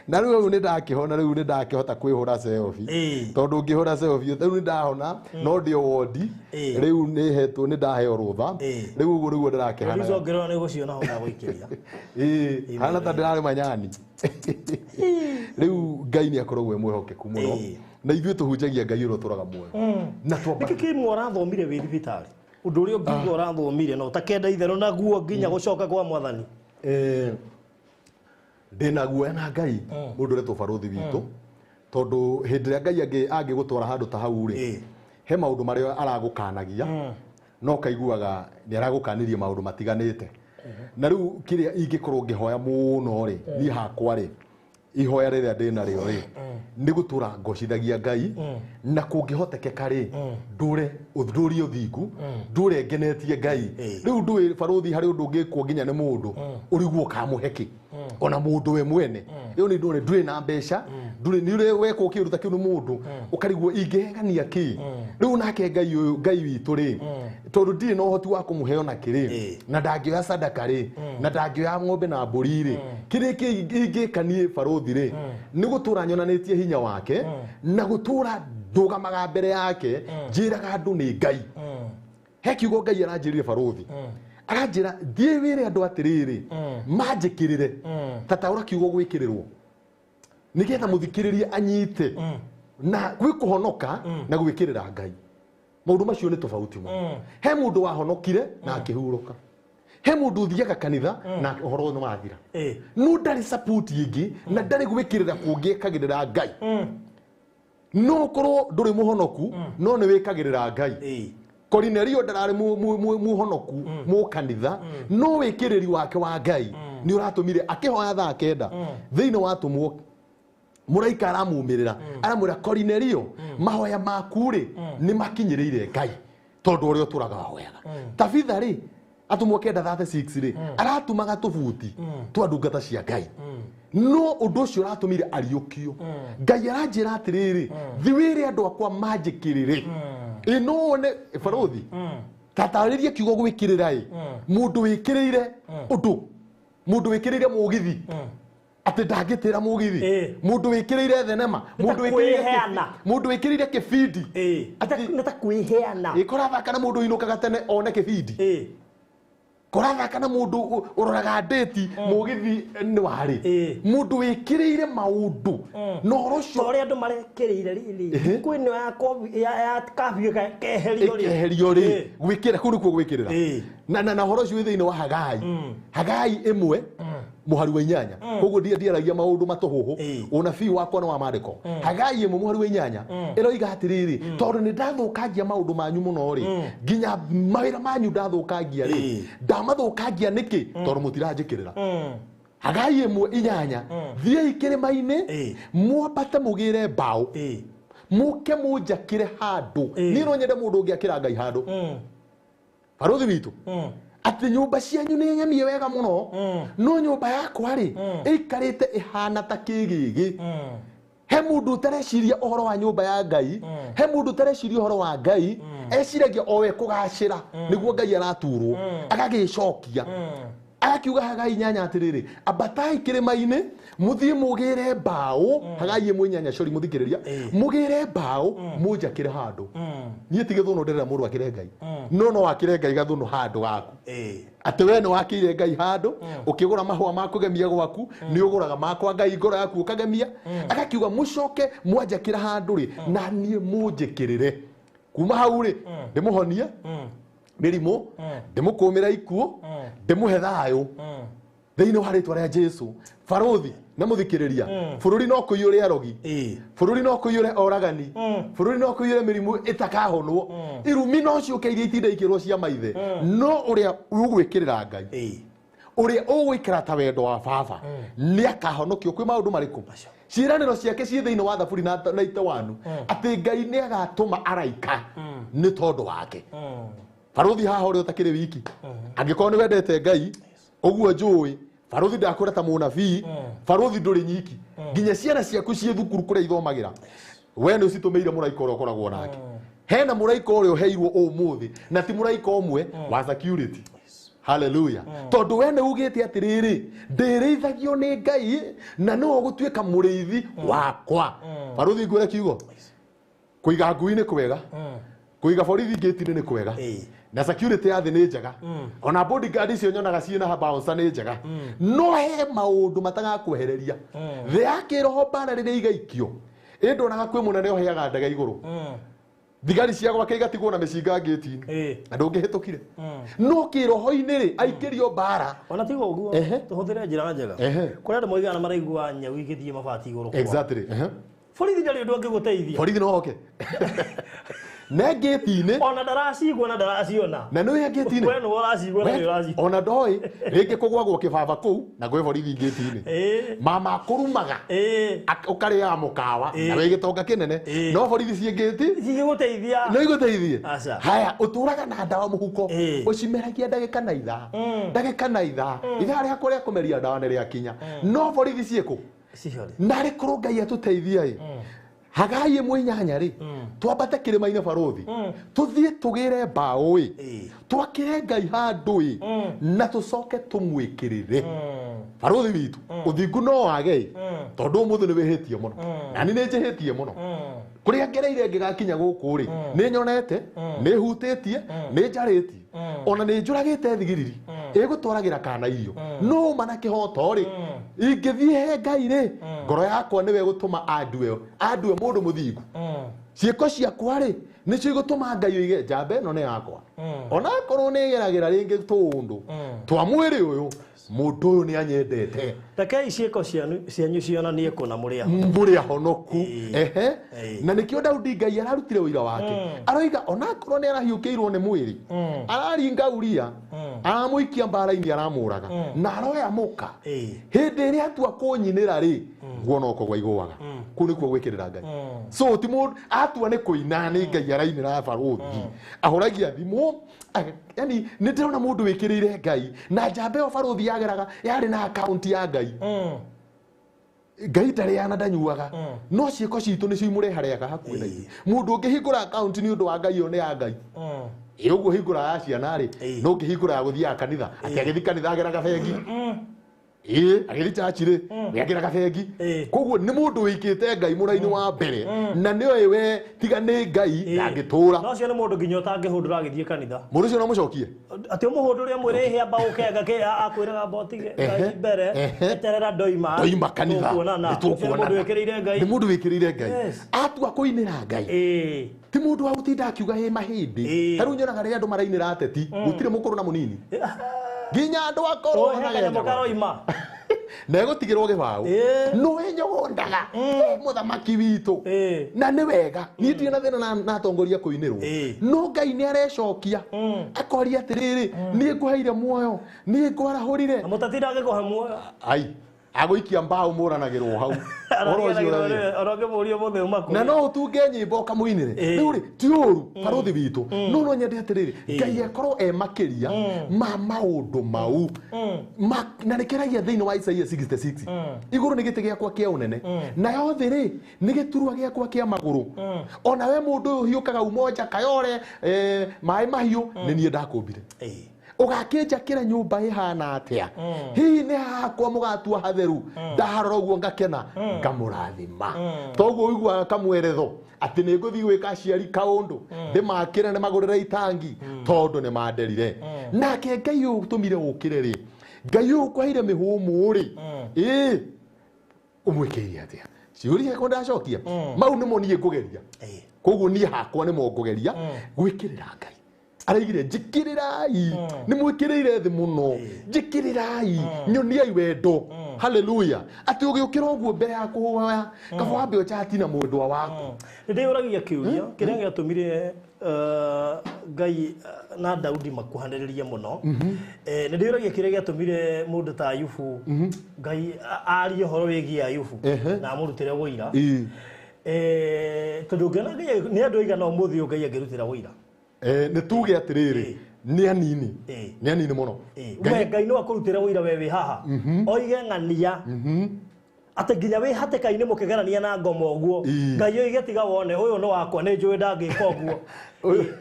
Na rĩu nĩ ndakĩhona rĩu nĩ ndakĩhota kwĩhũra selfie. Tondũ ngĩhũra selfie rĩu nĩ ndahona no ndĩ o wondi. Rĩu nĩ hetwo nĩ ndaheo rũtha. Rĩu ũguo nĩguo ndĩrakĩhana. Producer ũngĩrora nĩ gũciona ho ndagũikĩria. Hana ta ndĩrarĩ Manyani. Rĩu Ngai nĩ akoragwo e mwĩhokeku mũno. Na ithuĩ tũhunjagia Ngai ũrĩa ũtũraga muoyo. Na twamba. Nĩkĩ kĩmwe ũrathomire wĩ thibitarĩ? Ũndũ ũrĩa ũngiuga ũrathomire na ũtakenda itherũ naguo nginya gũcoka kwa mwathani. Ndĩna guoya na Ngai mũndũ ũretwo barũthi witũ. Tondũ hĩndĩ ĩrĩa Ngai angĩgũtwara handũ ta hau rĩ, he maũndũ marĩa aragũkanagia no kaiguaga nĩ aragũkanirie maũndũ matiganĩte. Na rĩu kĩrĩa ingĩkorwo ngĩhoya mũno rĩ, niĩ hakwa rĩ, ihoya rĩrĩa ndĩnarĩo rĩ, nĩ gũtũra ngocithagia Ngai na kũngĩhotekeka rĩ, ndũre ndũrie ũthingu, ndũre ngenetie Ngai. Rĩu ndũĩ barũthi harĩ ũndũ ũngĩkwo nginya nĩ mũndũ ũrigwo ũkamũhe kĩ ona mũndũ we mwene. Rĩu nĩ ndũrĩ ndũrĩ na mbeca, ndũrĩ nĩ ũrĩ wekwo kĩũndũ ta kĩu nĩ mũndũ ũkarigwo ingĩhegania kĩ. Rĩu nake Ngai ũyũ Ngai witũ rĩ, tondũ ndirĩ na ũhoti wa kũmũhe ona kĩrĩ, na ndangĩoya sadaka rĩ, na ndangĩoya ng'ombe na mbũri rĩ, kĩrĩa ingĩka niĩ barũthi rĩ, nĩ gũtũra nyonanĩtie hinya wake na gũtũra ndũgamaga mbere yake njĩraga andũ nĩ Ngai. He kiugo Ngai aranjĩrire barũthi. Aranjĩra thiĩ wĩre andũ atĩrĩrĩ manjĩkĩrĩre ta taũra kiugo gwĩkĩrĩrwo nĩgetha mũthikĩrĩrie anyite na gwĩ kũhonoka na gwĩkĩrĩra Ngai. Maũndũ macio nĩ tofauti mũno. He mũndũ wahonokire na akĩhurũka. He mũndũ ũthiaga kanitha na ũhoro nĩ wathira. No ndarĩ support ĩngĩ na ndarĩ gwĩkĩrĩra kũngĩ ekagĩrĩra Ngai. No ũkorwo ndũrĩ mũhonoku no nĩ wĩkagĩrĩra Ngai. Korinelio ndararĩ mũhonoku mũkanitha no wĩkĩrĩri wake wa Ngai nĩ ũratũmire akĩhoya thaa kenda thĩinĩ wa atũmwo mũraika aramumĩrĩra aramwĩra Korinelio mahoya maku rĩ nĩ makinyĩrĩire Ngai tondũ ũrĩa ũtũraga wahoyaga. Tabitha rĩ atũmwo 9:36 rĩ aratumaga tũbuti twa ndungata cia Ngai no ũndũ ũcio ũratũmire ariũkio. Ngai aranjĩra atĩrĩrĩ thi wĩre andũ akwa manjĩkĩrĩre. Ĩ no wone barũthi tatarĩrie kiugo gwĩkĩrĩra ĩ mũndũ wĩkĩrĩire ũndũ mũndũ wĩkĩrĩire mũgithi Atĩ ndangĩtĩra mũgithi. Mũndũ wĩkĩrĩire thenema, mũndũ wĩkĩrĩire kĩbindi. Atĩ nĩ ta kwĩheana. Kũrathaka na mũndũ ũinũkaga tene one kĩbindi. Kũrathaka na mũndũ ũroraga ndĩti mũgithi nĩ warĩ. Mũndũ wĩkĩrĩire maũndũ. Na ũhoro ũcio ũrĩa andũ marekĩrĩire rĩrĩ. Kwĩ ya kabiũ keherio rĩ. Keherio rĩ. Gwĩkĩra kũu nĩkuo gwĩkĩrĩra. Na ũhoro ũcio wĩ thĩinĩ wa Hagai. Hagai 1 mũhari wa 8. Koguo ndiaragia maũndũ matũhũhũ. Ũnabii wakwa nĩ wa maandĩko. Hagai 1 mũhari wa 8 ĩroiga atĩrĩrĩ, tondũ nĩ ndathũkangia maũndũ manyu mũno rĩ, nginya mawĩra manyu ndathũkangia rĩ, ndamathũkangia nĩkĩ? Tondũ mũtiranjĩkĩrĩra. Hagai 1:8 thiĩi kĩrĩma-inĩ mwambate mũgĩre mbaũ, mũke mũnjakĩre handũ. Niĩ no nyende mũndũ ũngĩakĩra Ngai handũ. Barũthi witũ, atĩ nyũmba cianyu nĩ nyamie wega mũno, no nyũmba yakwa rĩ ĩikarĩte ĩhana ta kĩgĩgĩ. He mũndũ ũtareciria ũhoro wa nyũmba ya Ngai, he mũndũ ũtareciria ũhoro wa Ngai, eciragia o we kũgacĩra nĩguo Ngai araturwo, agagĩcokia. Agakiuga Hagai 8 atĩrĩrĩ, ambatai kĩrĩma-inĩ mũthiĩ mũgĩre mbaũ. Hagai 1:8 sorry mũthikĩrĩria, mũgĩre mbaũ mũnjakĩre handũ. Niĩ ti gĩthũnũ ndĩrenda mũndũ akĩre Ngai, no akĩre Ngai gathũnũ handũ gaku. Atĩ we nĩ wakĩire Ngai handũ, ũkĩgũra mahũa ma kũgemia gwaku, nĩ ũgũraga makwa Ngai ngoro yaku ũkagemia. Agakiuga mũcoke mwanjakĩra handũ rĩ, na niĩ mũnjĩkĩrĩre. Kuma hau rĩ, ndĩmũhonie mĩrimũ, ndĩmũkũmĩra ikuũ, ndĩmũhe thayũ thĩinĩ wa rĩtwa rĩa Jesu. Barũthi na mũthikĩrĩria, bũrũri no kũiyũre arogi, bũrũri no kũiyũre oragani, bũrũri no kũiyũre mĩrimũ ĩtakahonwo, irumi no ciũke iria itinda ikĩrwo cia maithe, no ũrĩa ũgwĩkĩrĩra Ngai, ũrĩa ũgũikara ta wendo wa baba, nĩ akahonokio kwĩ maũndũ marĩkũ. Ciĩranĩro ciake ciĩ thĩinĩ wa Thaburi na Itewanu, atĩ Ngai nĩ agatũma araika nĩ tondũ wake. Barũthi haha ũrĩa ũtakĩrĩ wiki, angĩkorwo nĩ wendete Ngai ũguo njũĩ, barũthi ndakwĩra ta mũnabii, barũthi ndũrĩ nyiki, nginya ciana ciaku ciĩ thukuru kũrĩa ithomagĩra, we nĩ ũcitũmĩire mũraika ũrĩa ũkoragwo nake. Hena mũraika ũrĩa ũheirwo ũmũthĩ, na ti mũraika ũmwe wa security. Hallelujah. Tondũ we nĩ ugĩte atĩrĩrĩ, ndĩrĩithagio nĩ Ngai na nĩwe ũgũtuĩka mũrĩithi wakwa. Barũthi ngwĩre kiugo, kũiga ngui nĩ kwega, kũiga borithi ngĩti-inĩ nĩ kwega, na security ya thĩ nĩ njega, ona bodyguard icio nyonaga ciĩna bouncer nĩ njega, no he maũndũ matagakwehereria. Thĩ ya kĩroho mbara rĩrĩa igaikio, ĩ ndonaga kwĩ mũnene ũheaga ndege igũrũ, thigari cia gwake igatigwo na mĩcinga ngĩti-inĩ, na ndũngĩhĩtũkire. No kĩroho-inĩ rĩ, aikĩrio mbara. Ona tiga ũguo, tũhũthĩre njĩra njega. Kũrĩ andũ moigaga na maraigua nyau igĩthiĩ mabati igũrũ kwao. Exactly. Borithi ndarĩ ũndũ angĩgũteithia. Borithi no oke. Na ngĩti-inĩ. Ona ndaracigua na ndaraciona. Na nĩwe ngĩti-inĩ. We nĩwe ũracigua na nĩ ũraciona. Ona ndoĩ, rĩngĩ kũgwagwo kĩbaba kũu na gwĩ borithi ngĩti-inĩ. Mama akũrumaga. Ũkarĩaga mũkawa na wĩ gĩtonga kĩnene, no borithi ciĩ ngĩti cingĩgũteithia. No igũteithie. Haya, ũtũraga na ndawa mũhuko, ũcimeragia ndagĩka na ithaa, ndagĩka na ithaa, ithaa rĩakwa rĩa kũmeria ndawa nĩ rĩakinya, no borithi ciĩkũ? Narĩ korwo Ngai atũteithia ĩ, Hagai 1:8 rĩ, twambate kĩrĩma-inĩ barũthi, tũthiĩ tũgĩre mbaũ ĩ, twakĩre Ngai handũ ĩ, na tũcoke tũmwĩkĩrĩre. Barũthi witũ, ũthingu no wage ĩ, tondũ ũmũthĩ nĩ wĩhĩtie mũno, na niĩ nĩ njĩhĩtie mũno. Kũrĩa ngereire ngĩgakinya gũkũ rĩ, nĩ nyonete, nĩ hutĩtie, nĩ njarĩtie, ona nĩ njũragĩte thigiriri, ĩgũtwaragĩra kana irio, no ma na kĩhoto rĩ, ingĩthiĩ he Ngai rĩ, ngoro yakwa nĩwe ĩgũtũma andue mũndũ mũthingu. Ciĩko ciakwa rĩ, nĩcio igũtũma Ngai oige njamba ĩno nĩ yakwa. Ona akorwo nĩ ĩgeragĩra rĩngĩ tũũndũ twa mwĩrĩ ũyũ, mũndũ ũyũ nĩ anyendete. Rekei ciĩko cianyu cionanie kũna mũrĩ ahonoku. Ehe. Na nĩkĩo Daudi Ngai ararutire ũira wake. Aroiga ona akorwo nĩ arahiũkĩirwo nĩ mwĩrĩ, araringa Uria, aramũikia mbara-inĩ, aramũraga, na aroya mũka. Hĩndĩ ĩrĩa atua kũnyinĩra rĩ, nguo no kũgwa igũaga. Kũu nĩkuo gwĩkĩrĩra Ngai. So ti mũndũ atua nĩ kũina nĩ Ngai arainĩra barũthi, ahũragia thimũ. Yani nĩ ndĩrona mũndũ wĩkĩrĩire Ngai, na njamba ĩyo barũthi yageraga yarĩ na akaunti ya Ngai. Ngai ndarĩaga na ndanyuaga, no ciĩko citũ nĩcio imũreharehaga hakuhĩ na ithuĩ. Mũndũ ũngĩhingũra akaunti nĩ ũndũ wa Ngai ĩyo nĩ ya Ngai. Ĩ ũguo hingũra ya ciana rĩ, no ũngĩhingũra ya gũthiaga kanitha, atĩ agĩthiĩ kanitha ageraga bengi. Ĩĩ agĩthiĩ chachi rĩ nĩakĩra gabengi. Koguo nĩ mũndũ wĩkĩte Ngai mũraini wa mbere na nĩoĩ we tiga nĩ Ngai ndangĩtũra. No ũcio nĩ mũndũ nginya ũtangĩhũndũra agĩthiĩ kanitha. Mũndũ ũcio no mũcokie atĩ ũmũhũndũre ũmwĩre ĩhĩ amba ũke akwĩraga amba ũtige Ngai mbere eterera ndoima kanitha. Nĩ mũndũ wĩkĩrĩire Ngai. Nĩ mũndũ wĩkĩrĩire Ngai. Atua kũinĩra Ngai. Ti mũndũ wa gũtinda akiuga ĩ mahĩndĩ. Ta rĩu nyonaga rĩrĩa andũ marainĩra ateti gũtirĩ mũkũrũ na mũnini. Nginya andũ akorwo karoima na egũtigĩrwo gĩbaũ no enyogondaga mũthamaki witũ na nĩ wega niĩ ndirĩ na thĩna na atongoria kũinĩrwo no Ngai nĩ arecokia akoria atĩrĩrĩ niĩ ngũheire muoyo niĩ ngwarahũrire na mũteti ndangĩkũhe muoyo ai agũikia mbaũ mũranagĩrwo hau na no ũtunge nyĩmbo ũkamũinĩre rĩu rĩ ti ũru barũthi witũ no no nyende atĩrĩrĩ Ngai akorwo e makĩria ma maũndũ mau na nĩkĩragia thĩinĩ wa Isaia 66 igũrũ nĩ gĩtĩ gĩakwa kĩa ũnene nayo thĩ rĩ nĩ gĩturwa gĩakwa kĩa magũrũ ona we mũndũ ũyũ ũhiũkaga umoja kayore maĩ mahiũ nĩ niĩ ndakũmbire ũgakĩnjakĩra nyũmba ĩhana atĩa hihi nĩ hakwa mũgatua hatheru ndaharora ũguo ngakena ngamũrathima toguo ũiguaga kamweretho atĩ nĩ ngũthiĩ gwĩka aciari kaũndũ ndĩmakĩre nĩ magũrĩre itangi tondũ nĩ manderire nake Ngai ũyũ ũtũmire ũkĩre rĩ Ngai ũyũ ũkũheire mĩhũmũ rĩ ĩĩ ũmwĩkĩire atĩa ciũria ciakwa ndacokia mau nĩmo niĩ ngũgeria koguo niĩ hakwa nĩmo ngũgeria gwĩkĩrĩra Ngai araigire njĩkĩrĩrai nĩ mwĩkĩrĩire thĩ mũno njĩkĩrĩrai nyoniai wendo haleluya atĩ ũgĩũkĩra ũguo mbere ya kũhoya kaba wambe ũchati na mwendwa waku. Nĩ ndĩyũragia kĩũria kĩrĩa gĩatũmire Ngai na Daudi makuhanĩrĩrie mũno. Nĩ ndĩyũragia kĩrĩa gĩatũmire mũndũ ta Ayubu Ngai arie ũhoro wĩgiĩ Ayubu na amũrutĩre ũira tondũ ũngĩona Ngai nĩ andũ aigana ũmũthĩ ũyũ Ngai angĩrutĩra ũira. Nĩ tuge atĩrĩrĩ nĩ anini nĩ anini mũno we Ngai no akũrutĩre ũira we wĩ haha oige ng'ania atĩ nginya wĩ hatĩka-inĩ mũkĩgerania na ngoma ũguo Ngai oige tiga wone ũyũ nĩ wakwa nĩ njũĩ ndangĩka ũguo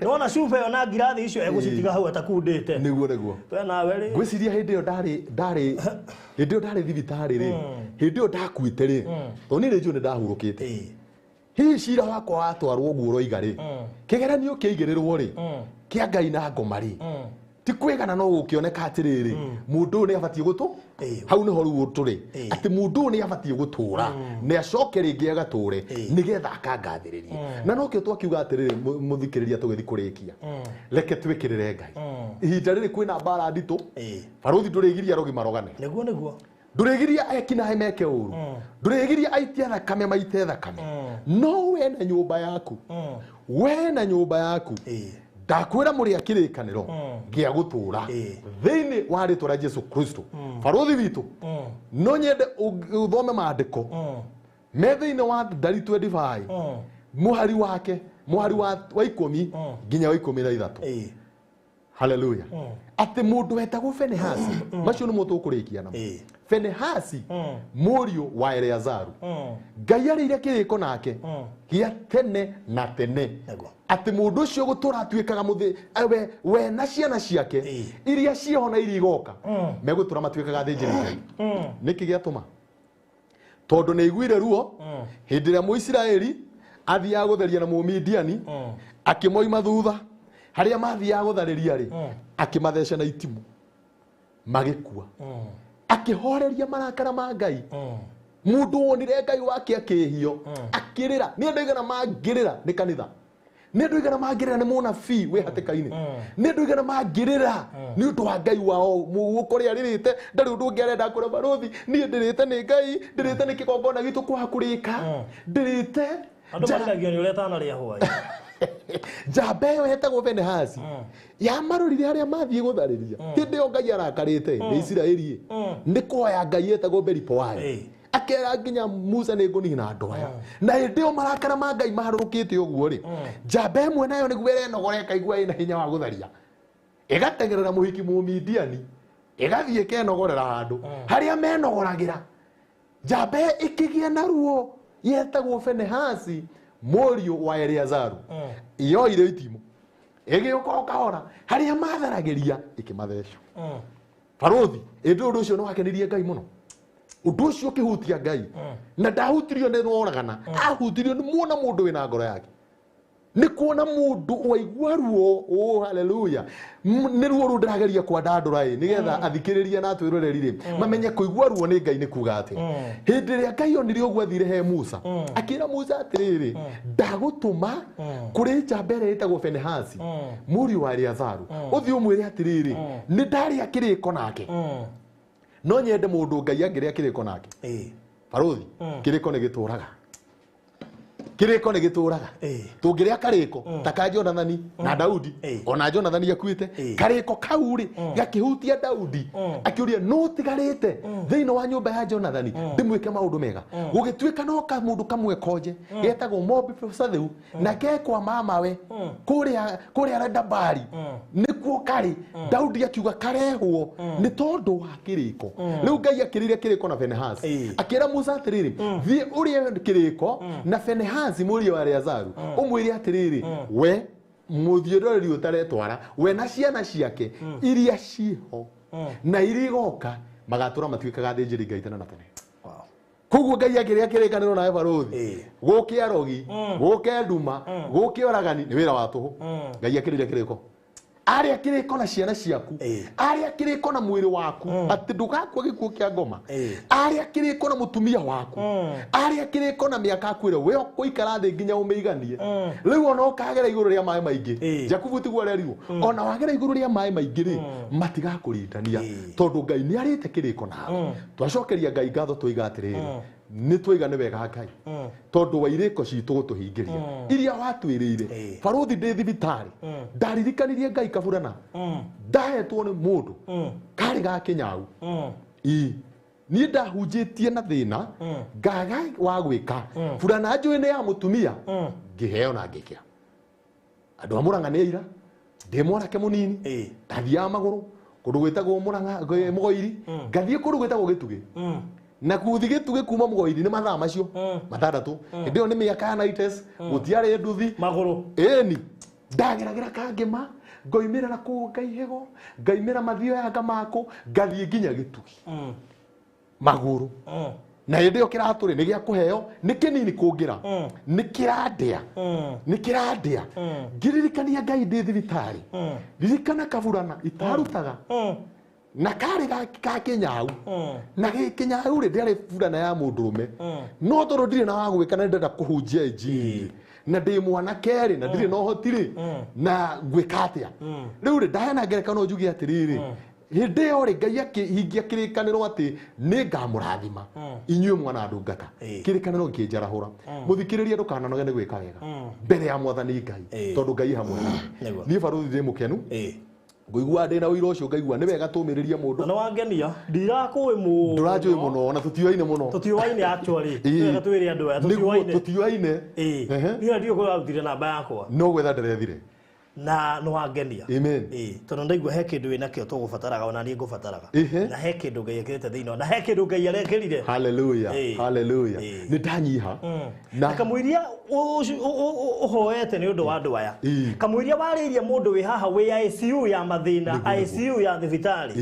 nĩwona cuba ĩyo na ngirathi icio egũcitiga hau atakundĩte nĩguo nĩguo we nawe rĩ ngwĩciria hĩndĩ ĩyo ndarĩ hĩndĩ ĩyo ndarĩ thibitarĩ rĩ hĩndĩ ĩyo ndakuĩte rĩ tondũ niĩ nĩ njũĩ nĩ ndahurũkĩte hihi cira wakwa watwarwo ũguo ũroiga rĩ kĩgeranio kĩaigĩrĩrwo rĩ kĩa Ngai na ngoma rĩ ti kwĩgana no gũkĩoneka atĩrĩrĩ mũndũ ũyũ nĩ abatiĩ gũtũ hau nĩho rĩu tũrĩ atĩ mũndũ ũyũ nĩ abatiĩ gũtũra nĩ acoke rĩngĩ agatũre nĩgetha akangathĩrĩrie na nokĩo twakiuga atĩrĩrĩ mũthikĩrĩria tũgĩthiĩ kũrĩkia reke twĩkĩrĩre Ngai ihinda rĩrĩ kwĩna mbara nditũ barũthi ndũrĩgiria rogi marogane nĩguo nĩguo ndũrĩgiria ekinaĩ meke ũru ndũrĩgiria aitia thakame maite thakame no we na nyũmba yaku we na nyũmba yaku ndakwĩra mũrĩ a kĩrĩkanĩro gĩa gũtũra thĩinĩ wa rĩtwa rĩa Jesu Kristo barũthi witũ no nyende ũthome maandĩko me thĩinĩ wa Ndari 25 mũhari wake mũhari wa 10 nginya wa 13 haleluya atĩ mũndũ wetagwo Fenehasi macio nĩmo tũkũrĩkia namo Fenehasi mũriũ wa Eleazaru Ngai arĩire kĩrĩko nake gĩa tene na tene atĩ mũndũ ũcio gũtũra atuĩkaga mũthĩ we na ciana ciake iria ciĩho na iria igoka megũtũra matuĩkaga athĩnjĩri Ngai nĩkĩ gĩatũma tondũ nĩ aiguire ruo hĩndĩ ĩrĩa Mũisiraeli athiaga gũtheria na Mũmidiani akĩmoima thutha harĩa mathiaga gũtharĩria rĩ akĩmatheca na itimũ magĩkua akĩhoreria marakara ma Ngai mũndũ wonire Ngai wake akĩhio akĩrĩra nĩ andũ aigana mangĩrĩra nĩ kanitha nĩ andũ aigana mangĩrĩra nĩ mũnabii wĩ hatĩka-inĩ nĩ andũ aigana mangĩrĩra nĩ ũndũ wa Ngai wao mũkũrĩa arĩrĩte ndarĩ ũndũ ũngĩ arenda kwĩra barũthi niĩ ndĩrĩte nĩ Ngai ndĩrĩte nĩ kĩgongona gitũ kwaga kũrĩka ndĩrĩte andũ marĩragio nĩ ũrĩa atanarĩa hwaĩ njamba ĩyo yetagwo Fenehasi yamarorire harĩa mathiĩ gũtharĩria hĩndĩ ĩyo Ngai arakarĩte nĩ Isiraeli nĩ kũhoya Ngai yetagwo Beripoai akera nginya Musa nĩ ngũnina andũ aya na hĩndĩ ĩyo marakara ma Ngai maharũrũkĩte ũguo rĩ njamba ĩmwe nayo nĩguo ĩrenogora ĩkaigua ĩna hinya wa gũtharia ĩgategerera mũhiki Mũmidiani ĩgathiĩ ĩkenogorera handũ harĩa menogoragĩra njamba ĩkĩgĩa na ruo yetagwo Fenehasi mũriũ wa Eleazaru yoire itimũ ĩgĩũka o kahora harĩa matharagĩria ĩkĩmatheca barũthi ĩndĩ ũndũ ũcio nĩ wakenirie Ngai mũno Ũndũ ũcio ũkĩhutia Ngai. Na ndahutirio nĩ roragana, ahutirio nĩ muona mũndũ wĩna ngoro yake. Nĩ kuona mũndũ waigua ruo, oh haleluya. Nĩ ruo rũu ndĩrageria kwandandũra ĩ, nĩgetha athikĩrĩria na atwĩroreri rĩ, mamenye kũigua ruo nĩ Ngai nĩ kuga atĩa. Hĩndĩ ĩrĩa Ngai onire ũguo athire he Musa, akĩra Musa atĩrĩrĩ, ndagũtũma kũrĩ njamba ĩrĩa ĩtagwo Fenehasi, mũriũ wa Eleazaru, ũthiĩ ũmwĩre atĩrĩrĩ, nĩ ndarĩa kĩrĩko nake. No nyende mũndũ Ngai angĩrĩa kĩrĩko nake. Barothi, kĩrĩko nĩ gĩtũraga. Kĩrĩko nĩ gĩtũraga. Tũngĩrĩa karĩko ta ka Jonathani na Daudi, ona Jonathani akuĩte, karĩko kau rĩ gakĩhutia Daudi, akĩũria nũ ũtigarĩte thĩinĩ wa nyũmba ya Jonathani ndĩmwĩke maũndũ mega. Gũgĩtuĩka no kamũndũ kamwe konje getagwo Mefiboshethu na ke kwa mamawe kũrĩa Ladabari nĩkuo karĩ. Daudi akiuga karehwo nĩ tondũ wa kĩrĩko. Rĩu Ngai akĩrĩire kĩrĩko na Fenehasi, akĩra Musa atĩrĩrĩ, thiĩ ũrĩe kĩrĩko na Fenehasi mũriũ wa Eleazaru, ũmwĩre atĩrĩrĩ, we mũthiũrũrĩri ũtaretwara, we na ciana ciake iria ciho na iria igoka magatũra matuĩkaga athĩnjĩri Ngai tene na tene. Koguo Ngai akĩrĩa kĩrĩkanĩro nawe barothi, gũke arogi, gũke nduma, gũke oragani, nĩ wĩra wa tũhũ. Ngai akĩrĩire kĩrĩko. Arĩa kĩrĩko na ciana ciaku, arĩa kĩrĩko na mwĩrĩ waku, atĩ ndũgakua gĩkuũ kĩa ngoma, arĩa kĩrĩko na mũtumia waku, arĩa kĩrĩko na mĩaka akwĩre we ũkũikara thĩ nginya ũmĩiganie. Rĩu ona ũkagera igũrũ rĩa maĩ maingĩ, Jakubu tiguo arerirwo, ona wagera igũrũ rĩa maĩ maingĩ rĩ, matigakũrindania, tondũ Ngai nĩ arĩte kĩrĩko nawe. Twacokeria Ngai ngatho twoiga atĩrĩrĩ, nĩ twoiga nĩ wega Ngai, tondũ wa irĩko citũ gũtũhingĩria iria watwĩrĩire. Barothi ndĩ thibitarĩ ndaririkanirie Ngai kaburana ndahetwo nĩ mũndũ karĩ ga kĩnyau. Niĩ ndahunjĩtie na thĩna ngaga wa gwĩka burana njũĩ nĩ ya mũtumia, ngĩheo na ngĩkĩra. Andũ a Mũrang'a nĩ aira, ndĩ mwanake mũnini, ndathiaga magũrũ kũndũ gwĩtagwo Mũrang'a Mũgoiri, ngathiĩ kũndũ gwĩtagwo Gĩtugĩ. Na kuthi Gĩtugĩ kuma Mũgoiri nĩ mathaa macio matandatũ. Hĩndĩ ĩyo nĩ mĩaka ya 90s, gũtiarĩ nduthi magũrũ. Ĩni ndageragĩra Kangĩma, ngoimĩra na kũu Ngaihĩgo, ngaimĩra Mathioya Ngamakũ, ngathiĩ nginya Gĩtugĩ magũrũ. Na hĩndĩ ĩyo kĩratũ rĩ nĩ gĩa kũheo, nĩ kĩnini kũngĩra, nĩ kĩrandĩa, nĩ kĩrandĩa. Ngĩririkania Ngai ndĩ thibitarĩ, ririkana kaburana itarutaga na karĩ ga kĩnyau, na gĩkĩnyau rĩ ndĩarĩ burana ya mũndũrũme, no tondũ ndirĩ na wa gwĩka na ndĩrenda kũhunjia injiri, na ndĩ mwanake rĩ na ndirĩ na ũhoti rĩ, na ngwĩka atĩa? Rĩu rĩ ndaheana ngerekano njuge atĩrĩrĩ, hĩndĩ ĩyo rĩ Ngai akĩhingia kĩrĩkanĩro atĩ nĩ ngamũrathima inyuĩ mwana ndungata. Kĩrĩkanĩro gĩkĩnjarahũra. Mũthikĩrĩria ndũkananoge nĩ gwĩka wega mbere ya mwathani Ngai, tondũ Ngai hamwe nawe. Niĩ barothi ndĩ mũkenu, ngũigua ndĩ na ũira ũcio, ngaigua nĩ wega tũmĩrĩrie mũndũ. Na wangenia, ndirakũĩ mũno. Ndũranjũĩ mũno, ona tũtioaine mũno. Tũtioaine actually. Wega twĩre andũ aya, tũtioaine. Tũtioaine. Niĩ ndiũĩ kũrĩa warutire namba yakwa. No gwetha ndĩrethire. Na nĩ wangenia. Amen. Tondũ ndaigua he kĩndũ wĩnakĩo tũgũbataraga, ona niĩ ngũbataraga. Na he kĩndũ Ngai ekĩrĩte thĩinĩ, na he kĩndũ Ngai arekĩrire. Hallelujah. Hallelujah. Nĩ ndanyiha. Na kamũiria ũhoete nĩ ũndũ wa andũ aya. Kamũiria warĩirie mũndũ wĩ haha wĩ ICU ya mathĩna, ICU ya thibitarĩ,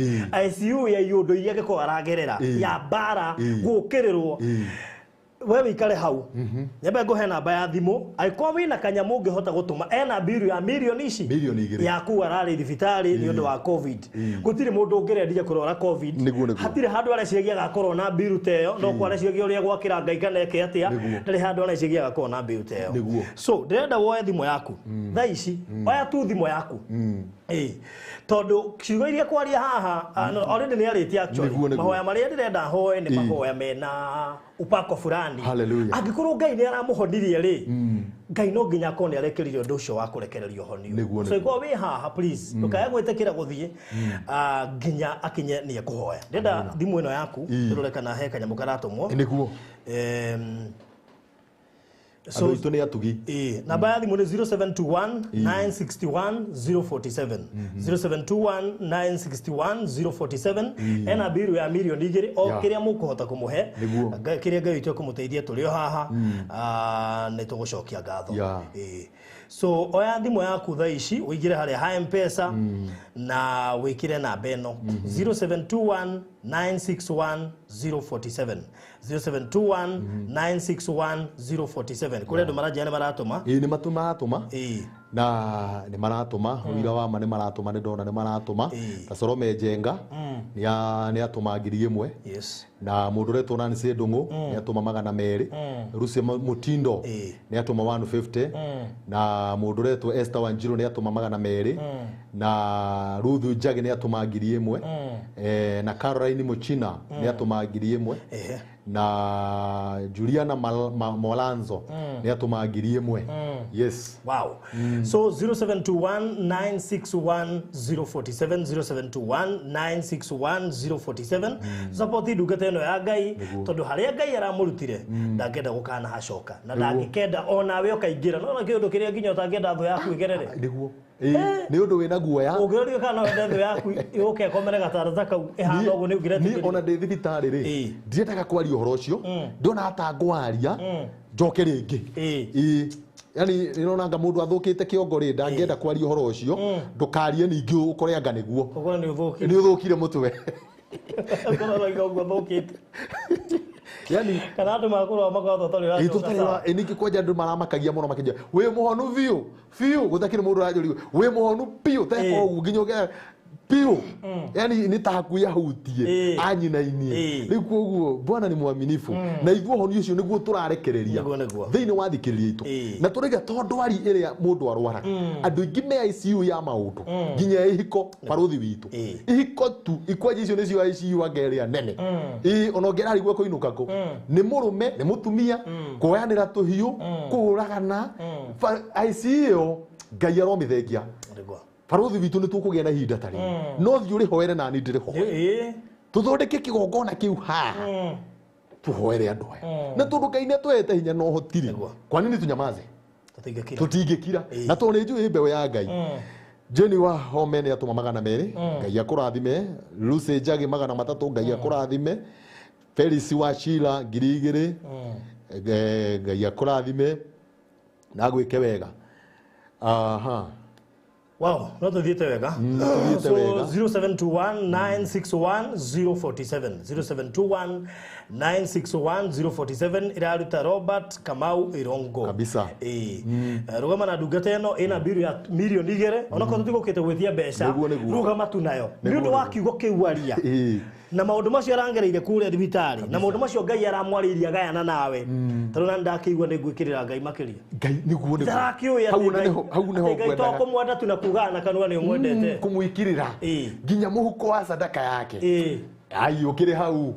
ICU ya iũndũ iria angĩkorwo aragerera, ya mbara, gũũkĩrĩrwo. We wĩikare hau. Nyambe ngũhe namba ya thimũ, angĩkorwo wĩna kanyamũ ũngĩhota gũtũma, ena mbiru ya mirioni ici, Mirioni igĩrĩ. ya kuu ararĩ thibitarĩ nĩ ũndũ wa COVID. Gũtirĩ mũndũ ũngĩrendia kũrwara COVID. Nĩguo. Hatirĩ handũ areciragia agakorwo na mbiru ta ĩyo, no kwa areciragia ũrĩa gwakĩra Ngai kana eke atĩa, ndarĩ handũ areciragia agakorwo na mbiru ta ĩyo. So ndĩrenda woe thimũ yaku thaa ici, oya tu thimũ yaku. Tondũ ciugo iria kwaria haha, already nĩ arĩtie actually. Mahoya marĩa ndĩrenda hoe nĩ mahoya mena upako fulani. Angĩkorwo Ngai nĩ aramũhonirie rĩ, Ngai no nginya akorwo nĩ arekereire ũndũ ũcio wa kũrekereria ũhonio. So ĩkorwo wĩ haha please, ndũkae gwĩtĩkĩra gũthiĩ nginya akinye nĩ ekũhoya. Ndĩrenda thimũ ĩno yaku ĩrore kana he kanyamũ karatũmwo. Nĩguo. So andũ aitũ nĩ atugi. Namba ya thimũ nĩ 0721 961 047. 0721 961 047. Ena mbiru ya mirioni igĩrĩ o kĩrĩa mũkũhota kũmũhe, kĩrĩa Ngai witũ ekũmũteithia tũrĩ o haha, nĩ tũgũcokia ngatho. So oya thimũ yaku thaa ici ũingĩre harĩa ha M-Pesa na wĩkĩre namba ĩno 0721 961 047 0721 961 047. Kũrĩ andũ maranjia nĩ maratũma. Ĩĩ nĩ maratũma. Na nĩ maratũma ũira wa ma nĩ maratũma, nĩ ndona nĩ maratũma. Ta Sorome Njenga nĩ atũma 1000. Yes. Na mũndũ ũretwo Nancy Ndung'u nĩ atũma 200. Rusi Mutindo nĩ atũma 150. Na mũndũ ũretwo Esther Wanjiru nĩ atũma 200. Na Ruth Njagi nĩ atũma 1000. Na Caroline Muchina nĩ atũma 1000. Na Juliana Molanzo nĩ atũma 1000. Yes. Wow. So 0721 961 047 0721 961 047. Support ndungata ĩno ya Ngai tondu haria Ngai aramurutire ndangĩenda gũkana hacoka na ndangĩkenda onawe ũkaingĩra. No na kĩũndũ kĩrĩa nginya ũtangĩenda thũ yaku ĩgerere. Nĩguo. Nĩ ũndũ wĩna guoya. Ũngĩrorio kana wende thũ yaku yũke ĩkomere gatara kau ĩhana ũguo nĩ ũngĩretĩkĩria. Niĩ ona ndĩ thibitarĩ rĩ, ndiendaga kwaria ũhoro ũcio, ndona ta ngwaria njoke rĩngĩ. Yani nĩronanga mũndũ athũkĩte kĩongo rĩ, ndangĩenda kwaria ũhoro ũcio, ndũkarie ningĩ ũkore anga nĩguo. Ũkore nĩ ũthũkire. Nĩ ũthũkire mũtwe. Ũkore ũroiga ũguo thũkĩte. Yani kana andũ makũrwo makorwo tũtarĩ ũracoka. Ningĩ kwanja andũ maramakagia mũno makĩnjĩra wĩ mũhonu biũ biũ, gũtakĩrĩ mũndũ ũranjũria wĩ mũhonu biũ teka ũguo nginya ũkera biũ. Yani nĩ ta hakuhĩ ahutie anyinainie. Rĩu koguo Bwana ni mwaminifu na ithuĩ ũhoni ũcio nĩguo tũrarekereria thĩinĩ wa thikĩrĩria itũ. Na tũraiga to ndwari ĩrĩa mũndũ arwaraga, andũ aingĩ me ICU ya maũndũ nginya ihiko barũthi witũ ihiko tu ikwaji icio nĩcio ICU anga ĩrĩa nene. Ona ũngĩrarigwo kũinũka kũ nĩ mũrũme nĩ mũtumia kuoyanĩra tũhiũ kũũragana ICU Ngai aromĩthengia. Barũthi witũ nĩ tũkũgĩa na ihinda ta rĩrĩ, no thiĩ ũrĩhoere nani ndĩrĩhoere, tũthondeke kĩgongona kĩu haha tũhoere andũ aya, na tondũ Ngai nĩ atũhete hinya na ũhoti rĩ, kwa nini tunyamaze? Tũtingĩkira. Na tondũ nĩ njũĩ mbeũ ya Ngai. Jenny wa Home nĩ atũma 200, Ngai akũrathime. Lucy Njagi 300, Ngai akũrathime. Felix wa Sheila 2000, Ngai akũrathime na agwĩke wega. Aha. Wow, no tuthiĩte wega. So 0721 961 047 0721 961 047 iraruta Robert Kamau Irongo. Kabisa. Rugama na ndungata ĩno ĩna biru ya milioni 2 onakorwo tũtigũkĩte gwĩtia mbeca, rugama tu nayo nĩ ũndũ wa kiugo kĩu aria na maũndũ macio arangereire kũrĩa thibitarĩ na maũndũ macio Ngai aramwarĩirie agayana nawe, tondũ na ndakĩigua nĩ ngwĩkĩrĩra Ngai makĩria. Ngai nĩguo nĩguo ndarakĩũĩ hau nĩho Ngai to kũmwenda tu na kuga na kanua nĩ ũmwendete, kũmwĩkĩrĩra nginya mũhuko wa sadaka yake. Ai ũkĩrĩ hau.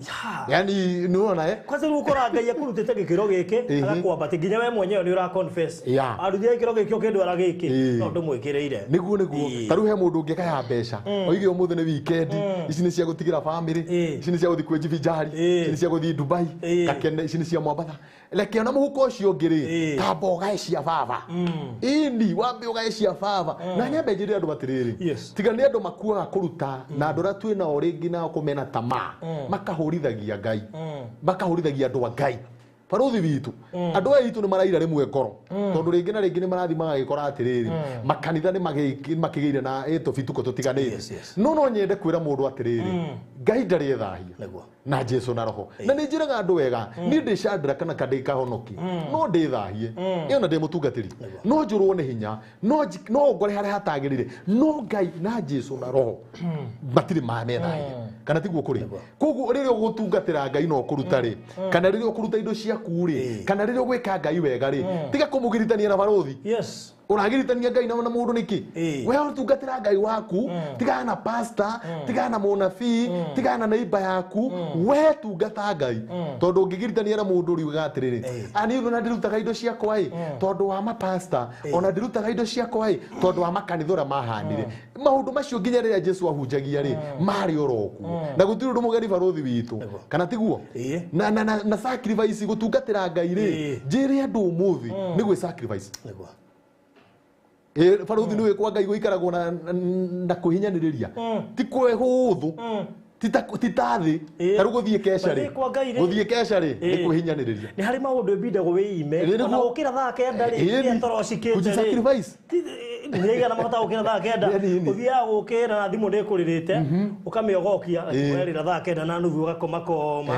Yani nĩwona kwanza rĩu ũkora Ngai akũrutĩte gĩkĩro gĩkĩ agakwambatia nginya we mwenyewe nĩ ũra confess arutire gĩkĩro gĩkĩ ũkĩndwara gĩkĩ no ndũmwĩkĩrĩire. Nĩguo nĩguo. Ta rĩu he mũndũ ũngĩgaya mbeca oige ũmũthĩ nĩ weekend, ici nĩ cia gũtigĩra family, ici nĩ cia gũthiĩ kwĩjivinjari, ici nĩ cia gũthiĩ Dubai, gakene, ici nĩ cia Mombatha. Reke ona mũhuko ũcio ũngĩ rĩ, tamba ũgae cia baba. Ĩni wambe ũgae cia baba. Na nyambe njĩre andũ atĩrĩrĩ, tiga nĩ andũ makuaga kũruta na andũ arĩa twĩ nao rĩngĩ nao kũmena tamaa, makahũrithagia Ngai, makahũrithagia andũ a Ngai. Barũthi witũ andũ aya itũ nĩ maraira rĩmwe ngoro tondũ rĩngĩ na rĩngĩ nĩ marathiĩ magagĩkora atĩrĩrĩ makanitha nĩ makĩgĩire na tũbituko tũtiganĩte. No nyende kwĩra mũndũ atĩrĩrĩ, Ngai ndarĩ ethahia na Jesu na roho. Na nĩ njĩraga andũ wega, niĩ ndĩ Shadrach kana ndĩ Kahonoki, no ndĩthahie ĩyo na ndĩ mũtungatĩri, no njũrwo nĩ hinya, no ngore harĩa hatagĩrĩire, no Ngai na Jesu na roho matirĩ mamethahia. Kana tiguo kũrĩ? Koguo rĩrĩa ũgũtungatĩra Ngai na ũkũruta rĩ, kana rĩrĩa ũkũruta indo ciaku rĩ, kana rĩrĩa ũgwĩka Ngai wega rĩ, tiga kũmũgiritania na barũthi. Yes. Ũragiritania Ngai na mũndũ nĩkĩ? We ũtungatĩra Ngai waku, tigana na pastor, tigana na mũnabii, tigana na neighbor yaku, we tungata Ngai. Tondũ ũngĩgiritania na mũndũ ũriugaga atĩrĩrĩ, niĩ ona ndĩrutaga indo ciakwa ĩ tondũ wa mapastor, ona ndĩrutaga indo ciakwa ĩ tondũ wa makanitha ũrĩa mahanire. Maũndũ macio nginya rĩrĩa Jesu ahunjagia rĩ, marĩ oro kuo. Na gũtirĩ ũndũ mũgeni barũthi witũ. Kana tiguo? Na sacrifice gũtungatĩra Ngai rĩ, njĩre andũ ũmũthĩ nĩ gwĩ sacrifice. Barũthi nĩ wĩkwa Ngai gũikaragwo na kwĩhinyanĩrĩria, ti kwĩhũthũ, ti Ti ta thĩ. Ĩĩ. Ta rĩu gũthiĩ keca rĩ, Mathiĩ kwa Ngai rĩ. Gũthiĩ keca rĩ, nĩ Ĩĩ. kwĩhinyanĩrĩria. Nĩ harĩ maũndũ ĩbindagwo wĩime. Ĩĩ, nĩguo. Ona gũkĩra thaa 9 rĩ, Ĩĩ, iria toro cikĩte rĩ. Kujisacrifice. Nĩ aigana mahota gũkĩra thaa 9? Nĩ anini. Ũthiaga gũkĩra na thimũ nĩ ĩkũrĩrĩte, ũkamĩogokia, Ĩĩ. werĩra 9:30 ũgakoma koma.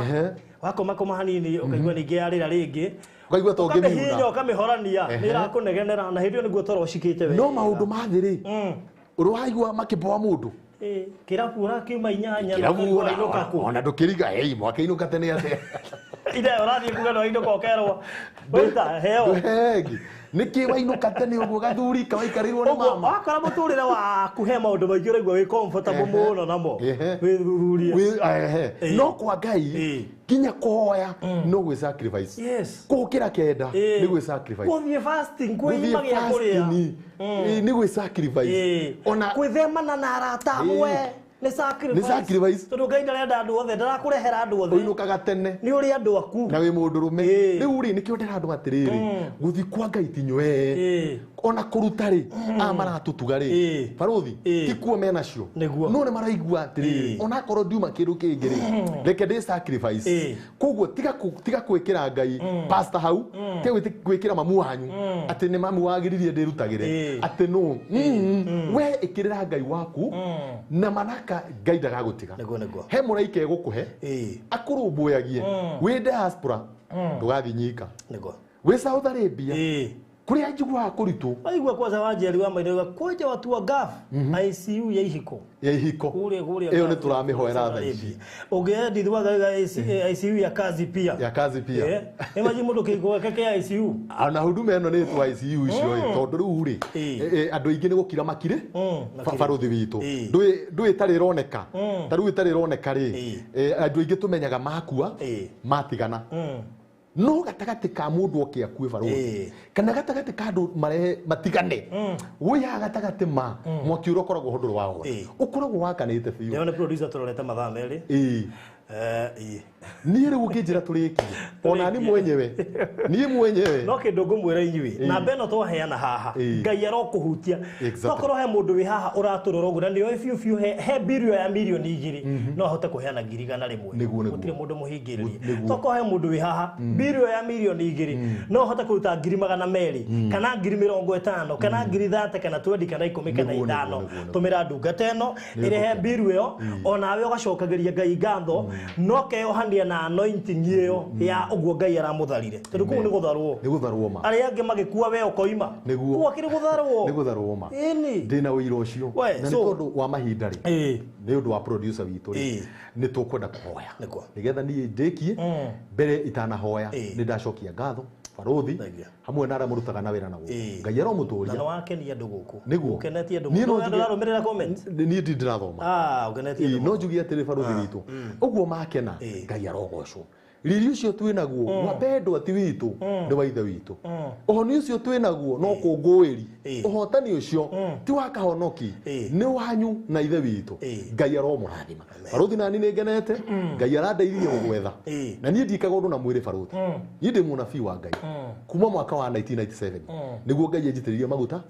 Wakoma koma hanini, ũkaigua ningĩ yarĩra rĩngĩ. Ũkaigua ta ũngĩmiuna. Ũkamĩhihinya, ũkamĩhorania, nĩ ĩrakũnegenera, na hĩndĩ ĩyo nĩguo toro ũcikĩte wega. No maũndũ ma thĩ rĩ, ũrĩ waigua makĩboa mũndũ? Ĩĩ, kĩrabu ũrakiuma 8 na Kĩrabu ũkaigua wainũka kũ? Ona ndũkĩriga hei mwakĩinũka tene atĩa? Ire ũrathiĩ kuga no wainũka ũkerwo wĩta heo. Ndũhegi nĩkĩ wainũka tene ũguo, gathuri kawaikarĩirwo nĩ Ũguo mama? wakora mũtũrĩre waku he maũndũ maingĩ ũraigua wĩ comfortable mũno namo, wĩthuthurie. Ehe. No kwa Ngai, nginya kũhoya no gwĩ sacrifice. Kũũkĩra 9 nĩ gwĩ sacrifice. Gũthiĩ fasting, Gũthiĩ kwĩima gĩa kũrĩa. fasting, nĩ gwĩ sacrifice. Ona Kwĩthemana na arata amwe nĩ sacrifice. Nĩ sacrifice. Tondũ Ngai ndarenda andũ othe, ndarakũrehera andũ othe. Ũinũkaga tene. Nĩ ũrĩ andũ aku. Na wĩ mũndũrũme. Rĩu rĩ, nĩkĩo ndĩra andũ atĩrĩrĩ, gũthiĩ kwa Ngai ti nywee. Ona kũruta rĩ, aya maratũtuga rĩ, barũthi, ti kuo menacio. No nĩ maraigua atĩrĩrĩ, onakorwo ndiuma kĩndũ kĩngĩ rĩ, reke ndĩ sacrifice. Koguo tiga gwĩkĩra Ngai pastor hau, tiga gwĩkĩra mamu wanyu atĩ nĩ mamu wagĩririe ndĩrutagĩre, atĩ no we ĩkĩrĩra Ngai waku na manaka Ngai ndagagũtiga. Nĩguo, nĩguo. He mũraika egũkũhe akũrũmbũyagie. Wĩ diaspora, ndũgathiĩ nyika. Wĩ Saudi Arabia, kũrĩa njiguaga kũritũ. Waigua kwanza Wanjeri wa Maitho kwanja watu wa Gulf, ICU ya ihiko. Ya ihiko. Kule kule. Ĩyo nĩ tũramĩhoera thaa ici. Ũngĩendithwaga ICU ya kazi pia. Ya kazi pia. Imagine mũndũ kĩhiko gĩake kĩa ICU. Ona huduma ĩno nĩ ĩtwa ICU icio ĩ, tondũ rĩu rĩ, andũ aingĩ nĩ gũkira makire. Makire. Barũthi witũ, ndũĩ ĩtarĩ ĩroneka, ta rĩu ĩtarĩ ĩroneka rĩ, andũ aingĩ tũmenyaga makua, matigana. No gatagatĩ ka mũndũ oke akue, barũthi, kana gatagatĩ ka andũ marehe matigane, wĩ haha gatagatĩ ma mwaki ũrĩa ũkoragwo ho ndũrĩ wahora, ũkoragwo wakanĩte biũ. Ndĩrona producer tũrorete mathaa 2. Ĩĩ. Niĩ rĩu ũngĩnjĩra tũrĩkie, ona ni mwenyewe, niĩ mwenyewe. No kĩndũ ngũmwĩra inyuĩ, namba ĩno twaheana haha, Ngai arokũhutia. Tokorwo he mũndũ wĩ haha ũratũrora ũguo na nĩoĩ biũ biũ he birio ya 2,000,000 no ahote kũheana 100,000. Nĩguo, nĩguo. Gũtirĩ mũndũ mũhingĩrĩrie. Nĩguo. Tokorwo he mũndũ wĩ haha birio ya 2,000,000 no ahote kũruta 200,000 kana 50,000 kana 30,000 kana 20 kana 10 kana Nĩguo, nĩguo, 5, nĩguo, nĩguo. tũmĩra ndungata ĩno ĩrĩhe mbiru ĩyo, onawe ũgacokagĩria Ngai ngatho no keyohania na anointing ĩyo ya ũguo Ngai aramũtharire, tondũ kũu nĩ gũtharwo. Nĩ gũtharwo ma. Arĩa angĩ magĩkua we ũkoima. Nĩguo. Kũu akĩrĩ gũtharwo. Nĩ gũtharwo ma. Ĩni. Ndĩna ũira ũcio. We, Na nĩ tondũ wa mahinda rĩ, nĩ ũndũ wa producer witũ rĩ, nĩ tũkwenda kũhoya nĩgetha niĩ ndĩkie. Mbere itanahoya, nĩ ndacokia ngatho barũthi Thank you. hamwe na arĩa mũrutaga na wĩra naguo. Ngai Na aromũtũria. nĩ wakenia andũ gũkũ. Nĩguo. Ũkenetie andũ Niĩ no mũno. njuge- Ndũrarũmĩrĩra comment? Niĩ ndi ndĩrathoma. Ah, ũkenetie andũ No mũno. njuge atĩrĩ, barũthi witũ, ũguo makena, Ngai arogocwo. Riri ũcio twĩ naguo wapendwa ti witũ, nĩ wa Ithe witũ. Ũhoni ũcio twĩ naguo no kũngũĩri. Ũhotani ũcio ti wa kahonoki, nĩ wanyu na Ithe witũ. Ngai aromũrathima, barũthi. Nani nĩ ngenete, Ngai arandeithirie gũgwetha. Na niĩ ndikaga ũndũ na mwĩrĩ, barũthi. Niĩ ndĩ mũnabii wa Ngai kuma mwaka wa 1997, nĩguo Ngai anjitĩrĩrie maguta,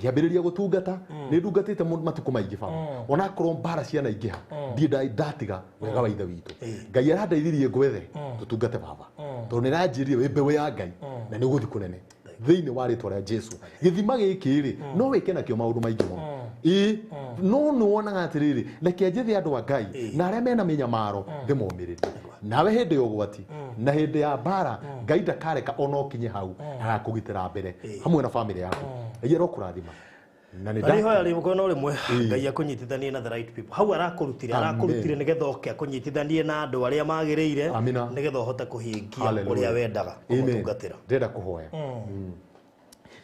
ngĩambĩrĩria gũtungata. Nĩ ndungatĩte matukũ maingĩ baba, onakorwo mbara cianaingĩha, ndirĩ ndatiga wega wa Ithe witũ. Ngai arandeithirie ngwethe tũtungate baba, tondũ nĩ aranjĩrire wĩ mbeũ ya Ngai na nĩ ũgũthiĩ kũnene thĩinĩ wa rĩtwa rĩa Jesu. Gĩthima gĩkĩ rĩ, no wĩke nakĩo maũndũ maingĩ mũno. Ĩĩ, no nĩ wonaga atĩrĩrĩ, reke njĩthe andũ a Ngai na arĩa mena mĩnyamaro ndĩmomĩrĩrie. Nawe hĩndĩ ya ũgwati na hĩndĩ ya mbara, Ngai ndakareka ona ũkinye hau, agakũgitĩra mbere hamwe na bamĩrĩ yaku. Ngai arokũrathima na nĩ Na nĩ ihoya rĩmwe no rĩmwe, Ngai akũnyitithanie na the right people. Hau arakũrutire, Amen. arakũrutire nĩgetha oke akũnyitithanie na andũ arĩa magĩrĩire, Amina. nĩgetha ũhote kũhingia Hallelujah. ũrĩa wendaga Amen. kũmũtungatĩra. Ndĩrenda kũhoya.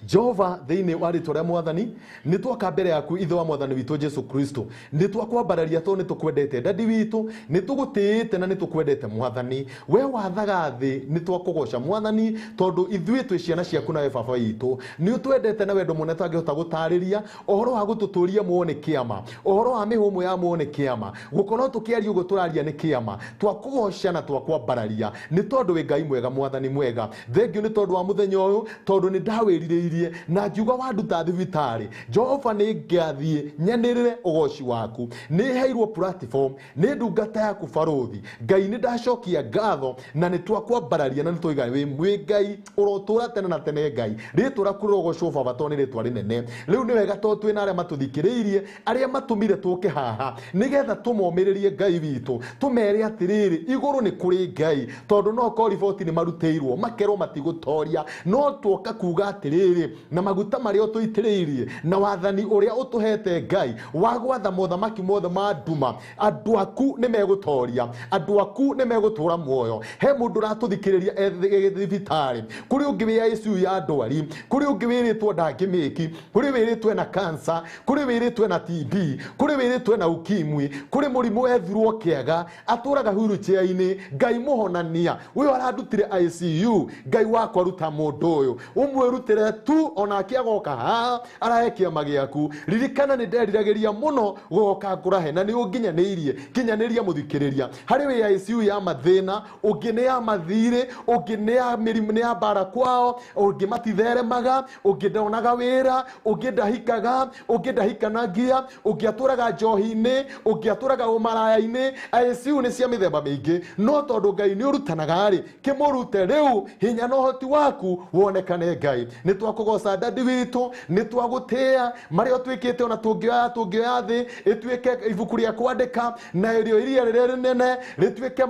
Jehova, thĩinĩ wa rĩtwa rĩa Mwathani, nĩ twoka mbere yaku, Ithe wa Mwathani witũ Jesu Kristo. Nĩ twakwambararia tondũ nĩ tũkwendete, Dadi witũ. Nĩ tũgũtĩĩte na nĩ tũkwendete, Mwathani. We wathaga thĩ, nĩ twakũgoca, Mwathani, tondũ ithuĩ twĩ ciana ciaku. Nawe baba witũ nĩ ũtwendete na wendo mũnene tangĩhota gũtarĩria. Ũhoro wa gũtũtũria muoyo nĩ kĩama, ũhoro wa mĩhũmũ ya muoyo nĩ kĩama, gũkorwo tũkĩaria ũguo tũraria nĩ kĩama. Twakũgoca na twakwambararia nĩ tondũ wĩ Ngai mwega, Mwathani mwega. Thengiũ nĩ tondũ wa mũthenya ũyũ, tondũ nĩ ndawĩrirĩirie. ndamũmĩrĩirie na ngiuga wanduta thibitarĩ Jehova nĩ ngathiĩ nyanĩrĩre ũgoci waku nĩ heirwo platform nĩ ndungata yaku barũthi Ngai nĩ ndacokia ngatho na nĩ twakwambararia na nĩ twoiga wĩ Ngai ũrotũra tene na tene Ngai rĩtwa rĩaku rĩrogocwo baba tondũ nĩ rĩtwa rĩnene rĩu nĩ wega tondũ twĩna arĩa matũthikĩrĩirie arĩa matũmire tũke haha nĩgetha tũmomĩrĩrie Ngai witũ tũmere atĩrĩrĩ igũrũ nĩ kũrĩ Ngai tondũ no ko riboti nĩ marutĩirwo makerwo matigũtoria no tuoka kuga atĩrĩrĩ na maguta marĩa ũtũitĩrĩirie na wathani ũrĩa ũtũhete Ngai wa gwatha mothamaki mothe ma nduma andũ aku nĩ megũtoria andũ aku nĩ megũtũra muoyo he mũndũ ũratũthikĩrĩria e thibitarĩ kũrĩ ũngĩ wĩ ICU ya ndwari kũrĩ ũngĩ wĩrĩtwo ndangĩmĩki kũrĩ wĩrĩtwo ena cancer kũrĩ wĩrĩtwo ena TB kũrĩ wĩrĩtwo ena ukimwi kũrĩ mũrimũ ethirwo kĩaga atũraga wheelchair-inĩ Ngai mũhonania ũyũ arandutire ICU Ngai wakwa ruta mũndũ ũyũ ũmwĩrutĩre tu onake agoka haha arahe kĩama gĩaku ririkana nĩ nderiragĩria mũno gũgoka ngũrahe na nĩ ũnginyanĩirie kinyanĩria mũthikĩrĩria harĩ wĩ ICU ya mathĩna ũngĩ nĩ ya mathirĩ ũngĩ nĩ ya mĩrimũ nĩ ya mbara kwao ũngĩ matitheremaga ũngĩ ndonaga wĩra ũngĩ ndahikaga ũngĩ ndahikanagia ũngĩ atũraga njohi-inĩ ũngĩ atũraga ũmaraya-inĩ ICU nĩ cia mĩthemba mĩingĩ no tondũ Ngai nĩ ũrutanaga rĩ kĩmũrute rĩu hinya na ũhoti waku wonekane Ngai nĩ twakũgoca dadi witũ nĩ twagũtĩĩa marĩa ũtwĩkĩte ona tũngĩoya thĩ ĩtuĩke ibuku rĩa kwandĩka na ĩrĩo iria rĩrĩa rĩnene rĩtuĩke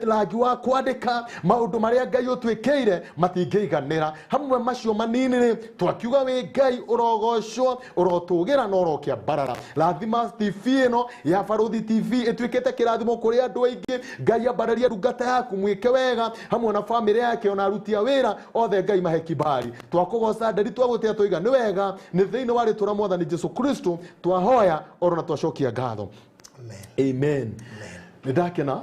rangi wa kwandĩka maũndũ marĩa Ngai ũtwĩkĩire matingĩiganĩra hamwe macio manini rĩ twakiuga wĩ Ngai ũrogocwo ũrotũgĩra na ũrokĩambarara rathima TV ĩno ya Barũthi TV ĩtuĩkĩte kĩrathimo kũrĩ andũ aingĩ Ngai ambararia ndungata yaku mwĩke wega hamwe na famĩlĩ yake ona aruti a wĩra othe Ngai mahe kibali twakũgoca nderi twagũtĩa tũiga nĩ wega nĩ thĩinĩ wa rĩtwa rĩa Mwathani Jesu Kristo twahoya oro na twacokia ngatho amen nĩ ndakena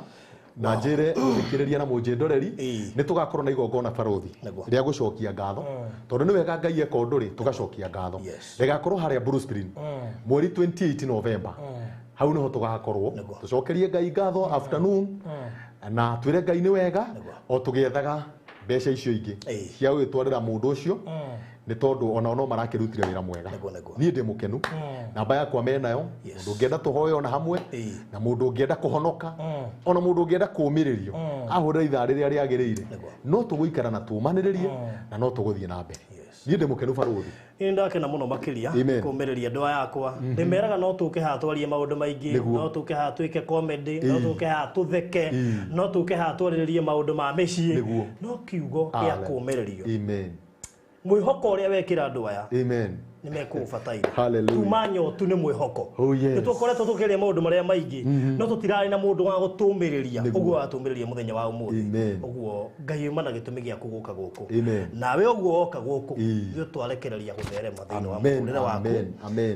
na njĩre mũthikĩrĩria na mũnjĩndoreri nĩ tũgakorwo na igongona barũthi rĩa gũcokia ngatho tondũ nĩ wega Ngai eka ũndũ rĩ tũgacokia ngatho rĩgakorwo harĩa Blue Spring mweri 28 November hau nĩho tũgakorwo tũcokerie Ngai ngatho afternoon na twĩre Ngai nĩ wega o tũgĩethaga mbeca icio ingĩ cia gũgĩtwarĩra mũndũ ũcio nĩ tondũ onao no marakĩrutire wĩra mwega niĩ ndĩ mũkenu namba yakwa menayo mũndũ ũngĩenda tũhoe ona hamwe na mũndũ ũngĩenda kũhonoka ona mũndũ ũngĩenda kũũmĩrĩrio ahũrĩre ithaa rĩrĩa rĩagĩrĩire no tũgũikara na tũũmanĩrĩrie na no tũgũthiĩ na mbere niĩ ndĩ mũkenu barũthi Nĩ ndakena mũno makĩria kũũmĩrĩria ndũa yakwa ndĩmeraga no tũke haha twarie maũndũ maingĩ no tũke haha twĩke comedy no tũke haha tũtheke no tũke haha twarĩrĩrie maũndũ ma mĩciĩ no kiugo gĩa kũũmĩrĩrio mwĩhoko ũrĩa wekĩra andũ aya amen nĩ mekũũbataire tuma nyotu nĩ mwĩhoko nĩ tũkoretwo tũkĩaria maũndũ marĩa maingĩ no tũtirarĩ na mũndũ wa gũtũmĩrĩria ũguo watũmĩrĩria mũthenya wa ũmũthĩ ũguo Ngai uma na gĩtũmi gĩaku gũka gũkũ nawe ũguo woka gũkũ ithuĩ twarekereria gũtherema thĩinĩ wa mũtũrĩre waku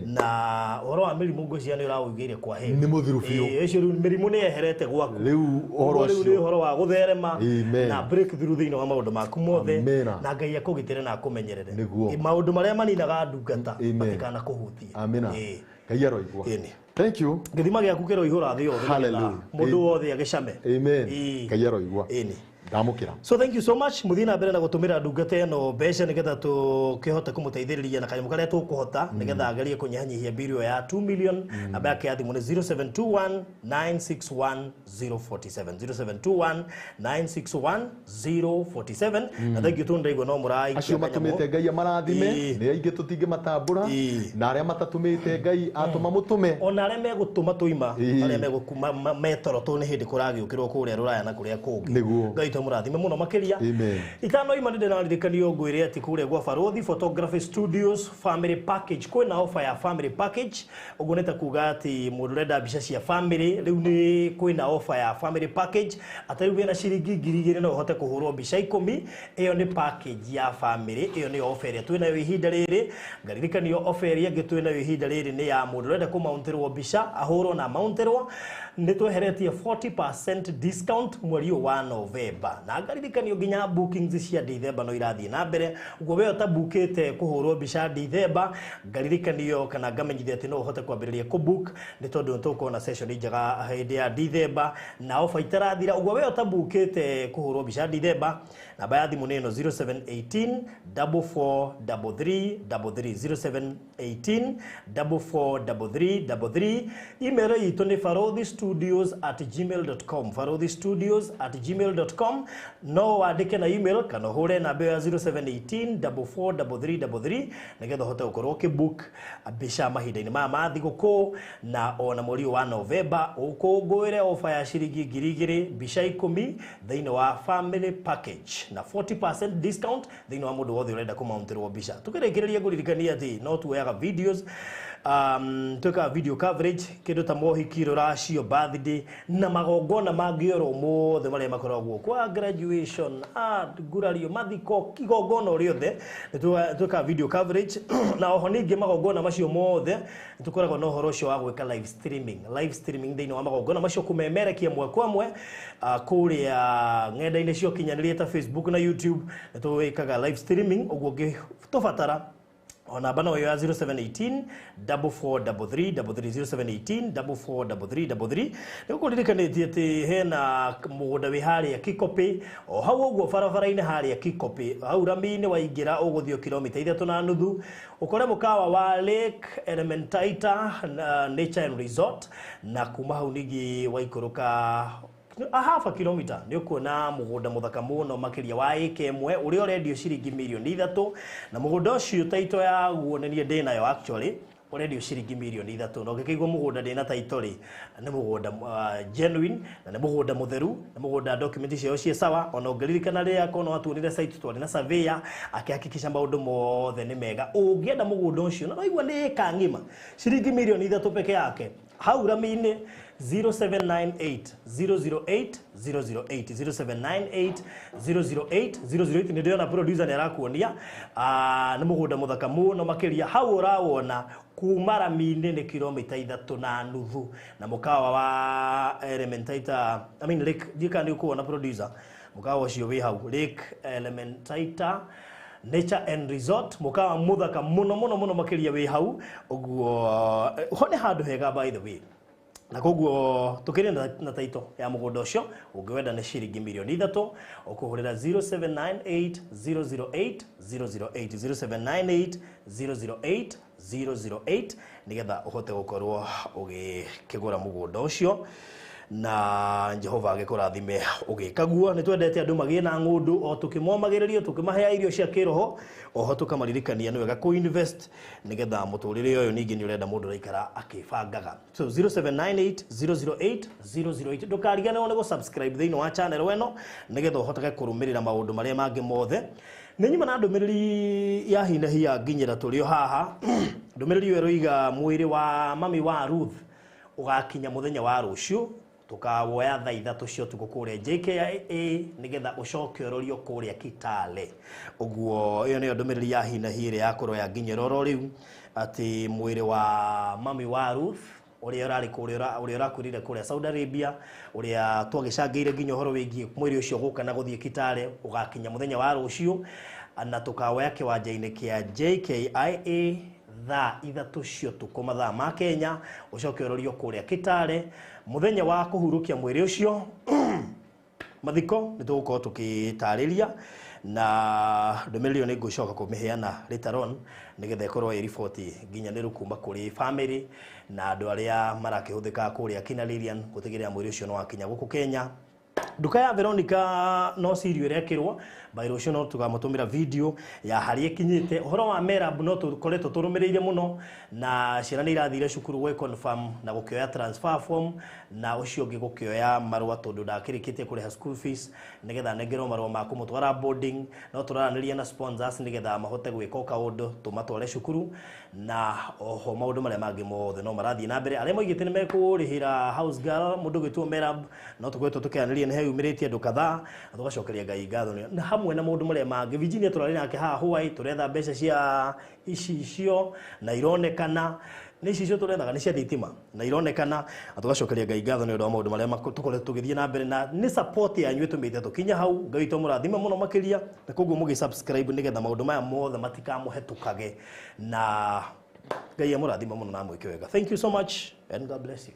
na ũhoro wa mĩrimũ ngwĩciria nĩ ũraũigĩire kwa hĩndĩ nĩ mũthiru biũ ũcio rĩu mĩrimũ nĩ yeherete gwaku rĩu ũhoro ũcio rĩu nĩ ũhoro wa gũtherema na breakthrough thĩinĩ wa maũndũ maku mothe na Ngai akũgitĩre na akũmenyerere maũndũ marĩa maninaga ndungata matikana kũhutia amina Ngai aroigua thank you gĩthima gĩaku kĩroihũra thĩ yothe mũndũ wothe agĩcame amen Ngai aroigua ndamũkĩra so thank you so much mũthiĩ na mbere na gũtũmĩra ndungata ĩno mbeca nĩgetha tũkĩhote kũmũteithĩrĩria na kanyamũ karĩa tũkũhota nĩgetha agerie kũnyihanyihia mbiri ĩyo ya 2 million namba yake ya thimũ nĩ 0721 961 047 0721 961 047 na thank you tondũ ndaigua no mũraikia acio matũmĩte Ngai amarathime nĩ aingĩ tũtingĩmatambũra na arĩa matatũmĩte Ngai atũma mũtũme ona arĩa megũtũma tũima arĩa metoro tũ nĩ hĩndĩ kũragĩũkĩrwo kũrĩa rũraya na kũrĩa kũngĩ Ngai tũmũrathime mũno makĩria itano ima nĩ ndĩraririkanio ngwĩre atĩ kũrĩa gwa Barũthi Photography Studios family package kwĩna offer ya family package ũguo nĩ ta kuga atĩ mũndũ ũrenda mbica cia family rĩu nĩ kwĩna offer ya family package atĩ rĩu wĩna ciringi 2000 no ũhote kũhũrwo mbica 10 ĩyo nĩ package ya family ĩyo nĩyo offer ĩrĩa twĩnayo ihinda rĩrĩ ngaririkanio offer ĩrĩa ĩngĩ twĩnayo ihinda rĩrĩ nĩ ya mũndũ ũrenda kũmauntĩrwo mbica ahũrwo na mauntĩrwo nĩ tweheretie 40% discount mweri ũyũ wa November na ngaririkanio nginya bookings cia December no irathiĩ na mbere ũguo we ũtabukĩte kũhũrwo mbica December ngaririkanio kana ngamenyithia atĩ no ũhote kwambĩrĩria kũbook nĩ tondũ nĩ tũgũkorwo na session njega hĩndĩ ya December na ofa itarathira ũguo we ũtabukĩte kũhũrwo mbica December Namba ya thimũ nĩ ĩno 0718 4433 33 0718 4433 33. Email itũ nĩ farothistudios@gmail.com, farothistudios@gmail.com. No wandĩke na email kana ũhũre namba ya 0718 4433 33 nĩgetha ũhote gũkorwo ũkĩbook mbica mahinda-inĩ maya ma thigũkũ, na ona mweri wa Novemba ũkũngũĩre ofa ya ciringi 2000 mbica 10 thĩinĩ wa family package na 40% discount thĩinĩ wa mũndũ wothe ũrenda kũmountĩrwo mbica. Tũkĩrĩkĩrĩria ngũririkania atĩ no tuoyaga videos, twĩkaga video coverage kĩndũ ta mohiki, rũracio, birthday na magongona mangĩ oro mothe marĩa makoragwo kwa graduation, ngurario, mathiko, igongona o rĩothe nĩ twĩkaga video coverage. Na oho ningĩ magongona macio mothe nĩ tũkoragwo na ũhoro ũcio wa gwĩka live streaming, live streaming thĩinĩ wa magongona macio, kũmemerekia mwe kwa mwe kũrĩa ng'enda-inĩ cia ũkinyanĩria ta Facebook na YouTube. Nĩ twĩkaga live streaming, ũguo ũngĩtũbatara o namba no yo ya 0718 4433 33 0718 4433 33. Nĩ gũkũririkanĩtie atĩ hena mũgũnda wĩ harĩa Kikopĩ, o hau ũguo barabara-inĩ harĩa Kikopĩ, hau rami-inĩ waingĩra ũgũthiĩ kilomita 3.5 ũkore mũkawa wa Lake Elementaita Nature and Resort, na kuma hau ningĩ waikũrũka a half a kilometer nĩ ũkuona mũgũnda mũthaka mũno makĩria wa ĩka ĩmwe ũrĩa ũrendio ciringi mirioni 3, na mũgũnda ũcio taito yaguo nĩ niĩ ndĩnayo actually, ũrendio ciringi mirioni 3. Na ũngĩkĩigua mũgũnda ndĩna taito rĩ, nĩ mũgũnda genuine na nĩ mũgũnda mũtheru, nĩ mũgũnda document ciao ciĩ sawa. Ona ũngĩririkana rĩrĩa kono watuonire site twarĩ na surveyor akĩhakikisha maũndũ mothe nĩ mega. Ũngĩenda mũgũnda ũcio na waigua nĩ ĩka ng'ima ciringi mirioni 3 peke yake, hau rami-inĩ 0798 008 008 0798 008 008. Nĩ ndĩrona producer nĩ arakuonia nĩ mũgũnda mũthaka mũno makĩria hau ũrawona kuma rami-inĩ nĩ kilomita 3.5 na mũkawa wa Elementaita, I mean Lake, ndiũĩ kana nĩ ũkuona producer mũkawa ũcio wĩ hau Lake Elementaita Nature and Resort, mũkawa mũthaka mũno mũno mũno makĩria wĩ hau ũguo. Ho nĩ handũ hega by the way, na koguo tukĩrĩ na taito ya mũgũnda ũcio, ũngĩwenda nĩ ciringi mirioni 3, ũkũhũrĩra 0798 008 008 0798 008 008 nĩgetha ũhote gũkorwo ũgĩkĩgũra mũgũnda ũcio, na Jehova agĩkũrathime ũgĩkaguo. Nĩ twendete andũ magĩe na ng'ũndũ o tũkĩmomagĩrĩrio, tũkĩmahea irio cia kĩroho, oho tũkamaririkania nĩ wega kũ-invest nĩgetha mũtũrĩre ũyũ ningĩ nĩ ũrenda mũndũ ũraikara akĩbangaga. So 0798 008 008, ndũkariganĩrwo nĩ gũ-subscribe thĩinĩ wa channel ĩno nĩgetha ũhotage kũrũmĩrĩra maũndũ marĩa mangĩ mothe. Nĩ nyuma na ndũmĩrĩri ya hi na hi ya nginyĩra tũrĩ o haha. Ndũmĩrĩri ĩyo ĩroiga mwĩrĩ wa mami wa Ruth ũgakinya mũthenya wa rũciũ, tukawoya thaa 3 cia ũtukũ kũrĩa JKIA nĩgetha ũcoke ũrorio kũrĩa Kitale. Ũguo ĩyo nĩyo ndũmĩrĩri ya hi na hi ĩrĩa yakorwo yanginyĩra oro rĩu, atĩ mwĩrĩ wa mami wa Ruth ũrĩa ũrarĩ kũrĩa, ũrĩa ũrakuĩrĩire kũrĩa Saudi Arabia, ũrĩa twagĩcangĩire nginya ũhoro wĩgiĩ mwĩrĩ ũcio gũka na gũthiĩ Kitale, ũgakinya mũthenya wa rũciũ, na tũkawoya kĩwanja-inĩ kĩa JKIA thaa 3 cia ũtukũ mathaa ma Kenya, ũcoke ũrorio kũrĩa Kitale mũthenya wa kũhurũkia mwĩrĩ ũcio. Mathiko nĩ tũgũkorwo tũkĩtarĩria, na ndũmĩrĩri ĩyo nĩ ngũcoka kũmĩheana later on nĩgetha ĩkorwo ĩ riboti nginyanĩru kuma kũrĩ family na andũ arĩa marakĩhũthĩka kũrĩa kina Lilian gũtigĩrĩra mwĩrĩ ũcio nĩ wakinya gũkũ Kenya. Nduka ya Veronica no cirio ĩrekĩrwo by rũciũ, no tũkamũtũmĩra video ya harĩa ĩkinyĩte. Ũhoro wa Merab no tũkoretwo tũrũmĩrĩire mũno, na ciana nĩ irathire cukuru gwĩ confirm na gũkĩoya transfer form, na ũcio ũngĩ gũkĩoya marũa tondũ ndakĩrĩkĩtie kũrĩha school fees nĩgetha anengerwo marũa ma kũmũtwara boarding. No tũraranĩria na sponsors nĩgetha mahote gwĩka o kaũndũ tũmatware cukuru, na oho maũndũ marĩa mangĩ mothe no marathiĩ na mbere. Arĩa moigĩte nĩ mekũrĩhĩra house girl mũndũ ũgwĩtwo Merab, no tũkoretwo tũkĩaranĩria, nĩ heyumĩrĩtie andũ kadhaa, na tũgacokeria Ngai ngatho na hamwe na maũndũ marĩa mangĩ. Virginia tũrarĩ nake haha Hawaii, tũretha mbeca cia icicio na ironekana nĩ icicio tũrethaga nĩ cia thitima na ironekana, na tũgacokeria Ngai ngatho nĩ ũndũ wa maũndũ marĩa tũkoretwo tũgĩthiĩ na mbere, na nĩ support yanyu ĩtũmĩte tũkinye hau. Ngai witũ amũrathime mũno makĩria, na koguo mũgĩ subscribe nĩgetha maũndũ maya mothe matikamũhetũkage, na Ngai amũrathime mũno na amwĩke wega. Thank you so much and God bless you.